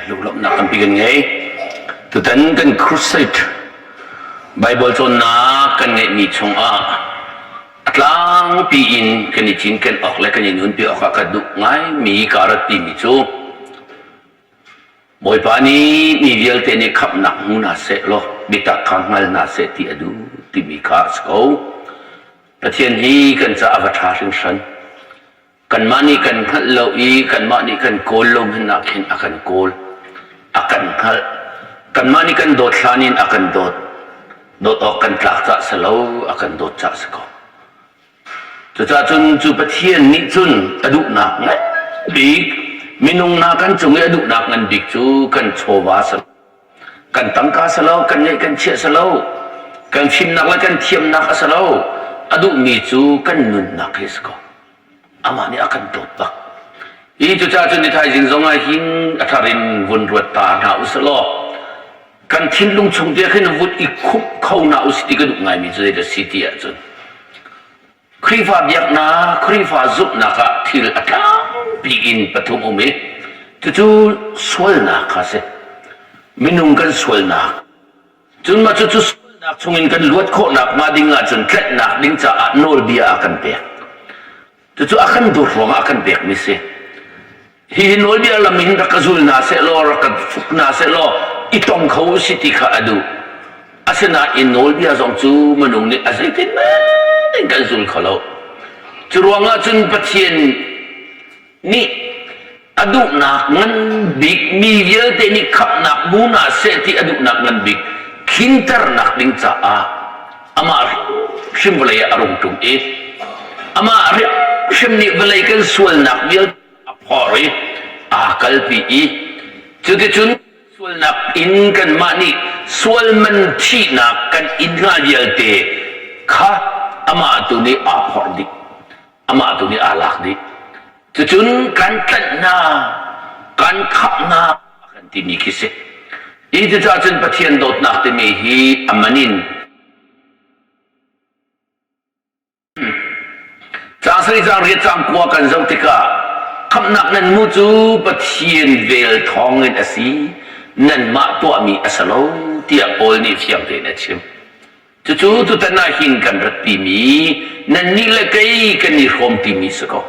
Lunglawmhnak tampi kan ngei. Tutan kan crusade Bible cawnnak kan ngeihmi chungah a tlangpi in kan i cinken awk le kan i nunpi awk ah ka duh ngaimi ka rat timi cu Bawipa nih mi vialte nih khamhnak hmu hna seh law biatak kha hngal hna seh ti a duh timi kha a si ko. Pathian hi kan caah a va ṭha hringhran. Kanmah nih kan hngalh lo i kanmah nih kan kawl lo hmanh ah khin a kan kawl, a kan hngalh. Kanmah nih kan dawt hlan in a kan dawt. Dawt awk kan tlak cah si lo, a kan dawt cah si ko. Cucaah cun cu Pathian nih cun a duhnak ngan bik, minung hna kan cung i a duhnak ngan bik cu kan chawva si lo. Kan tangka si lo, kan ngeih kan chiah si lo, kan fimnak le kan thiamnak a si lo. A duhmi cu kan nunnak hi a si ko. Amah nih a kan dawt bak. Hi cucaah cun ni thaizing zong ah hin a thar in vun ruat ta hna usih law kan thinlung chung te khin vun i khumh kho hna usih ti ka duh ngaimi cu zeidah si ti ahcun Khrihfa biaknak, Khrihfa zumhnak ah thil a tlangpi in pathum um i cucu sualnak kha a si. Minung kan sualnak Cun mah cucu sualnak chungin kan luat khawhnak hnga ding ahcun tlenhnak ding caah nawlbia a kan pek. Cucu a kan dawt ruangah a kan pekmi si. Hihi nawlbia lam hin rak ka zul hna sehlaw, rak ka fuk hna sehlaw i tong kho u si ti kha a duh. Asinain nawlbia zong cu minung nih a zeitin in kan zul kho lo. Cu ruangah cun Pathian nih a duhnak ngan bik mi vialte nih khamhnak hmu hna seh ti a duhnak ngan bik tlinternak ding caah amah hrim vawlei ah a rung ṭum i amah hrim nih vawlei kan sualnak vialte a phor i aa kalpi i cuticun sualnak in kanmah nih sual man thihnak kan in hnga vialte kha amah tu nih aa phorh dih amah tu nih aa lak dih. Cucun kan tlanh hna, kan khap hna a kan timi khi si. Hi cucaah cun Pathian dawtnak timi hi a man in caang sarih caang riat caang kua kan zoh tikah khamhnak nan hmuh cu Pathian vel thawngin a si nanmah tuahmi a si lo tiah Paul nih fiang tein a chim. Cucu tutan ah hin kan ratpimi nannih le kei kan i hrawmtimi si ko.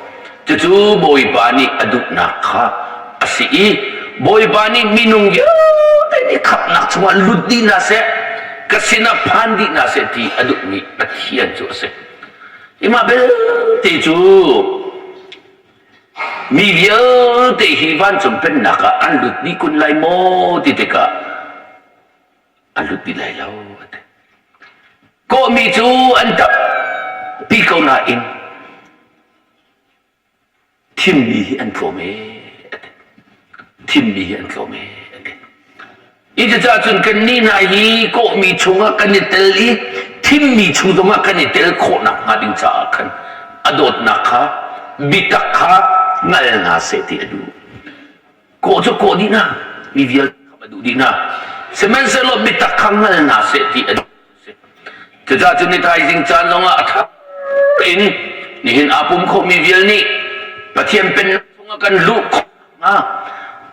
Cucu Bawipa nih a duhnak kha a si i Bawipa nih minung vialte nih khamhnak chungah lut dih hna seh, ka sinah phan dih hna seh ti a duhmi Pathian cu a si. I mah belte cu mi vialte hi vancung pennak ah an lut dih kun lai maw ti tikah a lut dih lai lo a ti. Kawhmi cu an tampi ko nain thimmi hi an tlawm ee a ti. Thimmi hi an tlawm ee a ti. Hi cucaah cun kannih hna hi kawhmi chungah kan i tel i thimmi chung zongah kan i tel khawhnak hnga ding caah khan a dawtnak kha biatak kha hngal hna seh ti a duh. Kawh cu kawh dih hna, mi vialte kha a duh dih hna. Sihmanhsehlaw biatak kha hngal hna seh ti a duh. Cucaah cun ni thaizing caan zongah a thar in nihin aa pum khomi vial nih Pathian pennak chungah kan luh khawh hnga.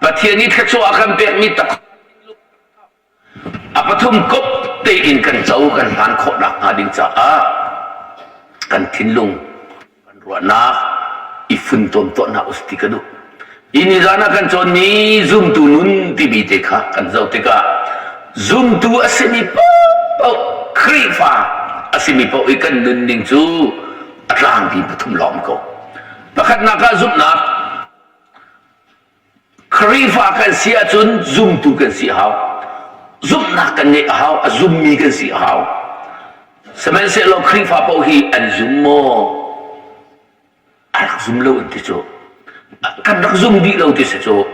Pathian nih thluachuah a kan pekmi tak A pathum kop tein kan co kan hlan khawh nakhnga ding caah kan thinlung kan ruahnak i funtom tuah hna usih ti ka duh. Hi nizan ah kan cawnmi zumtu nun timi te kha kan zoh tikah zumtu a simi paohpaoh Khrihfa a simi paoh i kan nunning cu a tlangpi pathum lawng ko. Pakhatnak ah zumhnak Khrihfa kan si ahcun zumtu kan si a hau. Zumhnak kan ngeih a hau, a zummi kan si a hau. Sihmanhsehlaw Khrihfa paoh hi an zum maw? A rak zum lo an ti cu. Kan rak zum dih lo ti si cu.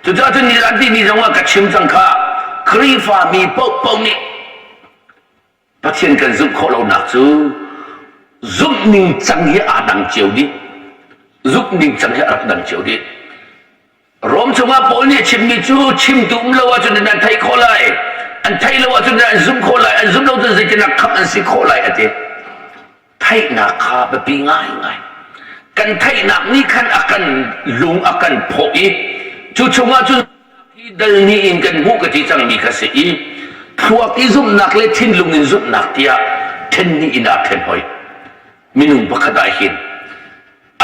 Cucaah cun nizan timi zong ah ka chim cang kha Khrihfa mi paohpaoh nih Pathian kan zumh khawh lonak cu zumh ning cang hi aa dang cio dih. Zumh ning cang hi a rak dang cio dih. Rom chungah Paul nih a chimmi cu chimtu um lo ahcun an theih khawh lai. An theih lo ahcun an zumh khawh lai. An zumh lo cun zeitinah khamh an si khawh lai a ti. Theihnak kha biapi ngaingai. Kan theihnak nih khan a kan lung a kan phawh i cu chungah cun. hi dal hnih in kan hmuh ka ti cangmi kha si i thluak i zumhnak le thinlung in zumhnak tiah ṭhen hnih in aa ṭhen hoi. Minung pakhat ah hin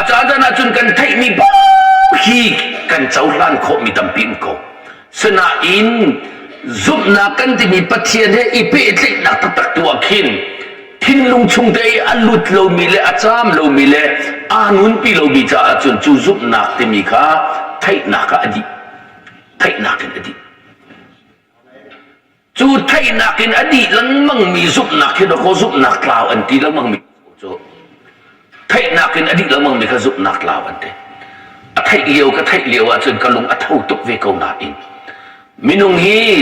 a caan ahcun kan theihmi paoh hi kan cohlan khawhmi tampi um ko. Sinain zumhnak kan timi Pathian he i pehtlaihnak taktak tu ah khin thinlung chung te i a lut lomi le a caam lomi le aa nunpi lomi caah cun cu zumhnak timi kha theihnak ah a dih. Theihnak in a dih. Cu theihnak in a dih lengmangmi zumhnak hi dawkaw zumhnak tlau an ti lengmangmi cu theihnak in a dih lengmangmi kha zumhnak tlau an ti. A theih lio ka theih lio ahcun ka lung a tho tuk ve ko nain minung hi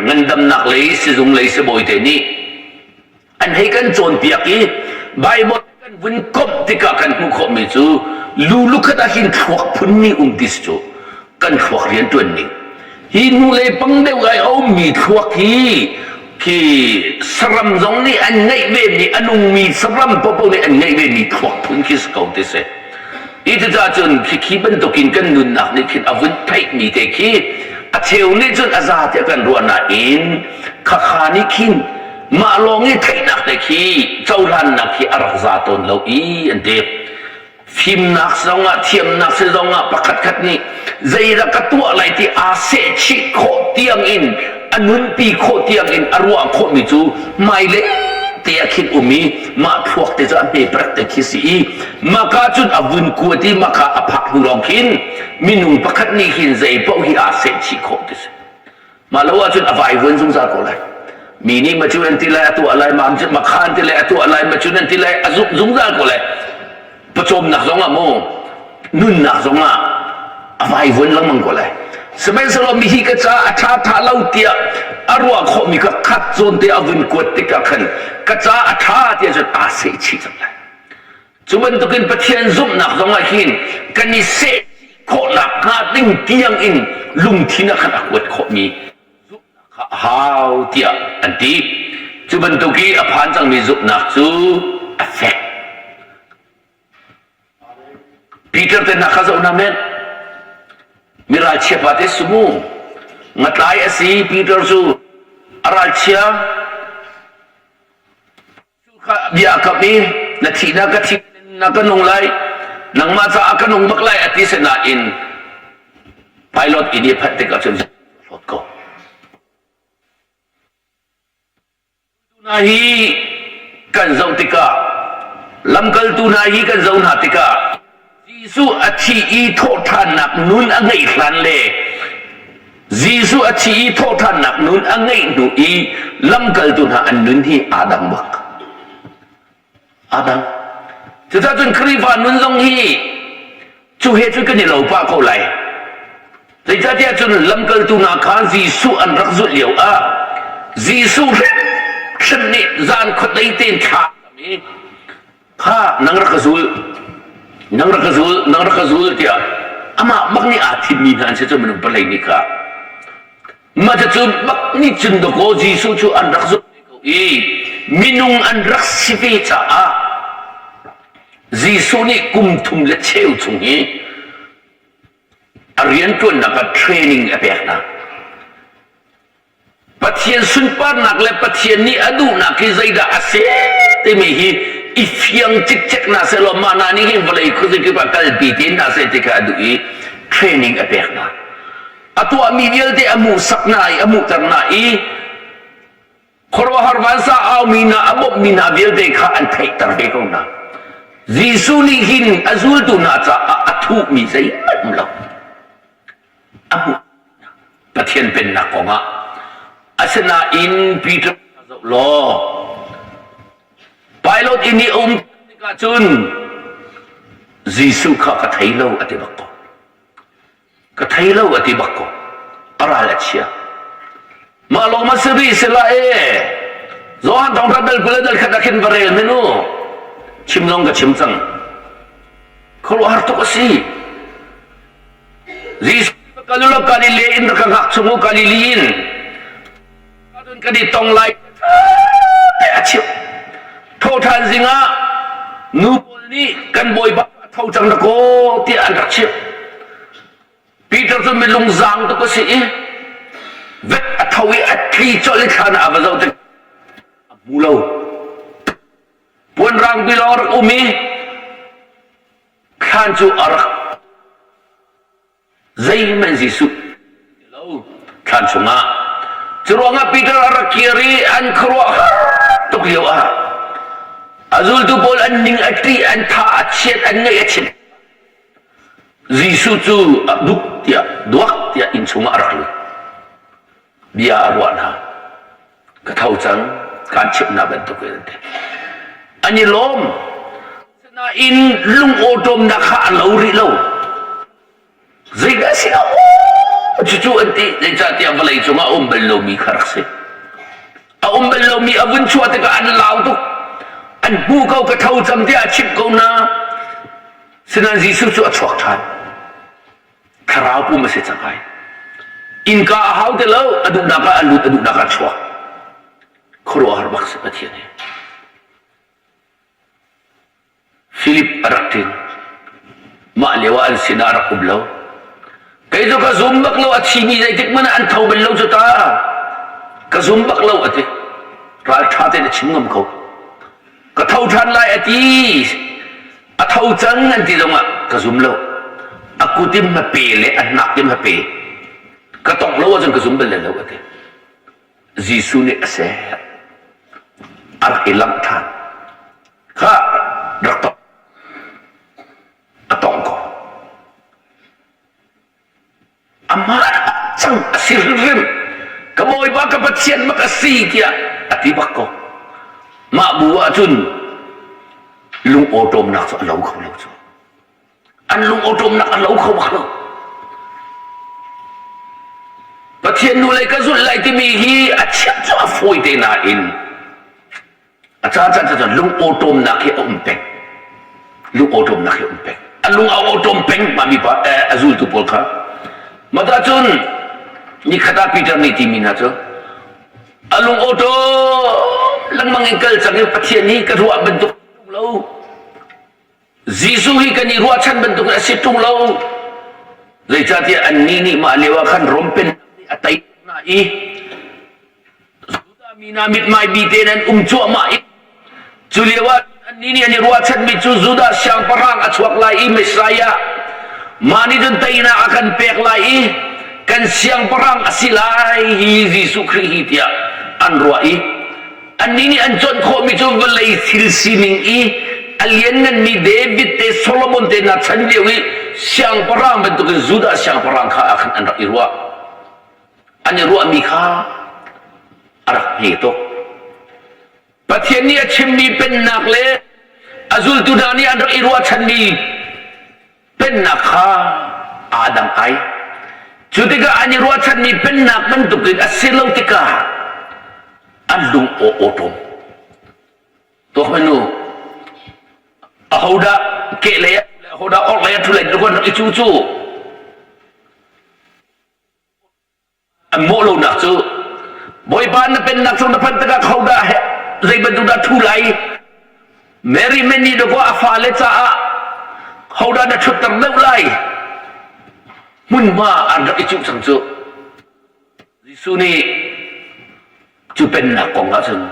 ngandamnak lei sizung lei sibawi te nih an hei kan cawnpiak i Bible kan vun komh tikah kan hmuh khawhmi cu lu lukhat ah hin thluak phunmi um ti si cu kan thluak rianṭuan ning hi hnulei pang deuh ai a ummi thluak hi khi saram zong nih an ngeih vemi a nungmi saram popo nih an ngeih vemi thluak phun khi si ko ti si. Hi cucaah cun khikhi bantukin kan nunnak nih khin a vun theihmi te khi a cheu nih cun a za tiah kan ruah nain khakha nih khin mah lawng i theihnak te khi cohlannak khi a rak za tawn lo i an ti. Fimnak zongah thiamnak si zongah pakhatkhat nih zeidah ka tuah lai ti aa sehchih khawh tiangin a nunpi khawh tiangin a ruah khawhmi cu hmailei te ah khin um i mah thluak te cu a hme parak te khi si i maka cun a vun kuat i maka a phak hnu lawng khin minung pakhat nih hin zei paoh hi aa sehchih khawh ti si. Mah lo ahcun a vaivuan zungzal ko lai. Mi nih ma cu an ti lai a tuah lai, ma makha an ti lai a tuah lai, ma cun an ti lai a zumh zungzal ko lai. Pawcawmnak zong ah mu, nunnak zong ah a vaivuan lengmang ko lai. Sihmanhsehlaw mihi ka ca a ṭha ṭha lo tiah a ruah khawhmi kha khat zawn te a vun kuat tikah khan ka ca a ṭha tiah cun aa sehchih cang lai. Cu bantukin Pathian zumhnak zongah hin kan i seh khawhnak hnga ding tiang in lungthin ah khan a kuat khawhmi zumhnak kha a hau tiah an ti. Cu bantuk i a phan cangmi zumhnak cu a fek. Peter te hna kha zoh hna men. Mi ralchia pa te si mu. Ngatlai a si Peter cu a ralchia bia a kamh i na thihnak ka thi na ka nung lai nangmah caah ka nung bak lai a ti nain pilot inn i phanh tikah cun hlawt ko hna hi kan zoh tikah lamkaltu hna hi kan zoh hna tikah Jesuh a thi i thawhṭhannak nun a ngeih hlan le Jesuh a thi i thawhṭhannak nun a ngeih hnu i lamkaltu hna an nun hi aa dang bak. Aa dang. Cucaah cun Khrihfa nun zong hi cu he cun kan i lo pah ko lai. Zeicahtiah cun lamkaltu hna kha Jesuh an rak zulh lio ah Jesuh hrimhrim nih zan khuadei tein thla a cam i Kha nang rak ka zul, nang rak ka zul, nang rak ka zul tiah amah bak nih aa thimmi hna an si cu minung palei nih kha. Mah cu bak nih cun dawkaw Jesuh cu an rak zumh ve ko i minung an rak si ve caah Jesuh nih kum thum le cheu chung hi a rianṭuannak ah training a pek hna. Pathian sunparnak le Pathian nih a duhnak hi zeidah a si timi hi i fiang cikcek hna sehlaw mah hna nih hin vawlei khuazakip ah kalpi te hna seh ti kha a duh i training a pek hna. A tuahmi vialte a hmuhsak hna i a hmuhter hna i khuaruahhar vansa aumi hna a bawmhmi hna vialte kha an theihter ve ko hna. Jesuh nih hin a zultu hna caah a thuhmi zeihmanh um lo. A hmuh Pathian pennak kongah. Asinain Peter zoh law pilot inn i a um tikah cun Jesuh kha ka thei lo a ti bak ko. Ka thei lo a ti bak ko. A ral a chia. Mah lawng ma si rih si la e. Johan thawngtha dal 20 dal khat ah khin va rel men u. Chim zong ka chim cang. Khuaruahhar tuk a si. Jesuh kal u law Galilee in rak ka hngak chung u Galilee in cun kan i tong lai te a chimh. Thawhṭhan zing ah nu pawl nih kan bawipa a tho cang dakaw tiah an rak chimh. Peter cu milung zaang tuk a si i vet a tho i a tli colh i thlan ah a va zoh tik a hmu lo. Puan rangpi lawng rak um i thlan cu a rak zeihmanh Jesuh lo thlan chungah. Curuangah Peter a rak kir i an khuaruah har tuk lio ah a zultu pawl an ning a ṭih, an tha a chiat, an ngaih a chiat. Jesuh cu duk tiah duak tiah inn chungah a rak lut. Bia a ruah hna. Ka tho cang, kaan chimh hna bantuk in an ti. An i lawm. Nain lungawṭawmnak kha a lo rih lo. Zeidah si aw cucu an ti zeicahtiah vawlei cungah a um bal lomi kha rak si. A um bal lomi a vun chuah tikah an lau tuk. An hmuh ko ka tho cang tiah a chimh ko na. Sinain Jesuh cu a chuak ṭhan. Thlarau pum a si cang ai. Innka a hau ti lo, a duhnak ah a lut, a duhnak ah a chuak. Khuaruahhar bak si Pathian hi. Philip a rak ṭin. Mah lio ah an sinah a rak um lo. Kei cu ka zum bak lo, a thimi zeitik hmanh ah an tho bal lo cu ta. Ka zum bak lo a ti. Ralṭha tein a chim ngam ko. Ka tho ṭhan lai a ti. A tho cang an ti zongah ka zum lo. A kut in hmape le a hnak in hmape. Ka tongh lo ahcun ka zum bal lo a ti. Jesuh nih a seh. A rak i langh ṭhan. Kha rak tong. A tong ko. Amah cang a si hrimhrim. Ka Bawipa ka Pathian bak a si tiah a ti bak ko. Mah bu ahcun lung awṭawmnak cu a lo kho lo cu. An lung awṭawmnak a lo kho bak lo. Pathian nu lei ka zulh lai timi hi a chiah cu a fawi te nain a caan caan cun lung awṭawmnak hi a um peng. Lung awṭawmnak hi a um peng. A lung a awṭawm peng mah mi pa a zultu pawl kha. Mah cun nikhat ah Peter nih timi hna cu a lung awṭawm lengmang in kal cang i Pathian hi ka ruah bantuk lo. Jesuh hi kan i ruahchan bantuk in a si ṭung lo. Zeicahtiah annih nih mah lio ah khan Rom pennak nih a tei hna i Judah mi hna mithmai bi tein an um cuahmah i cu lio ah annih nih an i ruahchanmi cu Judah siangpahrang a chuak lai i Messiah mah nih cun teinak a kan pek lai i kan siangpahrang a si lai hi Jesuh Khrih hi tiah an ruah i Annih nih an conh khawhmi cu vawlei thil sining i a liannganmi David te Solomon te hna chan lio i siangpahrang bantukin Judah siangpahrang kha ah khan an rak i ruah. An i ruahmi kha a rak hme tuk. Pathian nih a chimmi pennak le a zultu hna nih an rak i ruahchanmi pennak kha aa dang ai. Cu tikah an i ruahchanmi pennak bantukin a si lo tikah an lung aw awṭawm. Tuak nu, ahodah kehlei ah ahodah orhlei ah ṭhu lai ti rak i cu cu. An mawh lonak cu Bawipa na pennak chung na phanh tikah hodah zei bantuk dah ṭhu lai? Mary Meni dawkaw a fale caah hodah na ṭhutter deuh lai? Hmunhma an rak i cuh cang cu. Jesuh nih cu pennak kong ah cun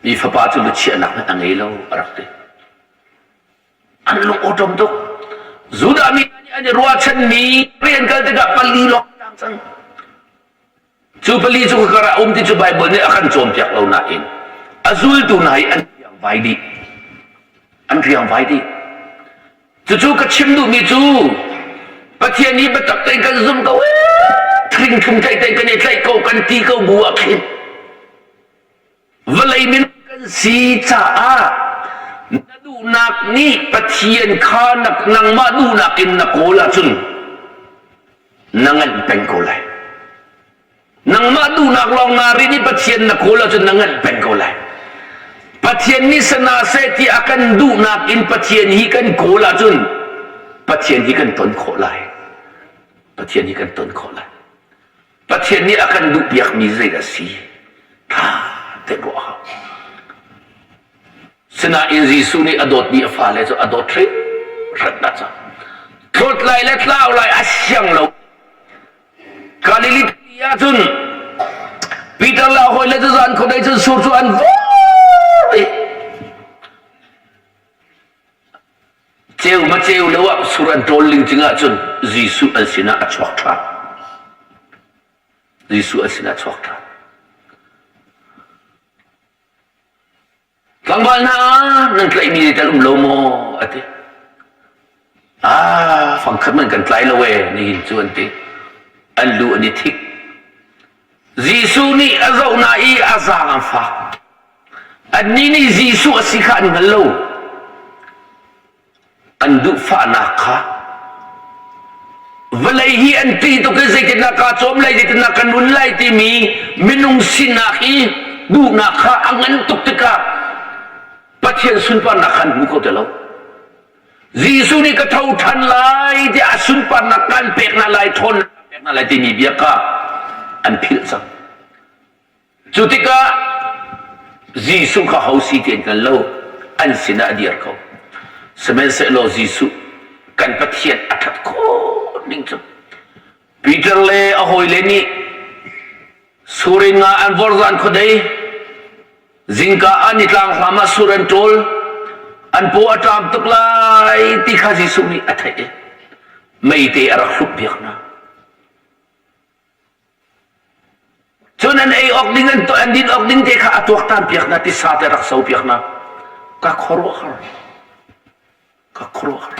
mi fapa cu biachiahnak hmanh a ngei lo a rak ti. An lung awṭom tuk. Judah mi nih an i ruahchanmi rian kal tikah pali lawng tang cang. Cu pali cu ka karah um ti cu Baibal nih a kan cawnpiak lo nain a zultu hna hi an riangvai dih. An riangvai dih. Cucu ka chim duhmi cu Pathian hi biatak tein kan zum ko ee thring thlum tlaih tein kan i tlaih ko kan ti ko bu ah khin vawlei minung kan si caah na duhnak nih Pathian kha nangmah duhnak in na kawl ahcun na nganh peng ko lai. Nangmah duhnak lawng naa rinh i Pathian na kawl ahcun na nganh peng ko lai. Pathian nih sana seh ti a kan duhnak in Pathian hi kan kawl ahcun Pathian hi kan ton khawh lai. Pathian hi kan ton khawh lai. Pathian nih a kan duhpiakmi zei a si? Tha te ruah hau. Sinain Jesuh nih a dawtmi a fale cu a dawt hringhran hna cang. Luat lai le tlau lai a siang lo. Galilee ti ahcun Peter le a hawile cu zan khuadei cun sur cu an vor i ceu ma ceu lo ah sur an ṭawl ling cing ahcun Jesuh an sinah a chuak ṭhan. Jesuh an sinah a chuak ṭhan. Tlangval hna nan tlaihmi nih tal um lo maw? a ti. Ah, fangkhat man kan tlai lo ee nihin cu an ti. An lu an i thik. Jesuh nih a zoh hna i a zaang an fak. Annih nih Jesuh a si kha an hngal lo. An duhfahnak kha vawlei hi an ṭih tuk i zeitindah kaa cawm lai, zeitindah ka nun lai timi minung sinak i duhnak kha a ngan tuk tikah Pathian sunparnak kha an hmu kho ti lo. Jesuh nih ka tho ṭhan lai tiah a sunparnak kan pek hna lai, ṭhawnnak kan pek hna lai timi bia kha an philh cang. Cu tikah Jesuh kha ho si ti an hngal lo, an sinah a dir ko. Sihmanhsehlaw Jesuh kan Pathian a ṭhat khawh ning cu Peter le a hawile nih sur in nga an vor zan khuadei zingka ah nitlang hlam ah sur an ṭawl an paw a ṭam tuk lai ti kha Jesuh nih a theih i meite a rak hlup piak hna. Cun an ei awk ding an an din awk ding te kha a tuaktan piak hna tisa te rak so piak hna. Ka khuaruahhar. Ka khuaruahhar.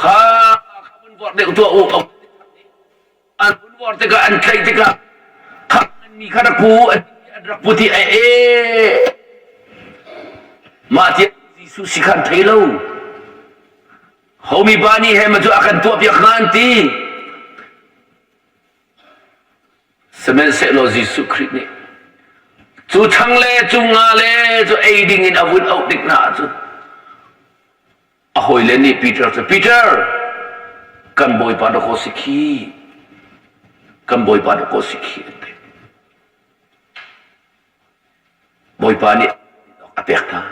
Kha kha vun vorh deuh tuah u. An vun vorh tikah an tlaih tikah kha mi kha rak pu an rak pu ti e e mah tiah Jesuh si kha an thei lo. Homi pa nih he ma cu a kan tuahpiak hnga an ti. Sihmanhsehlaw Jesuh Khrih nih cu chang le cu nga le cu ei ding in a vun auh tik hna ahcun a hawile nih Peter cu Peter kan Bawipa dawkaw si khi kan Bawipa dawkaw si khi an ti. Bawipa nih a pek hna.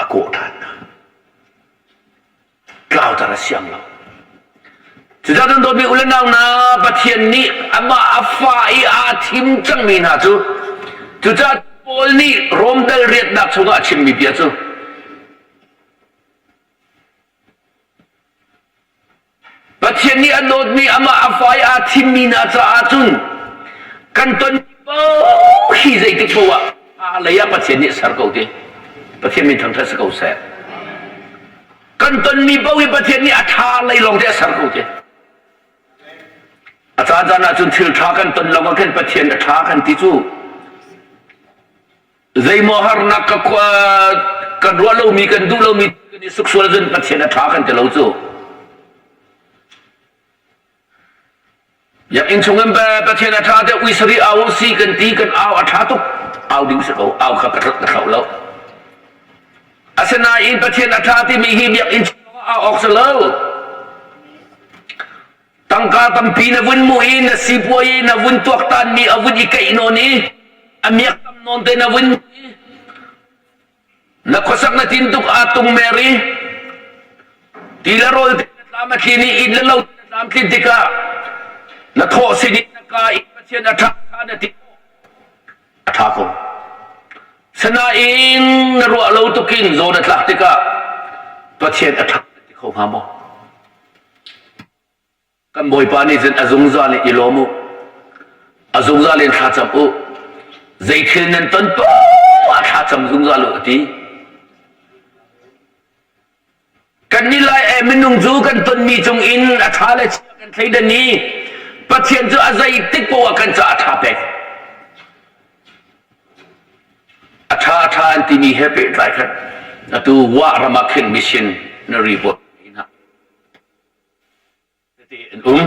A kawh ṭhan hna. Tlauter a siang lo. Cucaah nan dawtmi u le nau hna, Pathian nih amah a fa i aa thim cangmi hna cu cucaah Paul nih Rom dal riatnak chungah a chimmi bia cu Pathian nih a dawtmi amah a fa i aa thimmi hna caah cun kan ton paoh hi zeitik paoh ah a lei ah Pathian nih a ser ko ti. Pathian min thangṭhat si ko seh. Kan tonmi paoh hi Pathian nih a ṭha lei lawng te a ser ko ti. A caan caan ahcun thil ṭha kan ton lo ah khin Pathian a ṭha kan ti cu. Zeimaw harnak ka kan ruah lomi kan duh lomi kan i suksual cun Pathian a ṭha kan ti lo cu. Biakinn chung in Pathian a ṭha te uisari au si kan ti kan au a ṭha tuk au ding si ko au kha ka thlauh lo. Asinain Pathian a ṭha timi hi biakinn chung au awk si lo. Tangka tampi na vun mu i na sipuai i na vun tuaktanmi a vun i keih nawn i a miak tam nawn te na vun i na khuasak na tin tuk aa tung mer i ti le rawl te na tlam a thlin i inn le lo na tlam tlin tikah na thawh sin i na ka i Pathian a ṭha ṭha na ti a ṭha ko. Sinain na ruah lo tukin zaw na tlak tikah Pathian a ṭha na ti kho hnga maw? Kan Bawipa nih cun a zungzal in i lawm u. A zungzal in thlacam u. Zei thil nan ton paoh ah thlacam zungzal u a ti. Kan nih lai eh minung cu kan tonmi cung in a ṭha le chia kan thleidan i Pathian cu a zeitik paoh ah kan caah a ṭha pek. A ṭha a ṭha an timi he pehtlai khan atu Wah ram ah khin missionary pawl hna. Tete an um.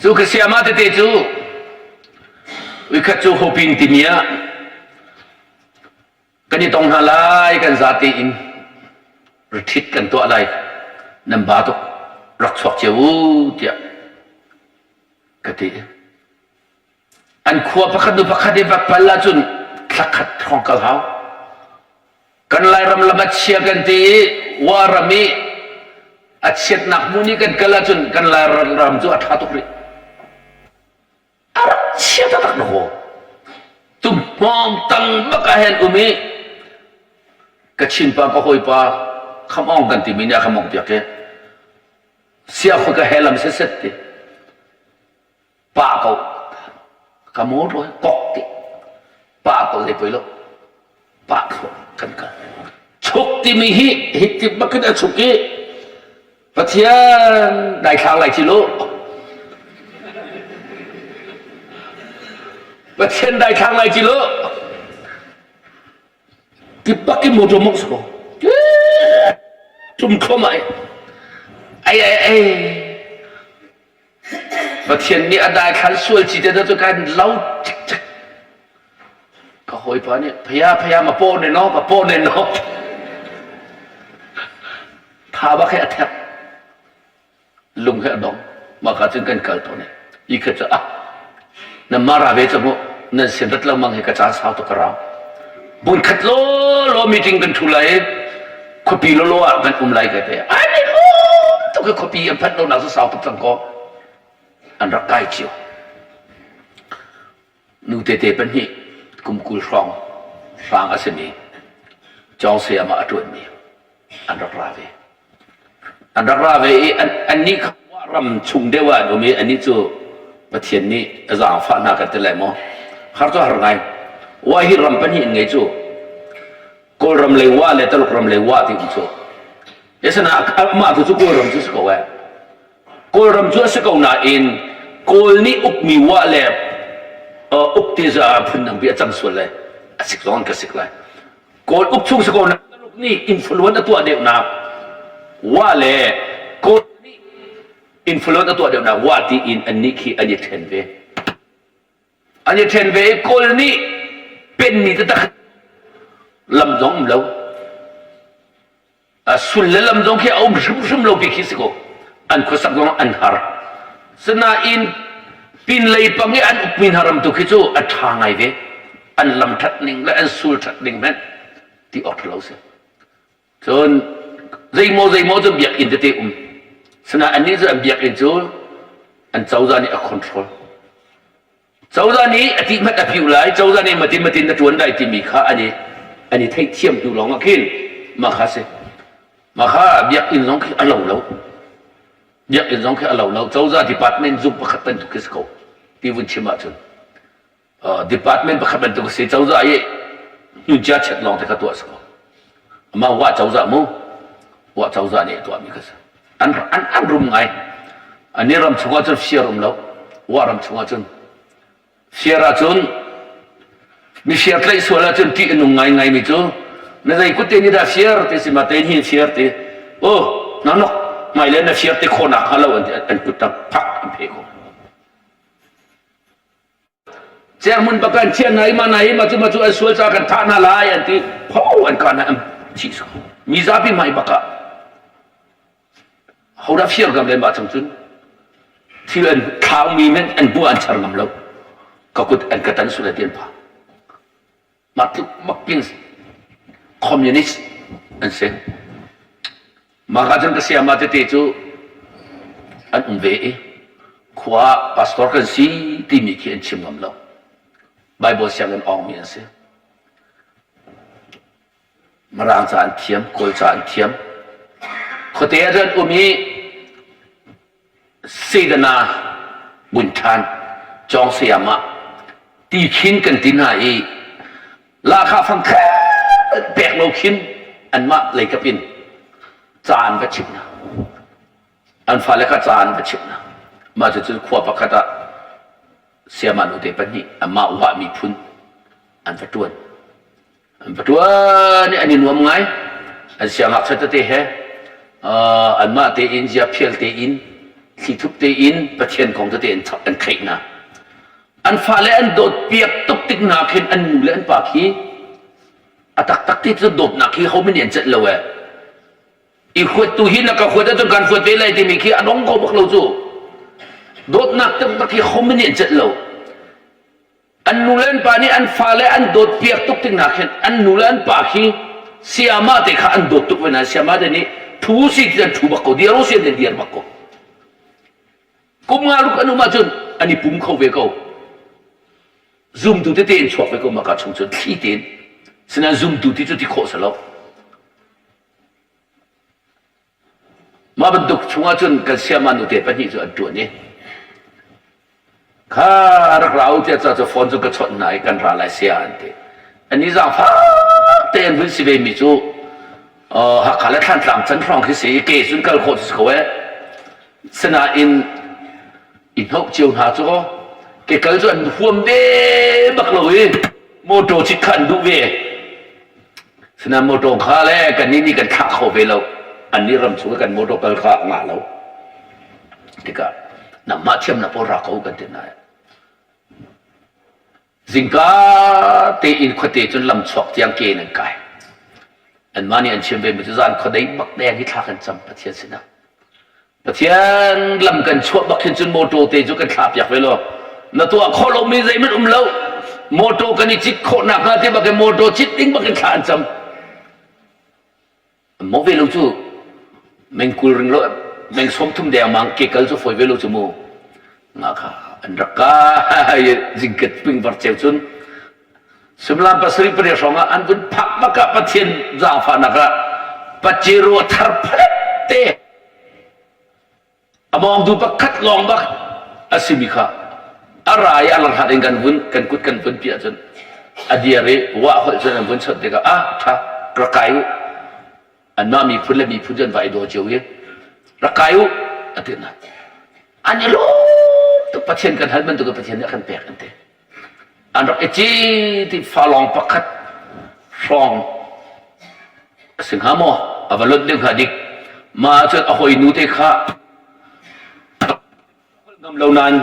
Cu ka siama tete cu uikhat cu hopin timi ah kan i tong hna lai kan zate in retreat kan tuah lai nan ba tuk rak chuak cio u tiah. Ka ti. An khua pakhat nu pakhat i va pal ahcun thla khat hrawng kal hau. Kan Lairam lam a chia kan ti i Wa ram i a chiatnak hmun i kan kal ahcun kan Lairam cu a ṭha tuk rih. A rak chia taktak na haw. Tumhmawng tang bak ah hin um i Kachin pa ka hawipa kham awng kan timi nih a ka mongh piak i sia khua ka he lam setset ti pa ko ka motor hi kok ti pa ko zei poi lo pa thluak kan kal chuk timi hi hi ti bakin a chuk i Pathian daithlang lai ci lu Pathian daithlang lai ci lu ti bakin motor mong so tum thluam ai ai ai ai Pathian nih a daithlan sual ci te cu kan lo cikcek. Ka hawipa nih phaya phaya ma paw ne no ma paw ne no. Tha bak he a thek. Lung he a dong. Mah ka cun kan kal tawn i. I khat cu ah nan mara ve cang u nan sin rat lengmang hi ka caan sau tuk ka rau. Bun khat law law meeting kan thu lai khuapi law law ah kan um lai ka ti. Ai ni lawm tuk i khuapi an phanh lo nak cu sau tuk cang kaw an rak kai cio. Nu tete pahnih kum 20 hrawng hrang a simi Cawng sayama a ṭuanmi an rak ra ve. An rak ra ve i annih kha ram chung deuh ah an um i annih cu Pathian nih a zaangfah hna kan ti lai maw? Har cu har ngai. Wa hi ram pahnih in ngei cu. Kawlram lei wa le Taluk ram lei wa ti um cu. Asina amah tu cu Kawlram cu si ko eh. Kawlram cu a si ko nain Kawl nih ukmi wa le uk ti phun dang bi a cang sual lai. A sik zong ka sik lai. Kawl uk chung si ko na Taluk nih influence a tuah deuhnak wa le Kawl nih influence a tuah deuhnak wa ti in annih khi an i ṭhen ve. An i ṭhen ve i Kawl nih penmi taktak lam zong um lo. A sul le lam zong khi a um hrimhrim lo ti khi si ko. An khuasak zong an har. Sinain pinlei pang i an ukmi hna ram tu khi cu a ṭha ngai ve. An lam ṭhat ning le an sul ṭhat ning hmanh ti awk ṭha lo si. Cun zeimaw zeimaw cu biakinn tete um. Sinain annih cu an biakinn cu an cozah nih a control. Cozah nih a ti hmanh a piu lai, cozah nih matin matin na ṭuan lai timi kha an i an i theihthiam hnu lawng ah khin mah kha si. Mah kha biakinn zong khi a lo lo. Biakinn zong khi a lo lo. Cozah department zung pakhat bantuk khi si ko ti vun chim ahcun. Uh, department pakhat bantuk si cozah i hnuncia chet lawng te kha tuah si ko. Amah wa cozah mu wa cozah nih a tuahmi kha si. An, an, an rum ngai. Ani ram chungah cun fir um lo. Wa ram chungah cun fir ahcun mifir tlaih sual ahcun ṭih a nung ngaingai mi cu na zei kut te nih dah fir ti si ma te hin fir ti oh na nok hmai le na fir ti khawhnak hnga lo an ti an kut tak phak an phe ko Cerhmun bak an chiah hna i mah hna hi mah cu mah cu an sual caah kan thah hna lai an ti pho an kah hna an thih mi zapi hmai bak ah hodah fir ngam le mah cang cun thil an thlaumi men an hmu an char ngam lo ka kut an ka tan sul ti an pha mah tluk makin communist an si Mah ka cun ka sayama tete cu an um ve i khua ah pastor kan si timi khi an chim ngam lo. Bible sianginn awngmi an si. Mirang ca an thiam, Kawl ca an thiam. Khuate ah cun um i Sedana Bunṭhan Cawng sayama ti khin kan ti hna i lahkhah fang pek lo khin anmah leikap in ca an va chimh hna. An fale kha ca an va chimh hna. Mah cucu khua pakhat ah sayama nute pahnih amah wah miphun an va ṭuan. An va ṭuan i an i nuam ngai. An siangngakchia tete he anmah tein ziaphial tein thlithup tein Pathian kong tete an an theih hna. An fale an dawt piak tuk tik hna khin an nu le an pa khi a taktak ti cu dawtnak hi ho nih an celh lo ee. I huat tu hi na ka huat ahcun kan huat ve lai timi khi a dong kho bak lo cu. Dawtnak taktak hi hohmanh nih an celh lo. An nu le an pa nih an fale an dawt piak tuk tik hna khin an nu le an pa khi sayama te kha an dawt tuk ve hna. Sayama te nih thu si ti an thu bak ko, dir u si an dir bak ko. Kum nga ruk an um ahcun an i pum kho ve ko. Zumtu tete in chuak ve ko maka chung cun thli tein. Sinain zumtu ti cu ti khawh si lo. Mah bantuk chungah cun kan siama nute pahnih cu an ṭuan i kha rak ra u tiah ca cu phone cu ka chawnh hna i kan ra lai sia an ti. Ani zaangfak te an vun si ve mi cu Hakha le Thlantlang can hrawng khi si i ke cun kal khawh si ko eh. Sinain i hnoh cio hna cu ke kal cu an huam ve bak lo i motor cit kha an duh ve. Sinain motor kha le kannih nih kan thlah kho ve lo. Annih ram chung i kan motor kal kha a ngah lo. Tikah nangmah thiamnak pawl ra ko kan ti hna. Zingka tein khuate cun lam chuak tiang ke in an kai. Anmah nih an chim ve mi cu zan khuadei bak deng hi thla kan cam Pathian sinah. Pathian lam kan chuah bak hin cun motor te cu kan thlah piak ve law na tuah khawh lomi zeihmanh um lo motor kan i cit khawh nak hnga ti bak in motor cit ding bak in thla an cam mo ve lo cu mengkul ring lo meng som thum deng mang ke kal cu foi ve lo cu mu nga kha an rak ka jingket ping var cheu cun Suimilam pasarih pariat hrawng ah an vun phak bak ah Pathian zaangfahnak ah Pajero thar phalet te a mawngtu pakhat lawng bak a simi kha a ra i a langhlat in kan vun kan kut kan vun piah cun a dir i wah holh cun an vun chawnh tikah ah tha rak kai u anmah miphun le miphun cu an va i daw cio i rak kai u a ti hna an i lawm tuk Pathian kan hal bantuk in Pathian nih a kan pek an ti An rak i cit i falawng pakhat hrawng a si hnga maw? A va lonh deuh hnga dik. Mah ahcun a hawinu te kha holh ngam lo nain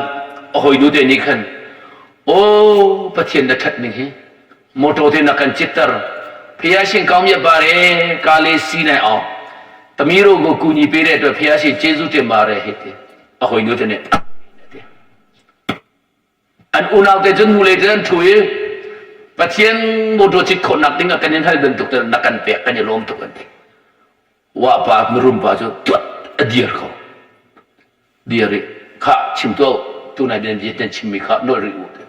a hawinu te nih khan aw Pathian na ṭhat ning hi motor te na kan citter phiya shin kaung ya bare ka le si nai aw tamiro go ku ni pe re to phiya shin Jesu te ma re he te a hawinu te nih An unau te cun hnulei cun an ṭhu i Pathian motor cit khawhnak ding ah kan in hal bantuk te na kan pek kan i lawm tuk an ti. Wa pa mirum pa cu tuat a dir ko. Dir i kha chim tuah tunai nan bia nan chimmi kha nolh rih u ti.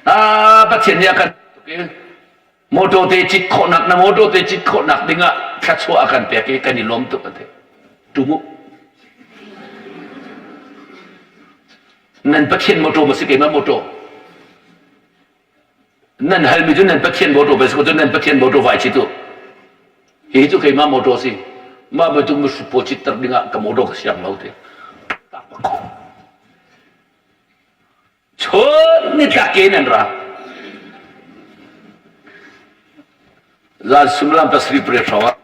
Ah Pathian nih a kan tuk i motor te cit khawhnak na motor te cit khawhnak ding ah thluachuah a kan pek i kan i lawm tuk an ti. Tum u. Nan Pathian mawṭaw maw si keimah mawṭaw? Nan halmi cu nan Pathian mawṭaw pei si ko cu nan Pathian mawṭaw vai chit u. Hihi cu keimah mawṭaw si. Mah bantuk mihrut pawl chitter dingah ka mawṭaw ka siang lo ti. Chun nitlak ke in an ra. Zan suimilam pasarih pariat hrawng ah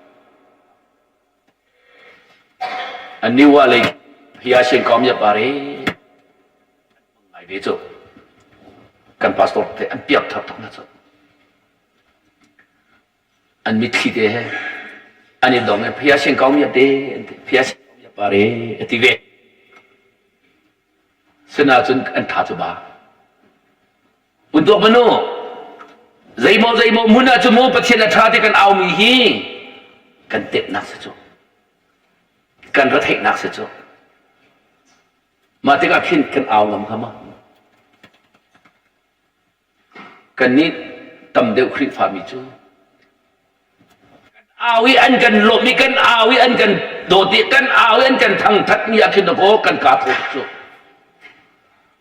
Aniwa lei hiasin kom ya pare ngai ve cu kan pastor te an piak thar tuk na cu an mitthli te he an i dong i phiasin kom ya te an ti phiasin kom ya pare a ti ve sina cun an tha cu ba Untuak manu zeimaw zeimaw hmun ah cu mu Pathian a ṭha ti kan aumi hi kan tetnak si cu kan retheihnak si cu mah tikah khin kan au ngam hnga ma kannih tam deuh Khrihfami cu Kan au i an kan lawmh i kan au i an kan dawt i kan au i an kan thangthat mi ah khin dakaw kan kaa thaw tuk cu.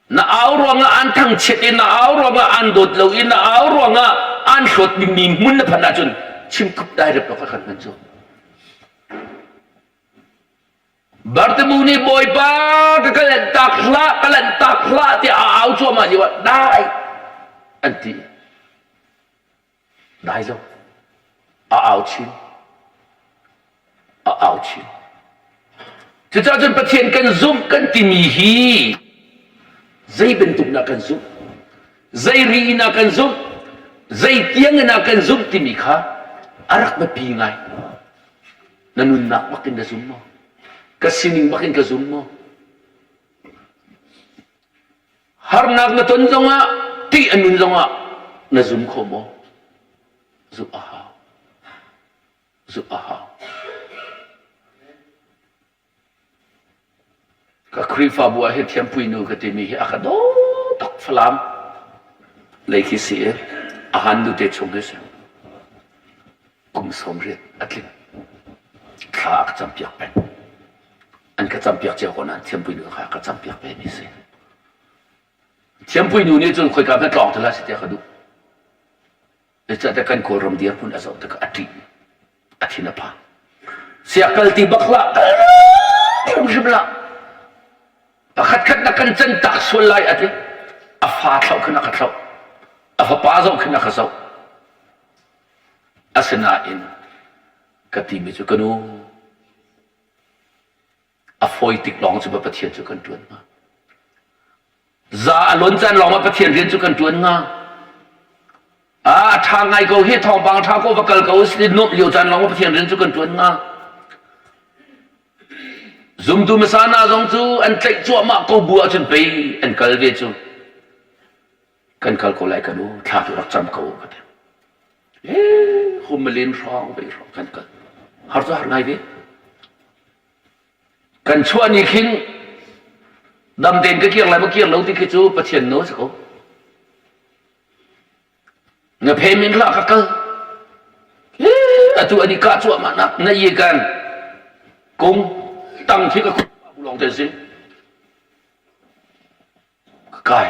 Na au ruangah an thangchiat i na au ruangah an dawt lo i na au ruangah an hlawt dingmi hmun na phanh ahcun chimkhup dairep lo kha kan hman cu. Bartimu nih Bawipa ka ka lanhtak hlah ka lanhtak hlah tiah a au cuahmah lio ah dai an ti. Dai zo. A au chin. A au chin. Cucaah cun Pathian kan zumh kan timi hi zei bantuk dah kan zumh? Zei ri in ah kan zumh? Zei tiang in ah kan zumh timi kha a rak biapi ngai. Na nunnak bak in na zum maw? Ka sining bak in ka zum maw? Harnak na ton zongah, ṭih a nun zongah na zum kho maw? Zumh a hau. Zumh a hau. Ka Khrihfabu ah hin thiampui nu ka timi hi a ka daw tuk Falam lei khi si i a han nu te chung hi si. Kum 80 a tling. Thla a ka campiak peng. An ka campiak cio ko nain thiampui nu kha a ka campiak ve mi si. Thiampui nu nih cun khoika hmanh tlawng ti hlah seh tiah ka duh. Zeicahtiah kan Kawlram dirhmun a zoh tikah a ṭih, a thin a phang. Sia kal ti bak hlah, kal hrimhrim hlah. Pakhat khat na kan can tak sual lai a ti. A fa thlauh khin a ka thlauh. A fapa zoh khin a ka zoh. Asinain ka timi cu ka nu a fawi tik lawng cu Pathian cu kan ṭuan hnga. Za a lon caan lawng ah Pathian rian cu kan ṭuan hnga. A ṭha ngai ko hi thawngpang ṭha ko va kal ko si nuamh lio caan lawng ah Pathian rian cu kan ṭuan hnga. Zumtu hmasa hna zong cu an tlaih cuahmah ko bu ahcun pei an kal ve cu. Kan kal ko lai kan u thla tu rak cam ko ka ti. Eh, humalin hrawng ve hrawng kan kal. Har cu har ngai ve. Kan chuah ni khin dam tein ka kir lai maw kir lo ti khi cu Pathian nawl si ko. Na phe min hlah ka kal. Atu ani kah cuahmah nak na ye kan kung tang khi ka bu lawng te si. Ka kai.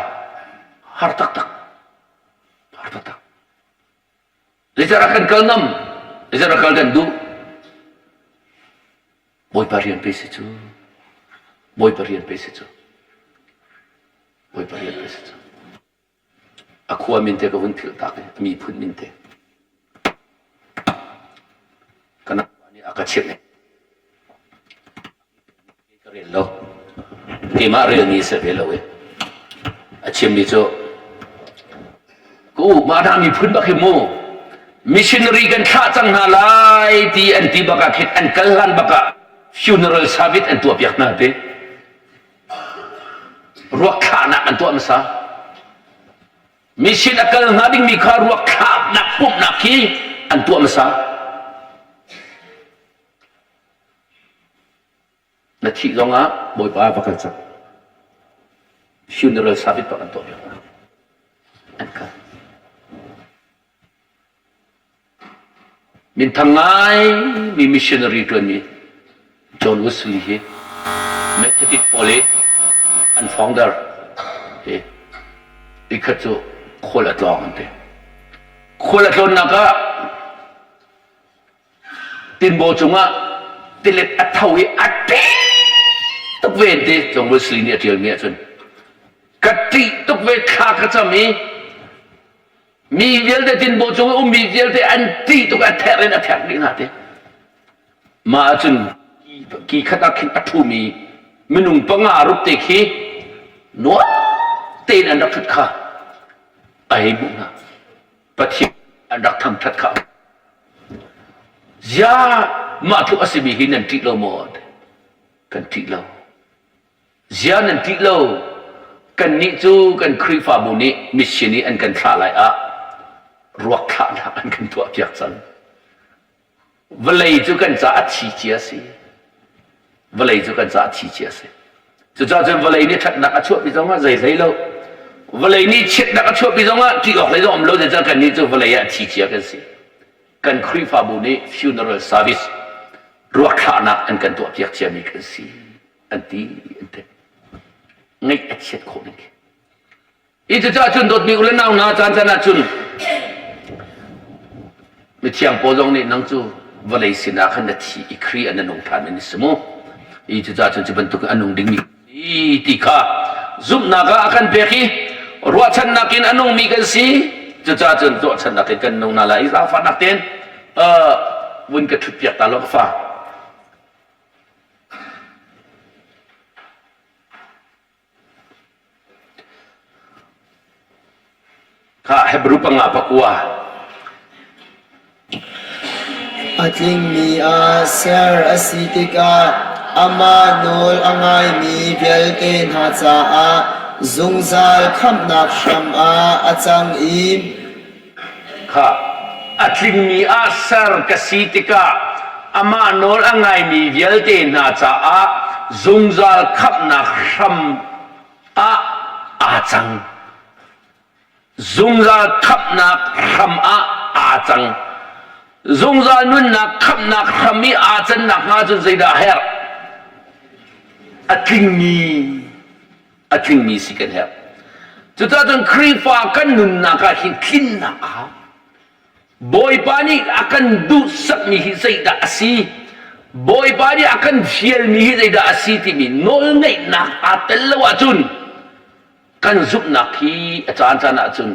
Har taktak. Har taktak. Zeicahdah kan kal ngam? Zeicahdah kal kan duh? Bawipa rian pe si cu. Bawipa rian pe si cu. Bawipa rian pe si cu. A khua min te ka vun philh tak i a miphun min te. Ka napa nih a ka chimh Ka rel lo. Keimah relmi si ve lo i. A chimmi cu, ka u, mah hna miphun bak hi mu, missionary kan thlah cang hna lai ti an ti bak ah khin an kal hlan bak ah funeral service an tuah piak hna ti. Ruak thlahnak an tuah hmasa. Mission a kal hnga dingmi kha ruak thlahnak pumhnak khi an tuah hmasa. Na thih zongah Bawipa va kal cang. Funeral service bak an tuah piak hna. An kal. Minthang ngai mi missionary ṭuanmi John Wesley hi Methodist pawl i an founder hi ikhat cu khual a tlawng an ti. Khual a tlawnnak ah Tinbaw cungah tilet a tho i a ṭih tuk ve an ti. John Wesley nih a ṭialmi ahcun ka ṭih tuk ve thla ka cam i mi vialte tinbaw cung i ummi vialte an ṭih tuk a therh in a therh dih hna ti. Mah ahcun ki khat ah khin a ṭhumi minung panga rup te khi nuam tein an rak ṭhut kha a hei hmuh hna. Pathian an rak thangṭhat kha Ziah mah tluk a simi hi nan ṭih lo maw? Kan ṭih lo. Ziah nan ṭih lo? Kannih cu kan Khrihfabu nih mission i an kan thlah lai ah ruak thlahnak an kan tuahpiak cang. Vawlei cu kan caah a thi cia si. Vawlei cu kan caah a thi cia si. Cucaah cun vawlei nih ṭhatnak a chuahpi zongah zei hlei lo. Vawlei nih chiatnak a chuahpi zongah ṭih awk hlei zong um lo zeicah kannih cu vawlei ah a thi cia kan si. Kan Khrihfabu nih funeral service ruak thlahnak an kan tuahpiak ciami kan si an ti an ti. Ngaih a chiat khawh ning khi. Hi cucaah cun dawtmi u le nau hna caan caan ah cun mithiang Paul zong nih nang cu vawlei sinah khan na thi i Khrih ah na nung ṭhan in si mu. Hi cucaah cun cu bantuk a nung dingmi ti kha zumhnak ah a kan pek i ruahchannak in a nungmi kan si. Cucaah cun ruahchannak in kan nung hna lai i zaangfahnak tein vun ka ṭhutpiak ta law ka fa. Kha Hebru panga pakua. A tlingmi ah ser a si tikah amah nawl a ngaimi vialte hna caah. zungzal khamhnak hram ah a cang i Kha a tlingmi ah ser ka si tikah amah nawl a ngaimi vialte hna caah zungzal khamhnak hram ah aa cang. Zungzal khamhnak hram ah aa cang. Zungzal nunnak khamhnak hram i aa cannak hnga cun zeidah a herh? A tlingmi a tlingmi si kan herh. Cucaah cun Khrihfa kan nunnak ah hin tlinnak a hau. Bawipa nih a kan duhsakmi hi zeidah a si? Bawipa nih a kan fialmi hi zeidah a si timi nawlngeihnak aa tel lo ahcun kan zumhnak hi a caan caan ahcun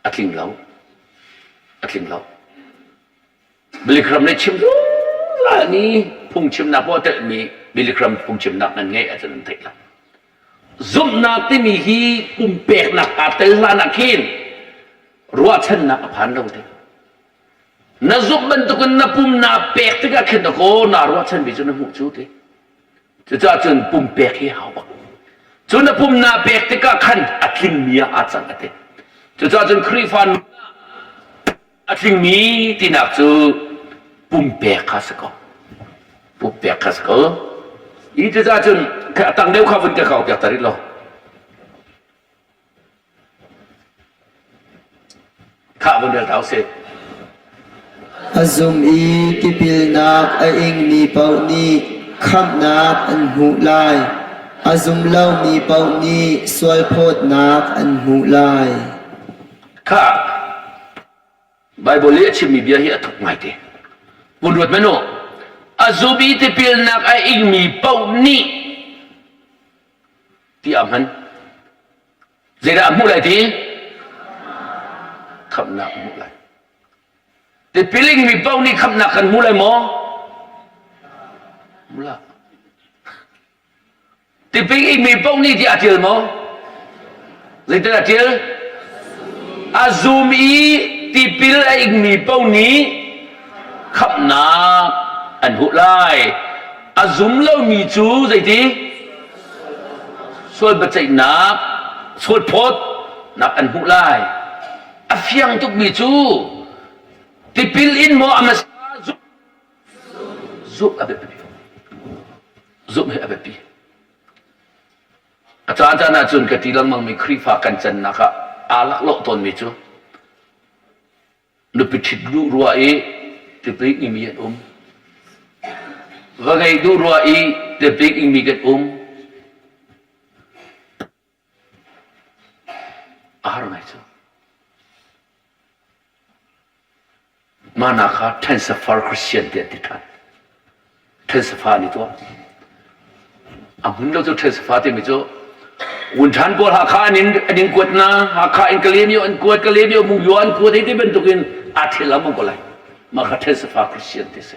a tling lo. A tling lo. Billy Graham nih chim zungzal ni phungchimnak paoh telhmi Billy Graham phungchimnak nan ngeih ahcun nan theih lo. Zumhnak timi hi pumpeknak aa tel hlan ah khin ruahchannak a phan lo te. Na zumh bantukin na pum naa pek tikah khin dakaw naa ruahchanmi cu na hmuh cu te. Cucaah cun pumpek hi hau bak. Cu na pum naa pek tikah khan a tlingmi ah aa cang a ti. Cucaah cun Khrihfa nun ah a tlingmi tinak cu pumpek kha si ko. Pumpek kha si ko. I cucaah cun a tang deuh kha vun ka kau piak ta rih lo. Khah vun rel hna usih. A zum i tipilnak a ingmi paoh nih khamhnak an hmuh lai. A zum lomi paoh nih sualphawtnak an hmuh lai. Khah Baibal i a chimmi bia hi a thuk ngaite. Vun ruat hmanh u. A zum i tipilnak a ingmi paoh nih ti a hman. Zeidah a hmuh lai ti? Khamhnak a hmuh lai. Tipil ingmi paoh nih khamhnak kan hmu lai maw? Hmu la. Tipil ingmi paoh nih ti a ṭial maw? Zeitin a ṭial? A zum i tipil a ingmi paoh nih khamhnak an hmuh lai. A zum lomi cu zeiti? Sual biaceihnak, sual phawtnak an hmuh lai. A fiang tukmi cu tipil in maw a hmasa zumh a biapi. Zumh hi a biapi. A caan caan ahcun ka ti lengmangmi Khrihfa kan cannak ah aa laklawh tawnmi cu Nupi ṭhit duh rua i tipil ingmi an um. Va ngei duh rua i tipil ingmi kan um. A har ngai cu. Mana kha Ṭhensafar Christian ti an ti ṭhan. Ṭhensafa an i tuah. A hmun lo cu ṭhensafa timi cu Wunṭhan pawl Hakha an in an in kuat na Hakha in Kalaymyo an kuat Kalaymyo Mungyo an kuat hei ti bantukin aa ṭhial lengmang ko lai. Mah kha ṭhensafa Christian ti si.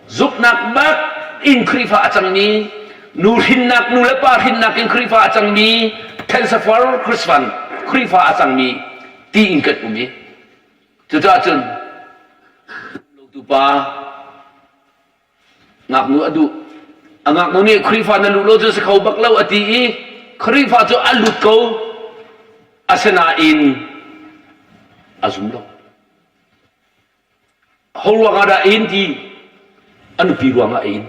Zumhnak bak in Khrihfa a cangmi nu hrinnak nu le pa hrinnak in Khrihfa a cangmi ṭhensafar Christian Khrihfa a cangmi ti in kan um i cucaah cun Lotu pa ngaknu a duh. A ngaknu nih Khrihfa na luh lo cu si kho bak lo a ti i Khrihfa cu a lut ko. Asinain a zum lo. Ho ruangah dah in ti? A nupi ruangah in.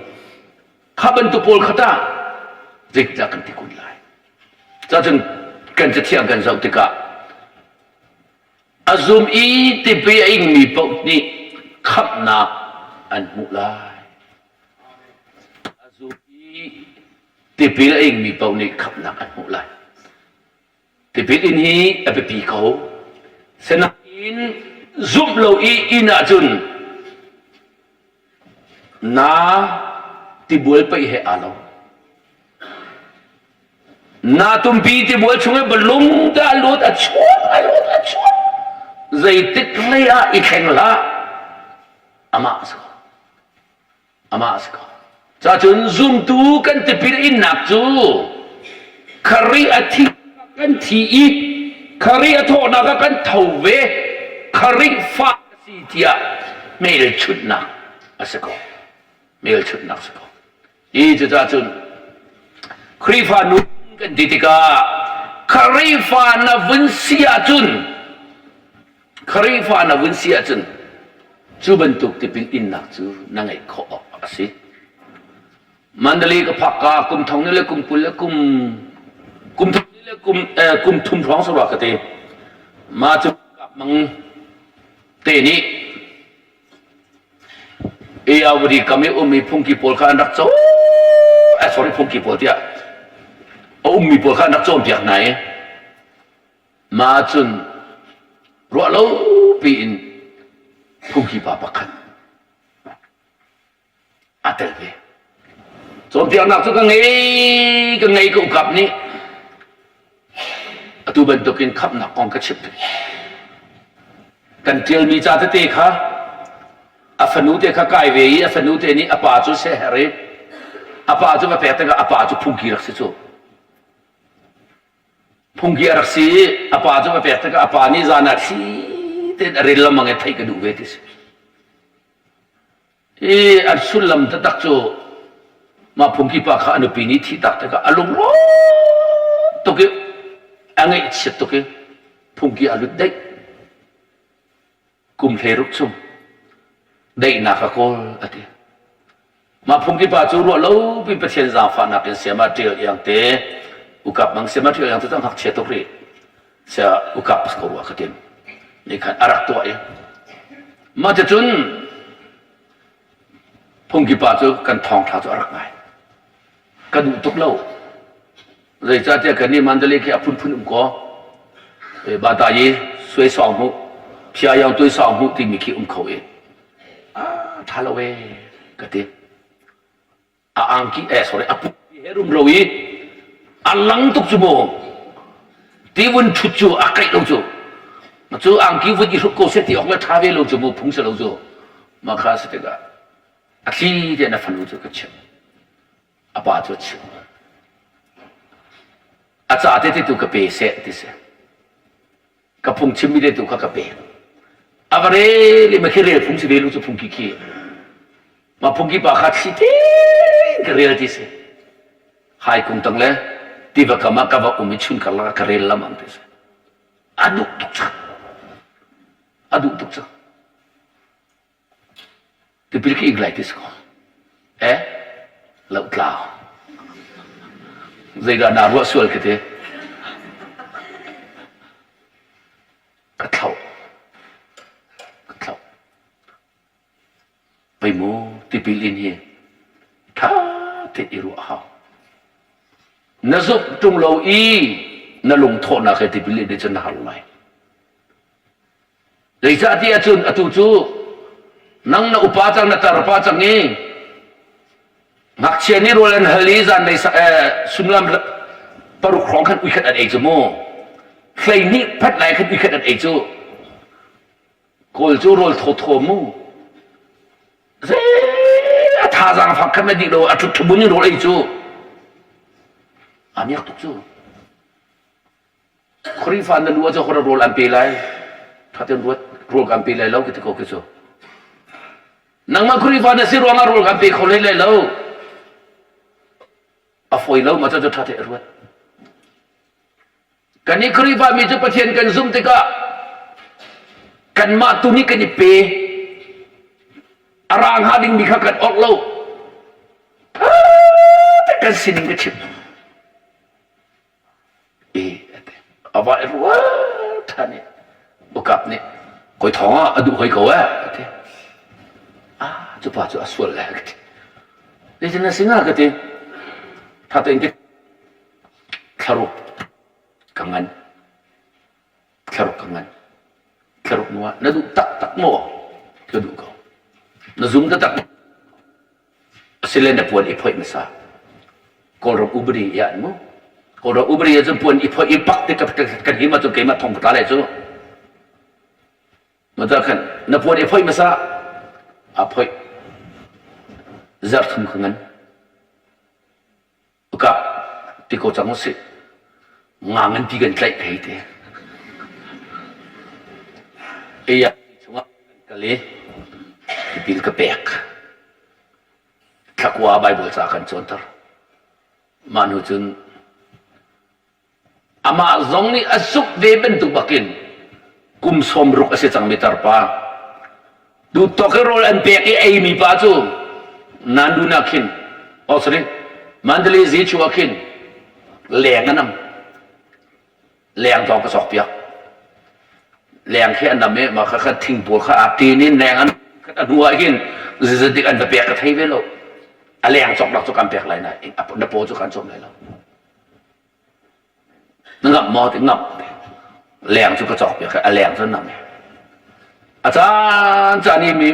Kha bantuk pawl kha tah zeitindah kan ti kun lai? Cacun kan cathiang kan zoh tikah A zum i tipil a ingmi paoh nih khamhnak an hmuh lai. A zum i tipil a ingmi paoh nih khamhnak an hmuh lai. Tipil in hi a biapi ko. Sinain zumh lo i inn ahcun Na tibual paih he aa lo. Na tumpi tibual chung i balung te a lut a chuak a lut a chuak. Zeitik hlei ah i thleng hlah. Amah a si ko. Amah a si ko. Cacun zumtu kan tipil innak cu Khrih a thi kan thi i Khrih a thawhnak ah kan tho ve. Khrih fa a si tiah hmelchunhnak a si ko. Hmelchunhnak a si ko. Hi cucaah cun. Khrihfa nun kan ti tikah Khrihfa na vun si ahcun Khrihfa na vun si ahcun cu bantuk tipil innak cu na ngeih khawh awk a si. Mandalay ka phak ka kum thong ni le kum 20 le kum kum thong ni le kum eh, kum thum hrawng sarua ka te. Ma cu kap mang te nih Eawadi kam i ummi phungki pawl kha an rak caw eh, sorry phungki pawl tiah a ummi pawl kha an rak cawnpiak hna i mah cun ruah lo piin phungki pa pakhat aa tel ve. Cawnpiaknak cu ka ngei ka ngei ka ukap nih atu bantukin khamhnak kong ka chimh. Kan ṭialmi ca tete kha a fanu te kha kai ve i a fanu te nih a pa cu seher i a pa cu va pek tikah a pa cu phungki rak si cu. Phungki a rak si i a pa cu va pek tikah a pa nih zan ah thli tein a rel lengmang i theih ka duh ve ti si. Hi an sullam taktak cu mah phungki pa kha a nupi nih thihtak tikah a lungrawk tuk i a ngaihchiat tuk i phungki a lut daih. Kum 16 chung daihnak a kawl a ti. Mah phungki pa cu ruah lopi Pathian zaangfahnak in siama ṭial iang te ukap mang siama ṭial iang te cu a ngakchia tuk rih. Sia ukap ko rua ka tim. Nih khan a rak tuah i mah ticun phungki pa cu kan thawngṭha cu a rak ngai. Ka duh tuk lo. Zeicahtiah kan nih Mandalay khi a phunphun um kaw bata yi suai sawng hmuh phia yang tui sawng hmuh timi khi um kho i a ṭha lo e ka ti. A angki eh sorry a pu he rum ro i a lang tuk cu mu ti vun ṭhut cu a kaih lo cu cu angki vun i hruk ko seh ti awk le ṭha ve lo cu mu phung si lo cu mah kha si tikah a thli tein a fanu cu ka chimh a pa cu a chimh a ca te te tu ka pe seh ti si ka phungchimmi te tu kha ka pek a va rel i ma khi rel phung si ve lu cu phungki khi ma phungki pa kha thli tein ka rel ti si hai kung tang le tiva kam ah ka va um i chun karlak ah ka rel lamang ti si a duh tuk cang a duh tuk cang Tipil ka ing lai ti si ko. Eh? Lohtlau. Zeidah naa ruah sual ka ti? Ka thlauh. Ka thlauh. Pei mu tipil in hi tha te i ruah hau. Na zumh ṭung lo i na lungthawhnak he tipil in cun na har lai. Zeicah ti ahcun atu cu nang na upa cang na tarpa cang i ngakchia nih rawl an hal i zanlei suimilam paruk hrawng khan uikhat an ei cu mu 12 phat lai khan uikhat an ei cu kawl cu rawl thawthaw mu zei a thazaang fak khan na dih lo a ṭhut ṭhubun in rawl ei cu a miak tuk cu Khrihfa na lu ah cu rawl an pe lai. Ṭha tein ruat rawl kan pe lai lo ka ti ko khi cu. Nangmah Khrihfa na si ruangah rawl kan pe kho hlei lai lo. A fawi lo ma cu ṭha tein ruat. Kan i Khrihfa mi cu Pathian kan zumh tikah kanmah tu nih kan i pe. A ra hnga dingmi kha kan orh lo. Kan sining ka chim. A va i rual ṭhan i ukap nih koi thawng ah a duh hoi ko eh a ti. Ah cu pa cu a sual le ka ti. Zeitin na si nga ka ti. Tha tein ka thlaruk ka ngan. Thlaruk ka ngan. Thlaruk nu ah na duh taktak maw? Ka duh ko. Na zum taktak Asile na puan i phoih hmasa. Kawlram upadi i an mu. Kawlram upadi ah cun puan i phoih i pak te kan him ahcun keimah thong ka tla lai cu. Mata khan na puan i phoih hmasa. A phoih. Zarh thum ka ngan. Kap ti ko cang usih. Nga nganpi kan tlaih phei te. Ei chungah kan kal i tipil ka pek. Thlakua Bible ca kan cawnter. Mah hnu cun amah zong nih a zumh ve bantuk bakin kum 60 a si cangmi tarpa duhtawk i rawl an pek i eimi pa cu Nandu na khin oh sorry Mandalay Zichu ah khin leng an am leng tawng ka cawk piak leng khi an nam i mah kha kha thing pawl kha aa tin in leng an a hnu ah hin zeizat an va pek ka thei ve lo a leng cawk nak cu kan pek lai na na paw cu kan cawm lai lo na ngamh maw ti ngamh leng cu ka cawk piak a leng cu nam a caan caan i mi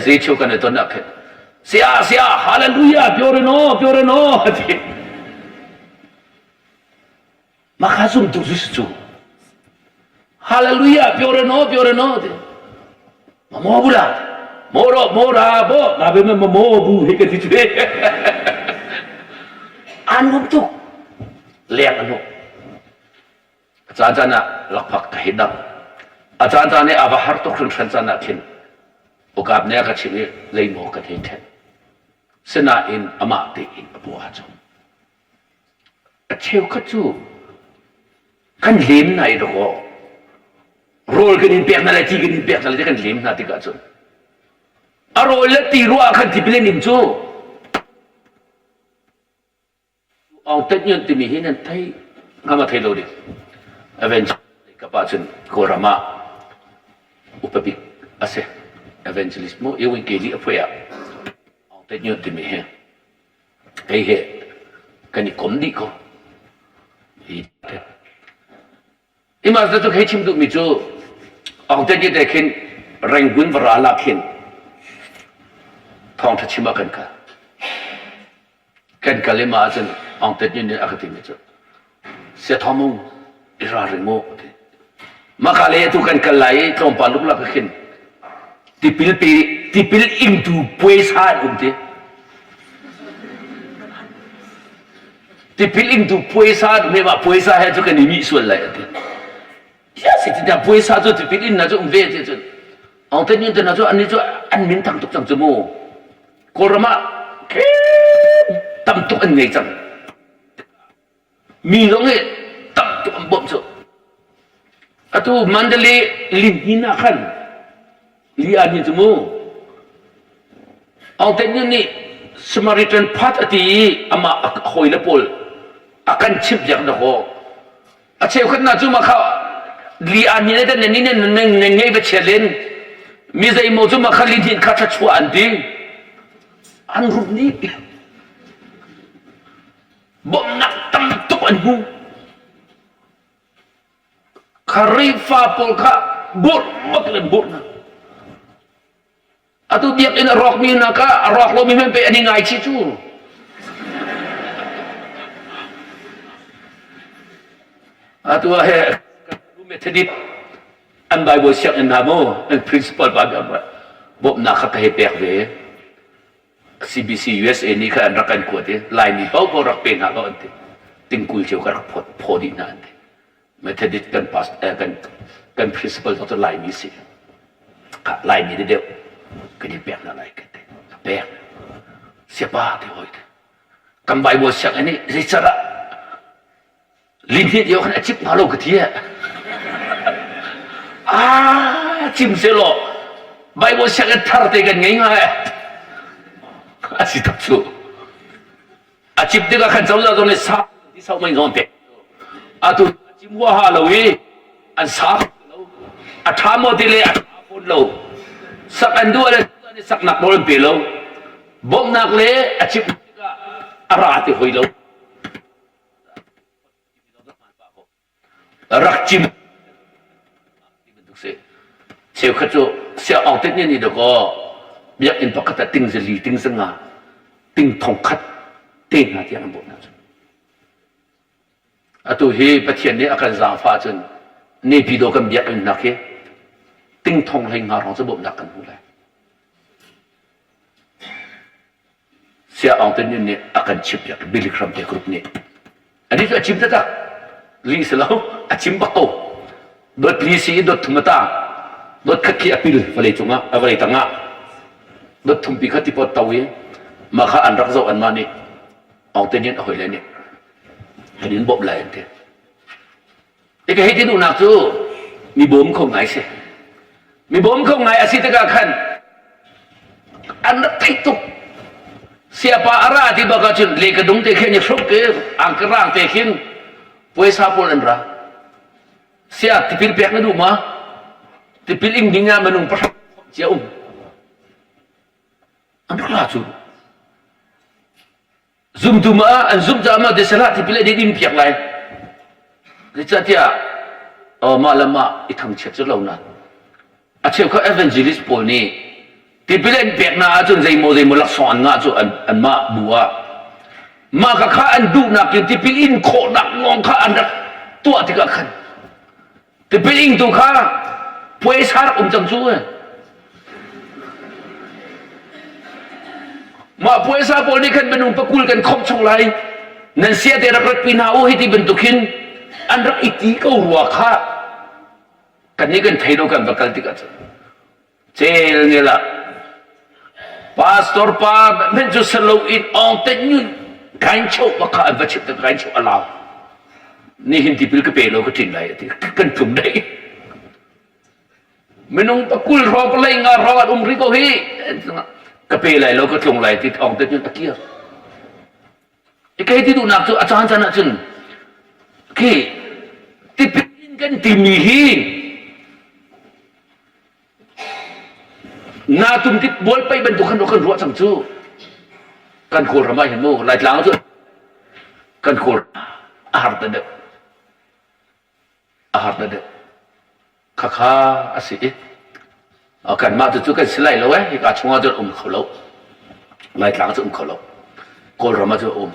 Jesuh kan i ton ah khin sia sia hallelujah pure no pure no ti Mah kha zumtu cu si cu. Hallelujah, pure no, pure no ti. Ma mo bu la. Mo ro mo ra bo na be ma mo bu he ka ti chu. An nuam tuk. Leng an A caan caan ah lakphak ka hei dang. A caan caan i a va har tuk hringhran caan ah khin ukap nih a ka chimh i leimaw ka thei ṭhen. Sinain amah tein a paw aa cawm. A cheukhat cu kan lem hna i dawkaw rawl kan in pek hna le ti kan in pek hna le kan lem hna tikah cun a rawl le ti ruah ah khan tipil an in cu Aung Tet Nyunt timi hi nan thei hnga ma thei lo ding Avenger ka pa cun Kawlram ah upa bik a si evangelist mu Ewin Keli a phuai ah Aung Tet Nyunt timi hi Kei he kan i kom dih ko. Hi Imah cu hei chim duhmi cu Aung Tet te khin Rangoon va ral ah khin thawngṭha chim ah kan kal. Kan kal i mah ahcun Aung Tet nih a ka timi cu Sia Thawng Mung i ralring u ti. Maka le atu kan kal lai i tlawmpal luklak ah khin tipil pe tipil ingtu puaisa an um ti. Tipil ingtu puaisa an um i mah puaisa he cu kan i mih sual lai a ti. Ya si ti puaisa cu tipil in na cu um ve ti cun Aung Tet Nyunt te hna cu annih cu an min thang tuk cang cu mu. Kawlram ah tam tuk an ngei cang. Mi zong hi tam tuk an bawmh cu. Atu Mandalay lihnin ah khan li an hin cu mu. Aung Tet Nyunt nih Samaritan Path a ti i amah a hawile pawl a kan chimh piak dakaw. A cheukhat hna cu mah kha li an hin nan ni nan nan ngei va chia len mi zeimaw cu mah kha lihnin kha thluachuah an ti. An rup nih Bawmhnak tam tuk an hmu. Khrihfa pawl kha burh bak in an burh hna. Atu biakinn a rawkmi hna kha a rawk lomi hmanh pei an i ngaichih cu. Atu ah he Methodist an Bible sianginn hna mu an principal pa bawmhnak kha ka hei pek ve. CBC USA nih khan an rak kan kuat i Laimi paohpaoh rak pe hna law an ti. Tingkul cio ka rak phawt phaw dih hna an ti. Methodist kan past eh, kan kan principal zong cu Laimi si. Kha Laimi de deuh kan in pek hna lai ka ti. Ka pek. Siapa ti hoi. Kan Bible sianginn i zeicadah Lihnih lio khan a cip hnga lo ka ti. Ah, cim selaw Bible sianginn thar te kan ngei hnga. A si tak cu. A cip tikah khan cozah zong nih sa ti sau mai zawn te. Atu a cim huaha lo i an sa lo. A ṭha maw ti le a ṭha fawn lo. Sak an duh le saknak nawl an pe lo. Bawmhnak le a cip tikah a ra ti hoi lo. Rak cim ti bantuk si. Cheukhat cu sia awng tet nih dakaw biakinn pakhat ah ting zali, ting zanga, ting thong khat te hna tiang an bawmh hna cu. Atu hi Pathian nih a kan zaangfah cun Naypyidaw kan biakinn nak hi ting thong hlei nga hrawng cu bawmhnak kan hmu lai. Saya Aung Tin Nyunt nih a kan chimpiak Billy Graham te group nih. Anih cu a chim taktak. Lih si lo, a chim bak ko. Dot li si i dot thum a tang. Dot khat khi a pil vawlei cungah, a vawlei tangah. Dot thumpi kha tipawt to i mah kha an rak zoh anmah nih Aung Tin Nyunt a hawile nih. Kan in bawmh lai an ti. Ika hei ti duhnak cu mi bawm kho ngai si. Mi bawm kho ngai a si tikah khan an rak theih tuk. Siapa a ra ti bak ahcun le ka dung te khin i hruk i angkarang te khin puaisa pawl an ra. Sia tipil pek na duh ma? Tipil ing ding ah minung pahra cia um. An rak ra cu. Zumtu ma an zumh caah ma tisalah tipil a din piak lai. Zeicahtiah mah le mah i thangchiat cu lo nain a cheukhat evangelist pawl nih tipil an pek hna ahcun zeimaw zeimaw laksawng an ngah cu an anmah bu ah mah kha kha an duhnak in tipil in khawhnak lawng kha an rak tuah tikah khan Tipil ingtu kha puaisa rak um cang cu. Mah puaisa pawl nih khan minung pakul kan khomh chung lai. Nan sia te rak ratpi hna u hi ti bantuk hin an rak i ti ko rua kha kan nih kan thei lo kan va kal tikah cun cel ngel ah pastor pa hmenh cu salo in ong te nyun kain cho ba kha an va chimh te kain cho alau nihin tipil ka pe lo ka ṭin lai ati kan tlum dai minung pakul hrawng palei nga hrawng an um ri ko hi ka pe lai lo ka tlung lai ti thawng te cun a kir kei ti duhnak cu a caan caan ahcun khi tipil kan timi hi Nga tum tik bual pei bantuk khan kan ruah cang cu. Kan Kawlram ah hin mu Laitlang cu kan Kawl a har ta deuh. A har ta deuh. Khakha a si i kanmah tu cu kan si lai lo eh hika chungah cun um kho lo. Laitlang cu um kho lo. Kawlram ah cu um.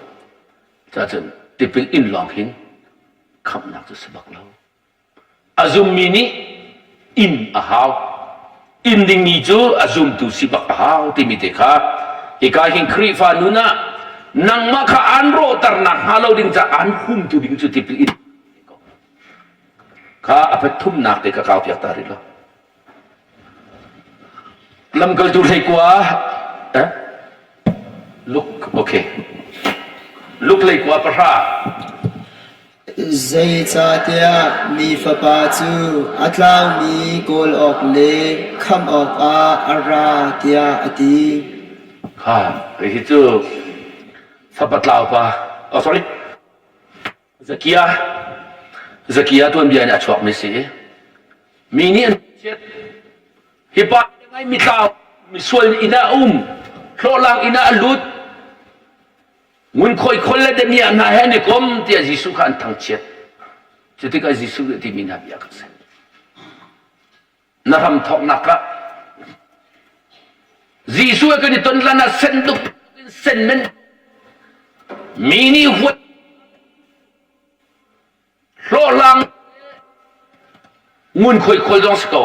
Cacun tipil in lawng hin khamhnak cu si bak lo. A zummi nih inn a hau. Inn dingmi cu a zumtu si bak a hau timi te kha hika hin Khrihfa nun ah nangmah kha aan rawhternak hnga lo ding caah aan humtu ding cu tipil in kha a pathumnak te ka kau piak ta rih lo. Lamkaltu hleikua eh? Luke okay. Luke hleikua pahra Zeicahtiah Mi Fapa cu a tlaumi kawl awk le khamh awkah a ra tiah a ti. Kha hihi cu fapa tlau pa oh sorry Zakia Zakia tuanbia in a chuakmi si i mi nih an chiat hi pa ngai mitlau misual inn ah a um hlawhlang inn ah a lut Ngunkhuai khol le damiah hna he an i kom tiah Jesuh kha an thangchiat. Cu tikah Jesuh nih timi hna bia kha a si. Na ram thawknak ah Jesuh he kan i ton lan ah sen duk in sen men mi nih huat hlawhhlang ngunkhuai khawl zong si ko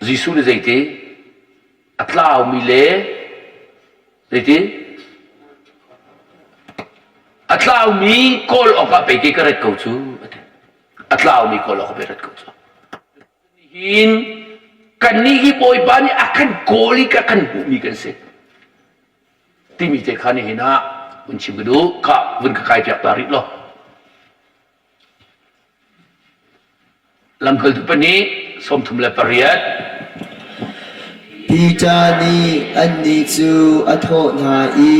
Jesuh nih zeiti a tlaumi le zeiti a tlaumi kawl awkah pei ke ka rat ko cu a ti a tlaumi kawl awkah pei rat ko cu nihin kannih hi Bawipa nih a kan kawl i ka kan hmuhmi kan si timi te kha nihin ah vun chim ka duh kha vun ka kai piak ta rih law Lamkaltu pahnih 38 Peter nih annih cu a thawh hna i,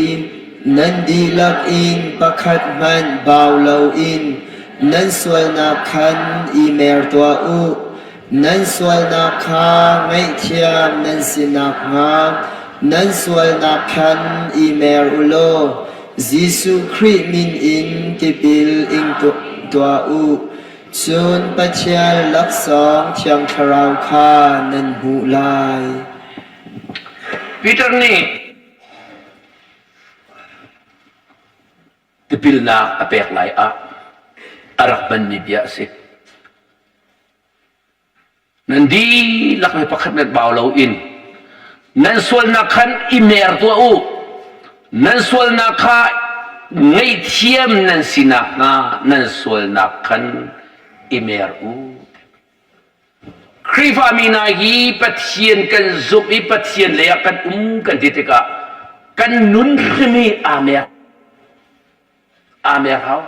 Nan dihlak in pakhat hmanh bau loin nan sualnak khan i mer tuah u. Nan sualnak kha ngaihthiam nan si nakhnga nan sualnak khan i mer u law Jesuh Khrih min in tipil ing tuah u. Cun Pathian laksawng Thiang Thlarau kha nan hmuh lai. Peter nih tipilnak a pek lai ah a rak hmanmi bia a si. Nan dihlak mi pakhat nan bau loin nan sualnak khan i mer tuah u. Nan sualnak kha ngaihthiam nan si nakhnga nan sualnak khan i mer u. Khrihfami hna hi Pathian kan zumh i Pathian lei ah kan um kan ti tikah kan nun hrim hi aa mer. Aa mer hau.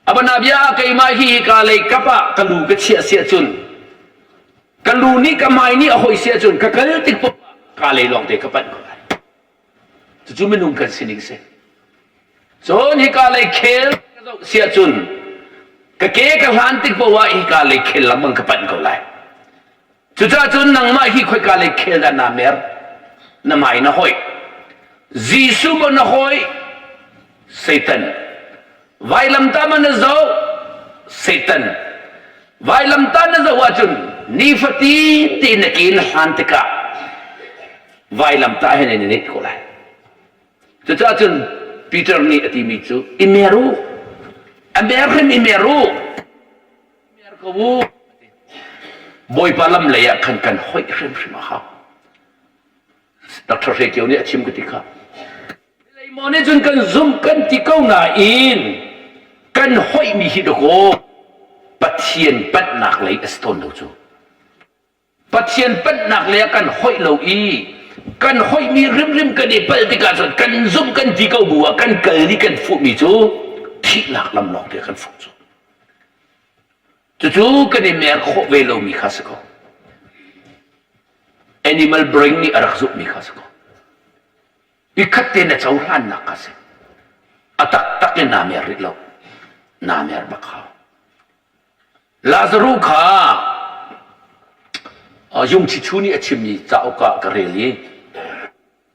Abana bia ah keimah hi hika lei kap ah ka lu ka chiah siah cun ka lu nih ka hmai nih a hoi siah cun ka kal tik poah ka lei lawng te ka panh ko lai. Cucu minung kan sining si. Cun hika lei khel ka zoh siah cun ka ke ka hlan tik poah ah hika lei khel lengmang ka panh ko lai. Cucaah cun nangmah hi khoika lei khel dah naa mer? Na hmai na hoih. Jesuh maw na hoih? Satan. Vailamtah maw na zoh? Satan. Vailamtah na zoh ahcun nifatin tein na ke na hlan tikah vailamtah he nan i neih ko lai. Cucaah cun Peter nih a timi cu i mer u. A mer hrim i mer u. Mer ko u. Bawipa lam lei ah khan kan hoih hrimhrim a hau. Dr. Hre Kio nih a chim ka ti kha. Leimaw nih cun kan zumh kan ti ko nain kan hoihmi hi dakaw Pathian panhnak lei a si tawn lo cu. Pathian panhnak lei ah kan hoih lo i kan hoihmi rimrim kan i palh tikah cun kan zumh kan ti ko bu ah kan kal i kan fuhmi cu thihnak lam lawng te kan fuh cu. Cucu kan i mer khawh ve lomi kha si ko. Animal brain nih a rak zumhmi kha si ko. Ikhat te na cohlannak kha si. A taktak in naa mer rih lo. Naa mer bak hau. Lazaruh kha Yungchichu nih a chimmi cauk ah ka rel i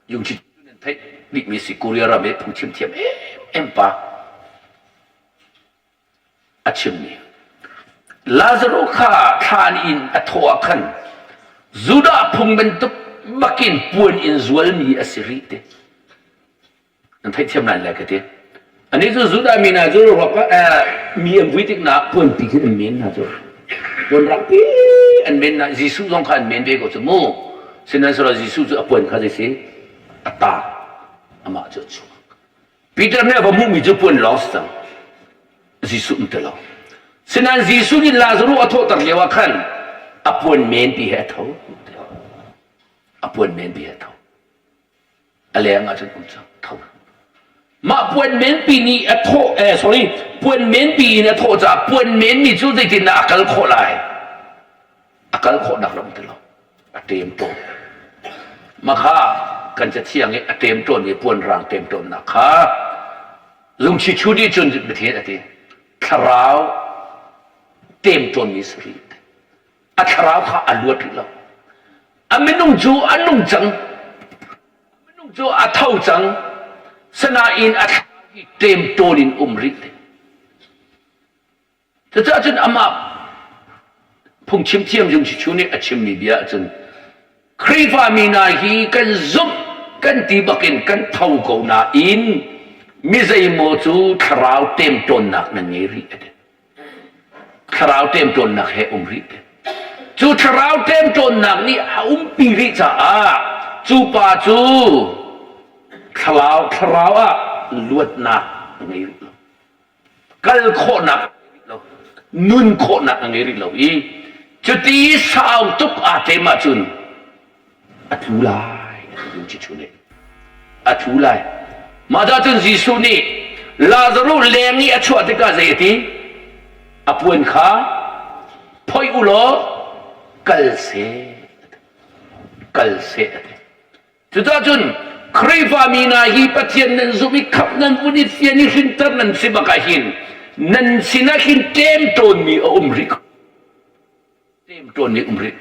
Yungchichu nan theih bikmi si Korea ram i phungchim thiam em pa a chimmi. Lazaruh kha thlan in a thawh ah khan Judah phung bantuk bakin puan in zualmi a si rih te. Nan theihthiam lai lai ka ti. Anih cu Judah mi hna cu ruak mi an vui tik na puanpi khin an men hna cu. Puan rakpi an men na Jesuh zong kha an men ve ko cu mu. Sihmanhsehlaw Jesuh cu a puan kha zei si? A ta. Amah cu a chuak. Peter nih a va hmuhmi cu puan lawng si cang. Jesuh um ti lo. Sinain Jesuh nih Lazaruh a thawhter lio ah khan a puan menpi he a tho. A puan menpi he a tho. A leng ah cun um cang tho. Mah puan menpi nih a thawh eh sorry puan menpi in a thawh caah puan menmi cu zeitindah a kal khawh lai? A kal khawhnak ram ti lo. A ṭem tawn. Mah kha kan cathiang i a ṭem tawn i puan rang ṭem tawnnak kha lungchi chu nih cun Pathian a ti thlarau ṭem tawnmi si rih. A thlarau kha a luat rih lo. A minung cu a nung cang. A minung cu a tho cang. Sinain a thlarau hi ṭemṭawn in um rih te. Cucaah cun amah phungchim thiam Jung Chichu nih a chimmi bia ahcun Khrihfa mi hna hi kan zumh kan ti bakin kan tho ko nain mi zeimaw cu thlarau ṭemṭawnnak nan ngei rih a ti. Thlarau ṭemṭawnnak he um rih te. Cu thlarau ṭemṭawnnak nih a umpi rih caah cu pa cu thlarau thlarau ah luatnak a ngei rih lo. Kal khawhnak a ngei rih lo. Nun khawhnak a ngei rih lo i cuti sau tuk aa ṭem ahcun a tlu lai a ti Jesuh nih a tlu lai mah dah cun Jesuh nih Lazaruh leng i a chuah tikah zei a ti a puan kha phoih u law kal seh kal seh a ti cucaah cun Khrihfa mi hna hi Pathian nan zumh i khamh nan vun i fian i hrinter nan si bak ah hin nan sinah hin ṭemṭawnmi a um rih ṭemṭawnmi um rih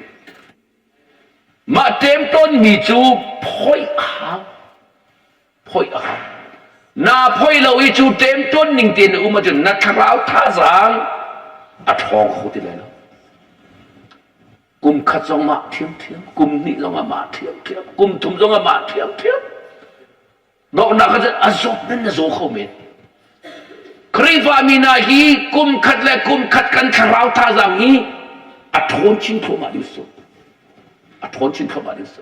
Mah ṭemṭawnmi cu phoih a hau. Phoih a hau. Naa phoih lo i cu ṭemṭawn ning tein na um ahcun na thlarau thazaang a ṭhawng kho ti lai lo. Kum khat zong mah ṭhiamṭhiam, kum hnih zong ah mah ṭhiamṭhiam, kum thum zong ah mah ṭhiamṭhiam. Donghnak ah a zawt nan na zaw kho men. Khrihfa mi hna hi kum khat le kum khat kan thlarau thazaang hi a ṭhawn chin thluahmah ding si. A ṭhawn chin thluahmah ding si.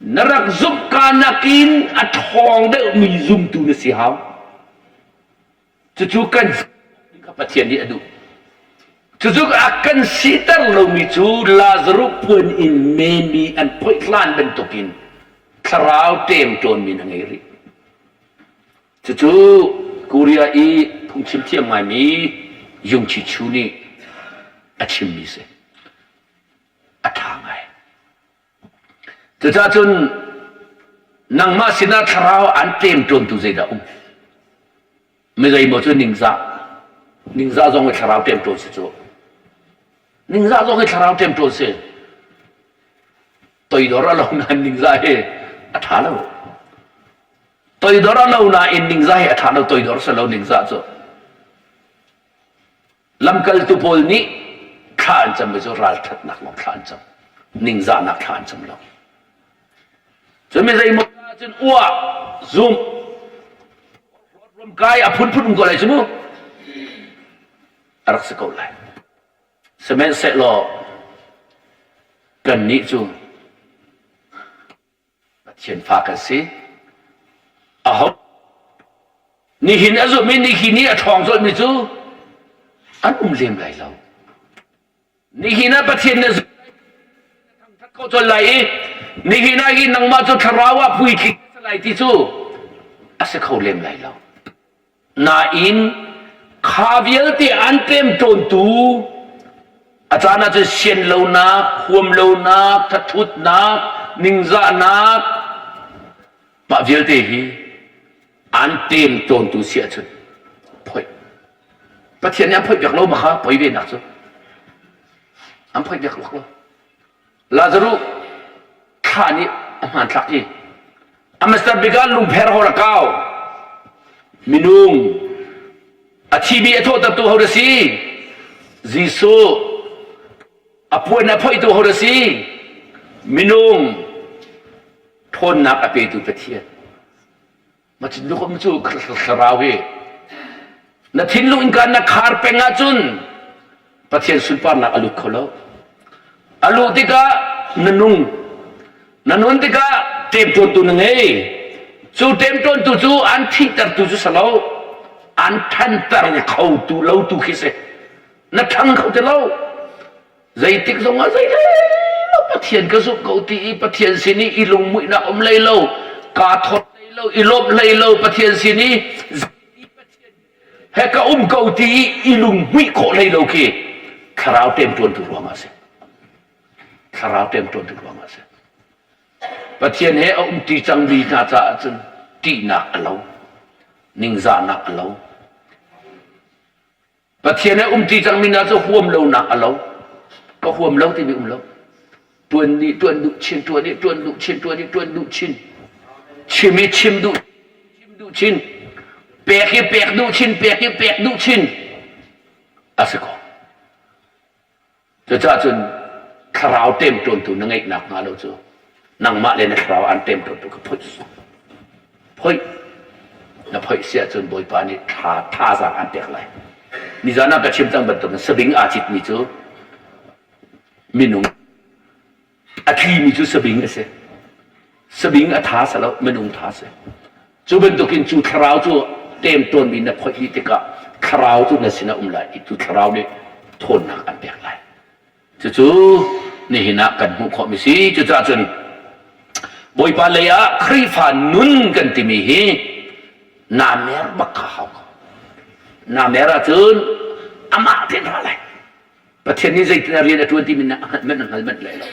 Na rak zumh ka nakin a ṭhawng deuhmi zumtu na si hau. Cucu kan kha Pathian nih a duh. Cucu a kan siter lomi cu Lazaruh puan in memi an phoih hlan bantukin thlarau ṭemṭawnmi na ngei rih. Cucu Korea i phungchim thiam ngaimi Yung Chi Chu nih a chimmi si. A ṭha ngai. Cucaah cun nangmah sinah thlarau an ṭemṭawntu zeidah um? Mi zeimaw cu ningzah. Ningzah zong hi thlarau ṭemṭawn si cu. Ningzah zong hi thlarau ṭemṭawn si. Toidor a lo nain ningzah hi a ṭha lo. Toidor a lo nain ningzah hi a ṭha lo. Toidor si lo ningzah cu. Lamkaltu pawl nih thla an cammi cu ralṭhatnak lawng thla an cam. Ningzahnak thla an cam lo. Cun mi zeimaw cun uah, zumh, kai a phunphun um ko lai cu mu. A rak si ko lai. Sihmanhsehlaw kannih cu Pathian fa kan si. Aho nihin a zumh i nihin i a ṭhawng colhmi cu an um lem lai lo. Nihin ah Pathian na zumh thangṭhat khawh colh lai i nihin ah hin nangmah cu thlarau ah puitling na si lai ti cu a si kho lem lai lo. Nain kha vialte an ṭemṭawntu a caan ah cun sian lonak, huam lonak, thathutnak, ningzahnak mah vialte hi an ṭemṭawntu si ahcun phoih. Pathian nih an phoih piak lo ma kha poi ve nak cu. An phoih piak lo. Lazaruh thla nih a hmanthlak i a hmasa bik ah lungpher hor a kau. Minung a thimi a thawhtertu ho dah si? Jesuh a puan a phoihtu ho dah si? Minung ṭhawnnak a petu Pathian. Ma thinlung cu thlarau hi na thinlung innka na khar peng ahcun Pathian sunparnak a lut kho lo. A luh tikah na nung. Na nun tikah ṭemṭawntu na ngei. Cu ṭemṭawntu cu an thihtertu cu si lo. An ṭhanter khotu lo tu khi si. Na ṭhang kho ti lo. Zeitik zong ah zei lo Pathian ka zumh ko ti i Pathian sin i i lungmuihnak um hlei lo, kaa thawt hlei lo, i lawmh hlei lo Pathian sin i he ka um ko ti i i lunghmuih khawh hlei lo khi thlarau ṭemṭuantu ruangah a si. Thlarau ṭemṭuantu ruangah a si. Pathian he a umṭi cangmi hna caah cun ṭihnak a lo, ningzahnak a lo. Pathian he umṭi cangmi hna cu huam lonak a lo. Ka huam lo timi um lo. Ṭuan nih ṭuan duh chin, ṭuan nih ṭuan duh chin, ṭuan nih ṭuan duh chin. Chim i chim duh, chim duh chin. Pek i pek duh chin, pek i pek duh chin. A si ko. Cucaah cun thlarau ṭemṭawntu na ngeih nakhnga lo cu nangmah le na thlarau aan ṭemṭawntu kha phoih. Phoih. Na phoih si ahcun Bawipa nih tha thazaang aan pek lai. Nizan ah ka chim cang bantukin sabing aa citmi cu minung A tlimi cu sabing a si. Sabing a tha si lo, minung tha si. Cu bantukin cu thlarau cu ṭemṭawnmi na phoih dih tikah thlarau cu na sinah um lai i cu thlarau nih ṭhawnnak an pek lai. Cucu nihin ah kan hmuh khawhmi si. Cucaah cun Bawipa lei ah Khrihfa nun kan timi hi naa mer bak kha hau ko. Naa mer ahcun amah tein ra lai. Pathian nih zeitindah rian a ṭuan timi na hngalh manh na hngal manh lai lo.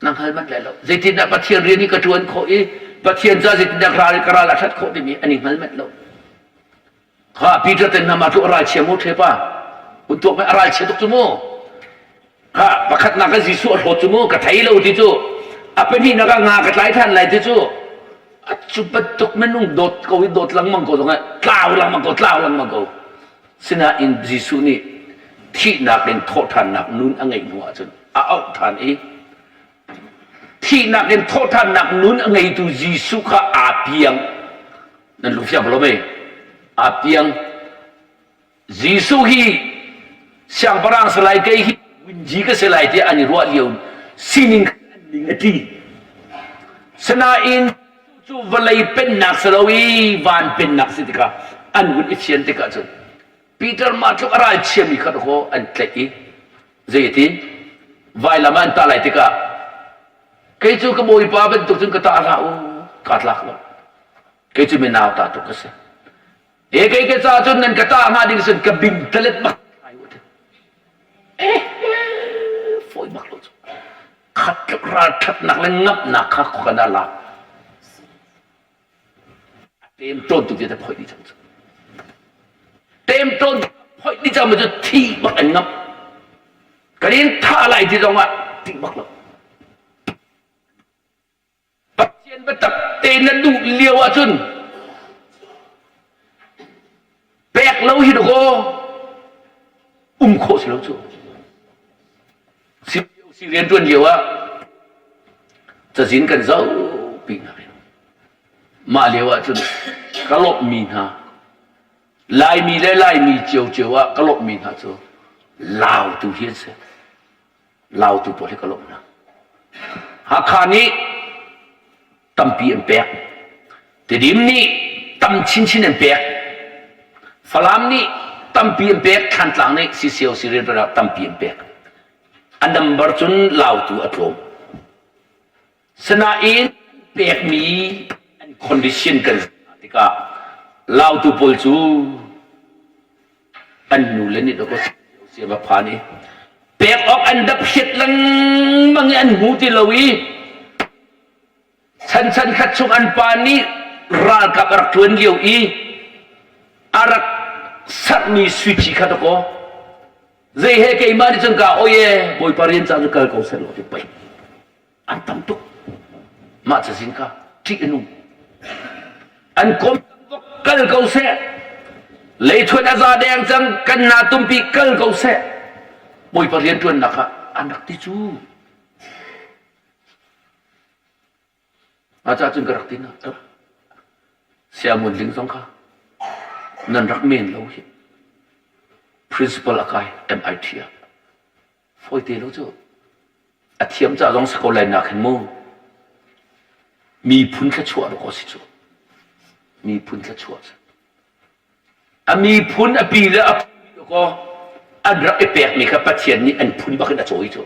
Na hngal manh lai lo. Zeitindah Pathian rian hi ka ṭuan khawh i Pathian ca zeitindah ral ka ral a ṭhat khawh timi an i hngal manh lo. Kha Peter ten hna ma cu a ralchia mu ṭhepa. Un tuak mai a ralchia tuk cu mu. Kha pakhatnak ah Jesuh a hlawt cu mu ka thei lo ti cu. A pahnihnak ah nga ka tlai ṭhan lai ti cu. A cu bantuk minung dawt ko i dawt lengmang ko zong ah tlau lengmang ko tlau lengmang ko. Sinain Jesuh nih thihnak in thawhṭhannak nun a ngeih hnu ahcun a auh ṭhan i thihnak in thawhṭhannak nun a ngeitu Jesuh kha aa piang. Nan lungfiang lo mei? Aa piang. Jesuh hi siangpahrang si lai kei hi winji ka si lai tiah an i ruah lio sining an ning a ṭi. Sinain cu vawlei pennak si lo i van pennak si tikah an hun i fian tikah cun Peter mah tluk a ralchiami kha dawkaw an tlaih i zei a ti vailam ah an tah lai tikah kei cu ka bawipa bantuk cun ka tah hlah u kaa tlak lo. Kei cu mi nauta tuk ka si. E kei ke ca cun nan ka ta hnga ding sin ka bing talet bak. Eh fawi bak lo cu. Khat tluk ral thatnak le ngamhnak kha khuan ah lak. A tem tawn tu te phoih dih cang cu. Tem tawn phoih dih cang cu thi bak an ngamh. Kan in thah lai ti zong ah ti bak lo. Pathian biatak te na duh lio ahcun pek lo hi dakaw um khawh si lo cu. Si rianṭuan lio ah cazin kan zoh pi hna. Mah lio ahcun ka lawmhmi hna Laimi le Laimi ciocio ah ka lawmhmi hna cu Lautu hi an si. Lautu pawl hi ka lawmh hna. Hakha nih tampi an pek. Tidim nih tam chinchin an pek. Falam nih tampi an pek. Thlantlang nih CCOC rianṭuan ah tampi an pek. A number cun Lautu a tlawm. Sinain pekmi an condition kan tikah Lautu pawl cu an nule nih dawkaw sia va phan i pek awk an dap hriat lengmang i an hmu ti lo i chan chan khat chung an pa nih ralkap a rak ṭuan lio i a rak serhmi suici kha dawkaw zei he keimah nih cun ka oye bawipa rian ca cu kal ko seh law ti pei an tam tuk mah cazin kha ṭih a nung an kom kal ko seh leithuan a za deng cang kan na tumpi kal ko seh bawipa rianṭuannak ah an rak ti cu a ca cun ka rak ti na siamun ling zong kha nan rak men lo hi principal a kai MIT ah Fawite lo cu a thiam ca zong si ko lai nak hin mu miphun thluachuah dawh si cu miphun thluachuah cu a miphun a pi le a pu ko an rak i pekmi kha Pathian nih an phun bak in a cawi cu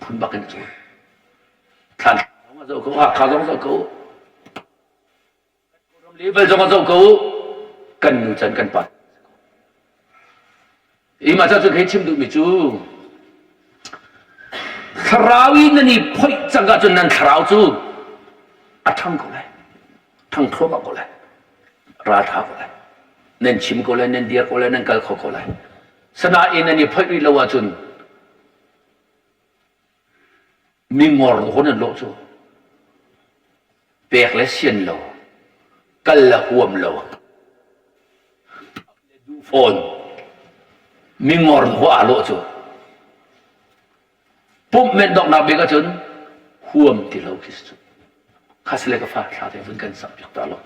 phun bak in a cawi thlan zong a zoh ko Hakha zong zoh ko Level zong a zoh ko kan nu can kan pa Ima ca cu hei chim duhmi cu thlarau i nan i phoih cang ahcun nan thlarau cu a ṭhang ko lai ṭhang thluahmah ko lai ralṭha ko lai nan chim ko lai nan dir ko lai nan kal kho ko lai sanain nan i phoih rih lo ahcun mi ngor hon an lawh cu pek le sian lo kal le huam lo duh fawn mi ngor ho aa lawh cu pumh men donghnak bik ahcun huam ti lo khi cu khas le ka fa thla te vun kan sak piak ta lo.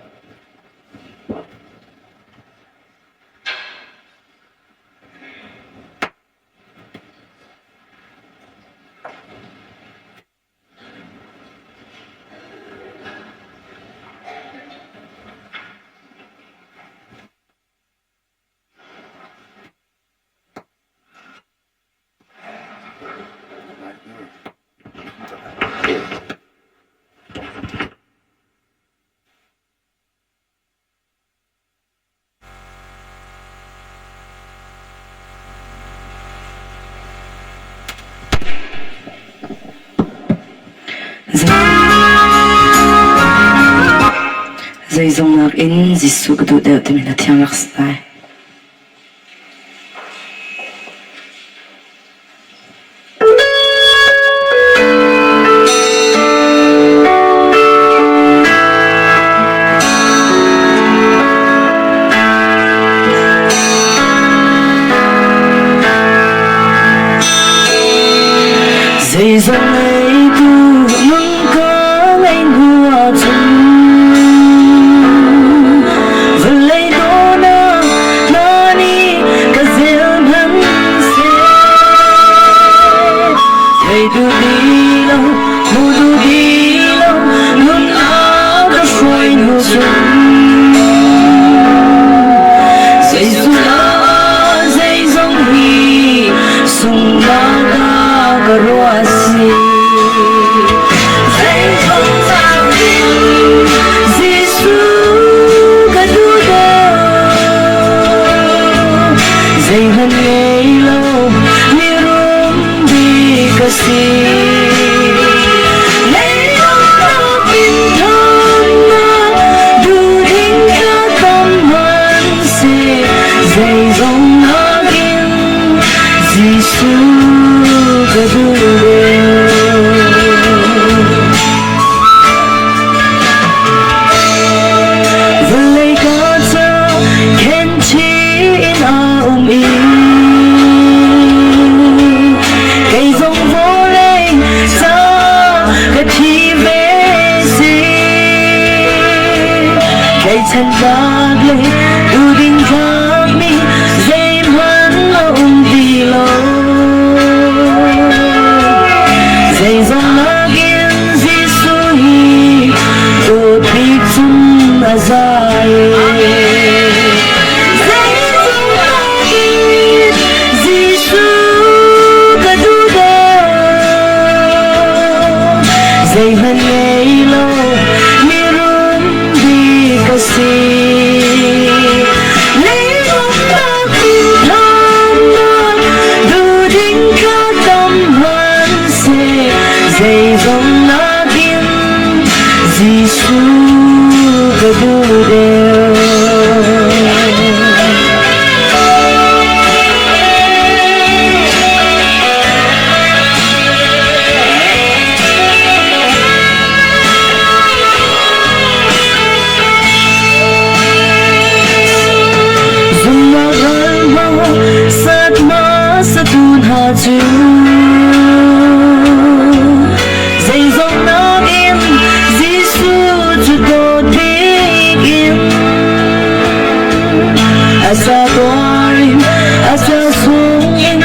Zeizong nakin Jesuh ka duh deuh timi hla thiang rak si lai. Zeizong ngeitu nang ka ngei hnu ahcun vawlei dawhnak hna nih ka zel hmanhseh thei duh ti lo hmu duh ti lo nun a ka hruai hnu cun zeizong ah zeizong hi sunglak ah ka ruah si. lo mirum bik ka si. Leilung in thawnnak duhding kha tam hmanhseh zeizong nakin Jesuh ka duh deuh. Vawlei ka ca khenchi in a um i kei zong vawlei ca ka thi ve si. Tlaichan tlak le duhding tlakmi zeihmanh a um ti lo. Zeizong nakin Jesuh hi dawt bik cun a zai. Zeizong nakin Jesuh ka duh deuh. Zeihmanh ngei lo mirum bik ka si. Leilung nakin thamnak duhding kha tam hmanhseh zeizong nakin Jesuh ka duh deuh. Zumnak ral hmang satma satu hna cu zeizong nakin Jesuh cu dawt bik in a sa tuar in a sa sung in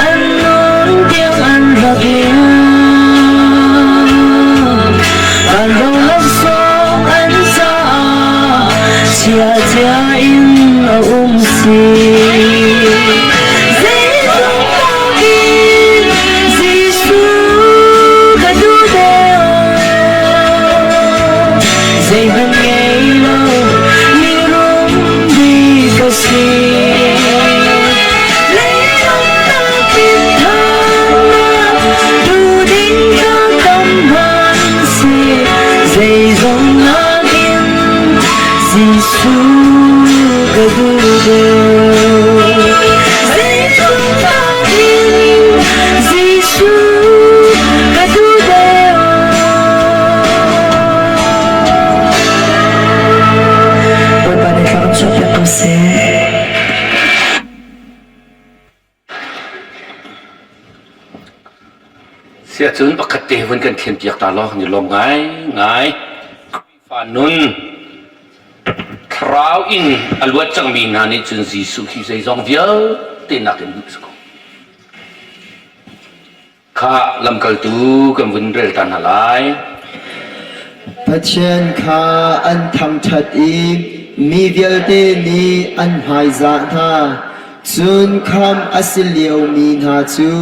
an nun tiang an rak liam. Van ro laksawng an caah chia cia in a um si. Zeizong nakin Jesuh ka duh deuh. Zeihmanh ngei lo mirum bik ka si. Leilung nakin thamnak duhding kha tam hmanhseh zeizong nakin Jesuh ka duh deuh. Zeizong nakin Jesuh ka duh deuh. Bawipa nih thla kan chuahpiak ko seh. Siahcun pakhat te vun kan thiampiak ta law ni lawm ngai ngai. Khrihfa nun thlarau in a luat cangmi hna nih cun Jesuh hi zeizong vialte nakin duh a si ko. Kha lamkaltu kan vun rel ta hna lai. Pathian kha an thangṭhat i mi vialte nih an hmaizah hna. Cun khamh a si liomi hna cu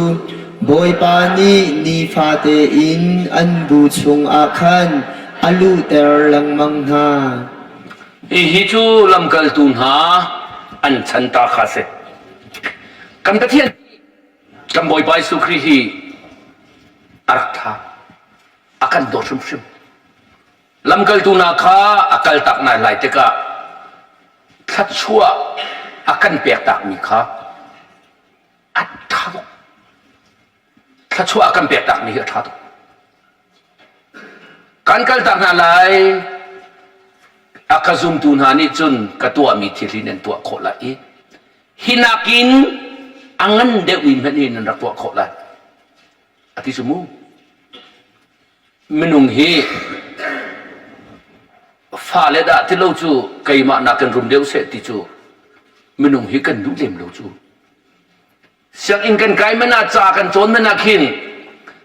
Bawipa nih nifate in an bu chungah khan a luhter lengmang hna. Hihi cu lamkaltu hna an chan ta kha a si. Kan Pathian Kan Bawipa Jesuh Khrih hi a rak ṭha. A kan dawt hrimhrim. Lamkaltu hna kha a kaltak hna lai tikah thluachuah a kan pek takmi kha a ṭha tuk. Thluachuah a kan pek takmi hi a ṭha tuk. Kan kaltak hna lai. A ka zumtu hna nih cun ka tuahmi thil hi nan tuah khawh lai i hi nakin a ngan deuhmi hmanh hi nan rak tuah khawh lai a ti cu mu minung hi fale dah ti lo cu keimah nakin rum deuh seh ti cu minung hi kan duh lem lo cu sianginn kan kai man ah ca kan cawn man ah khin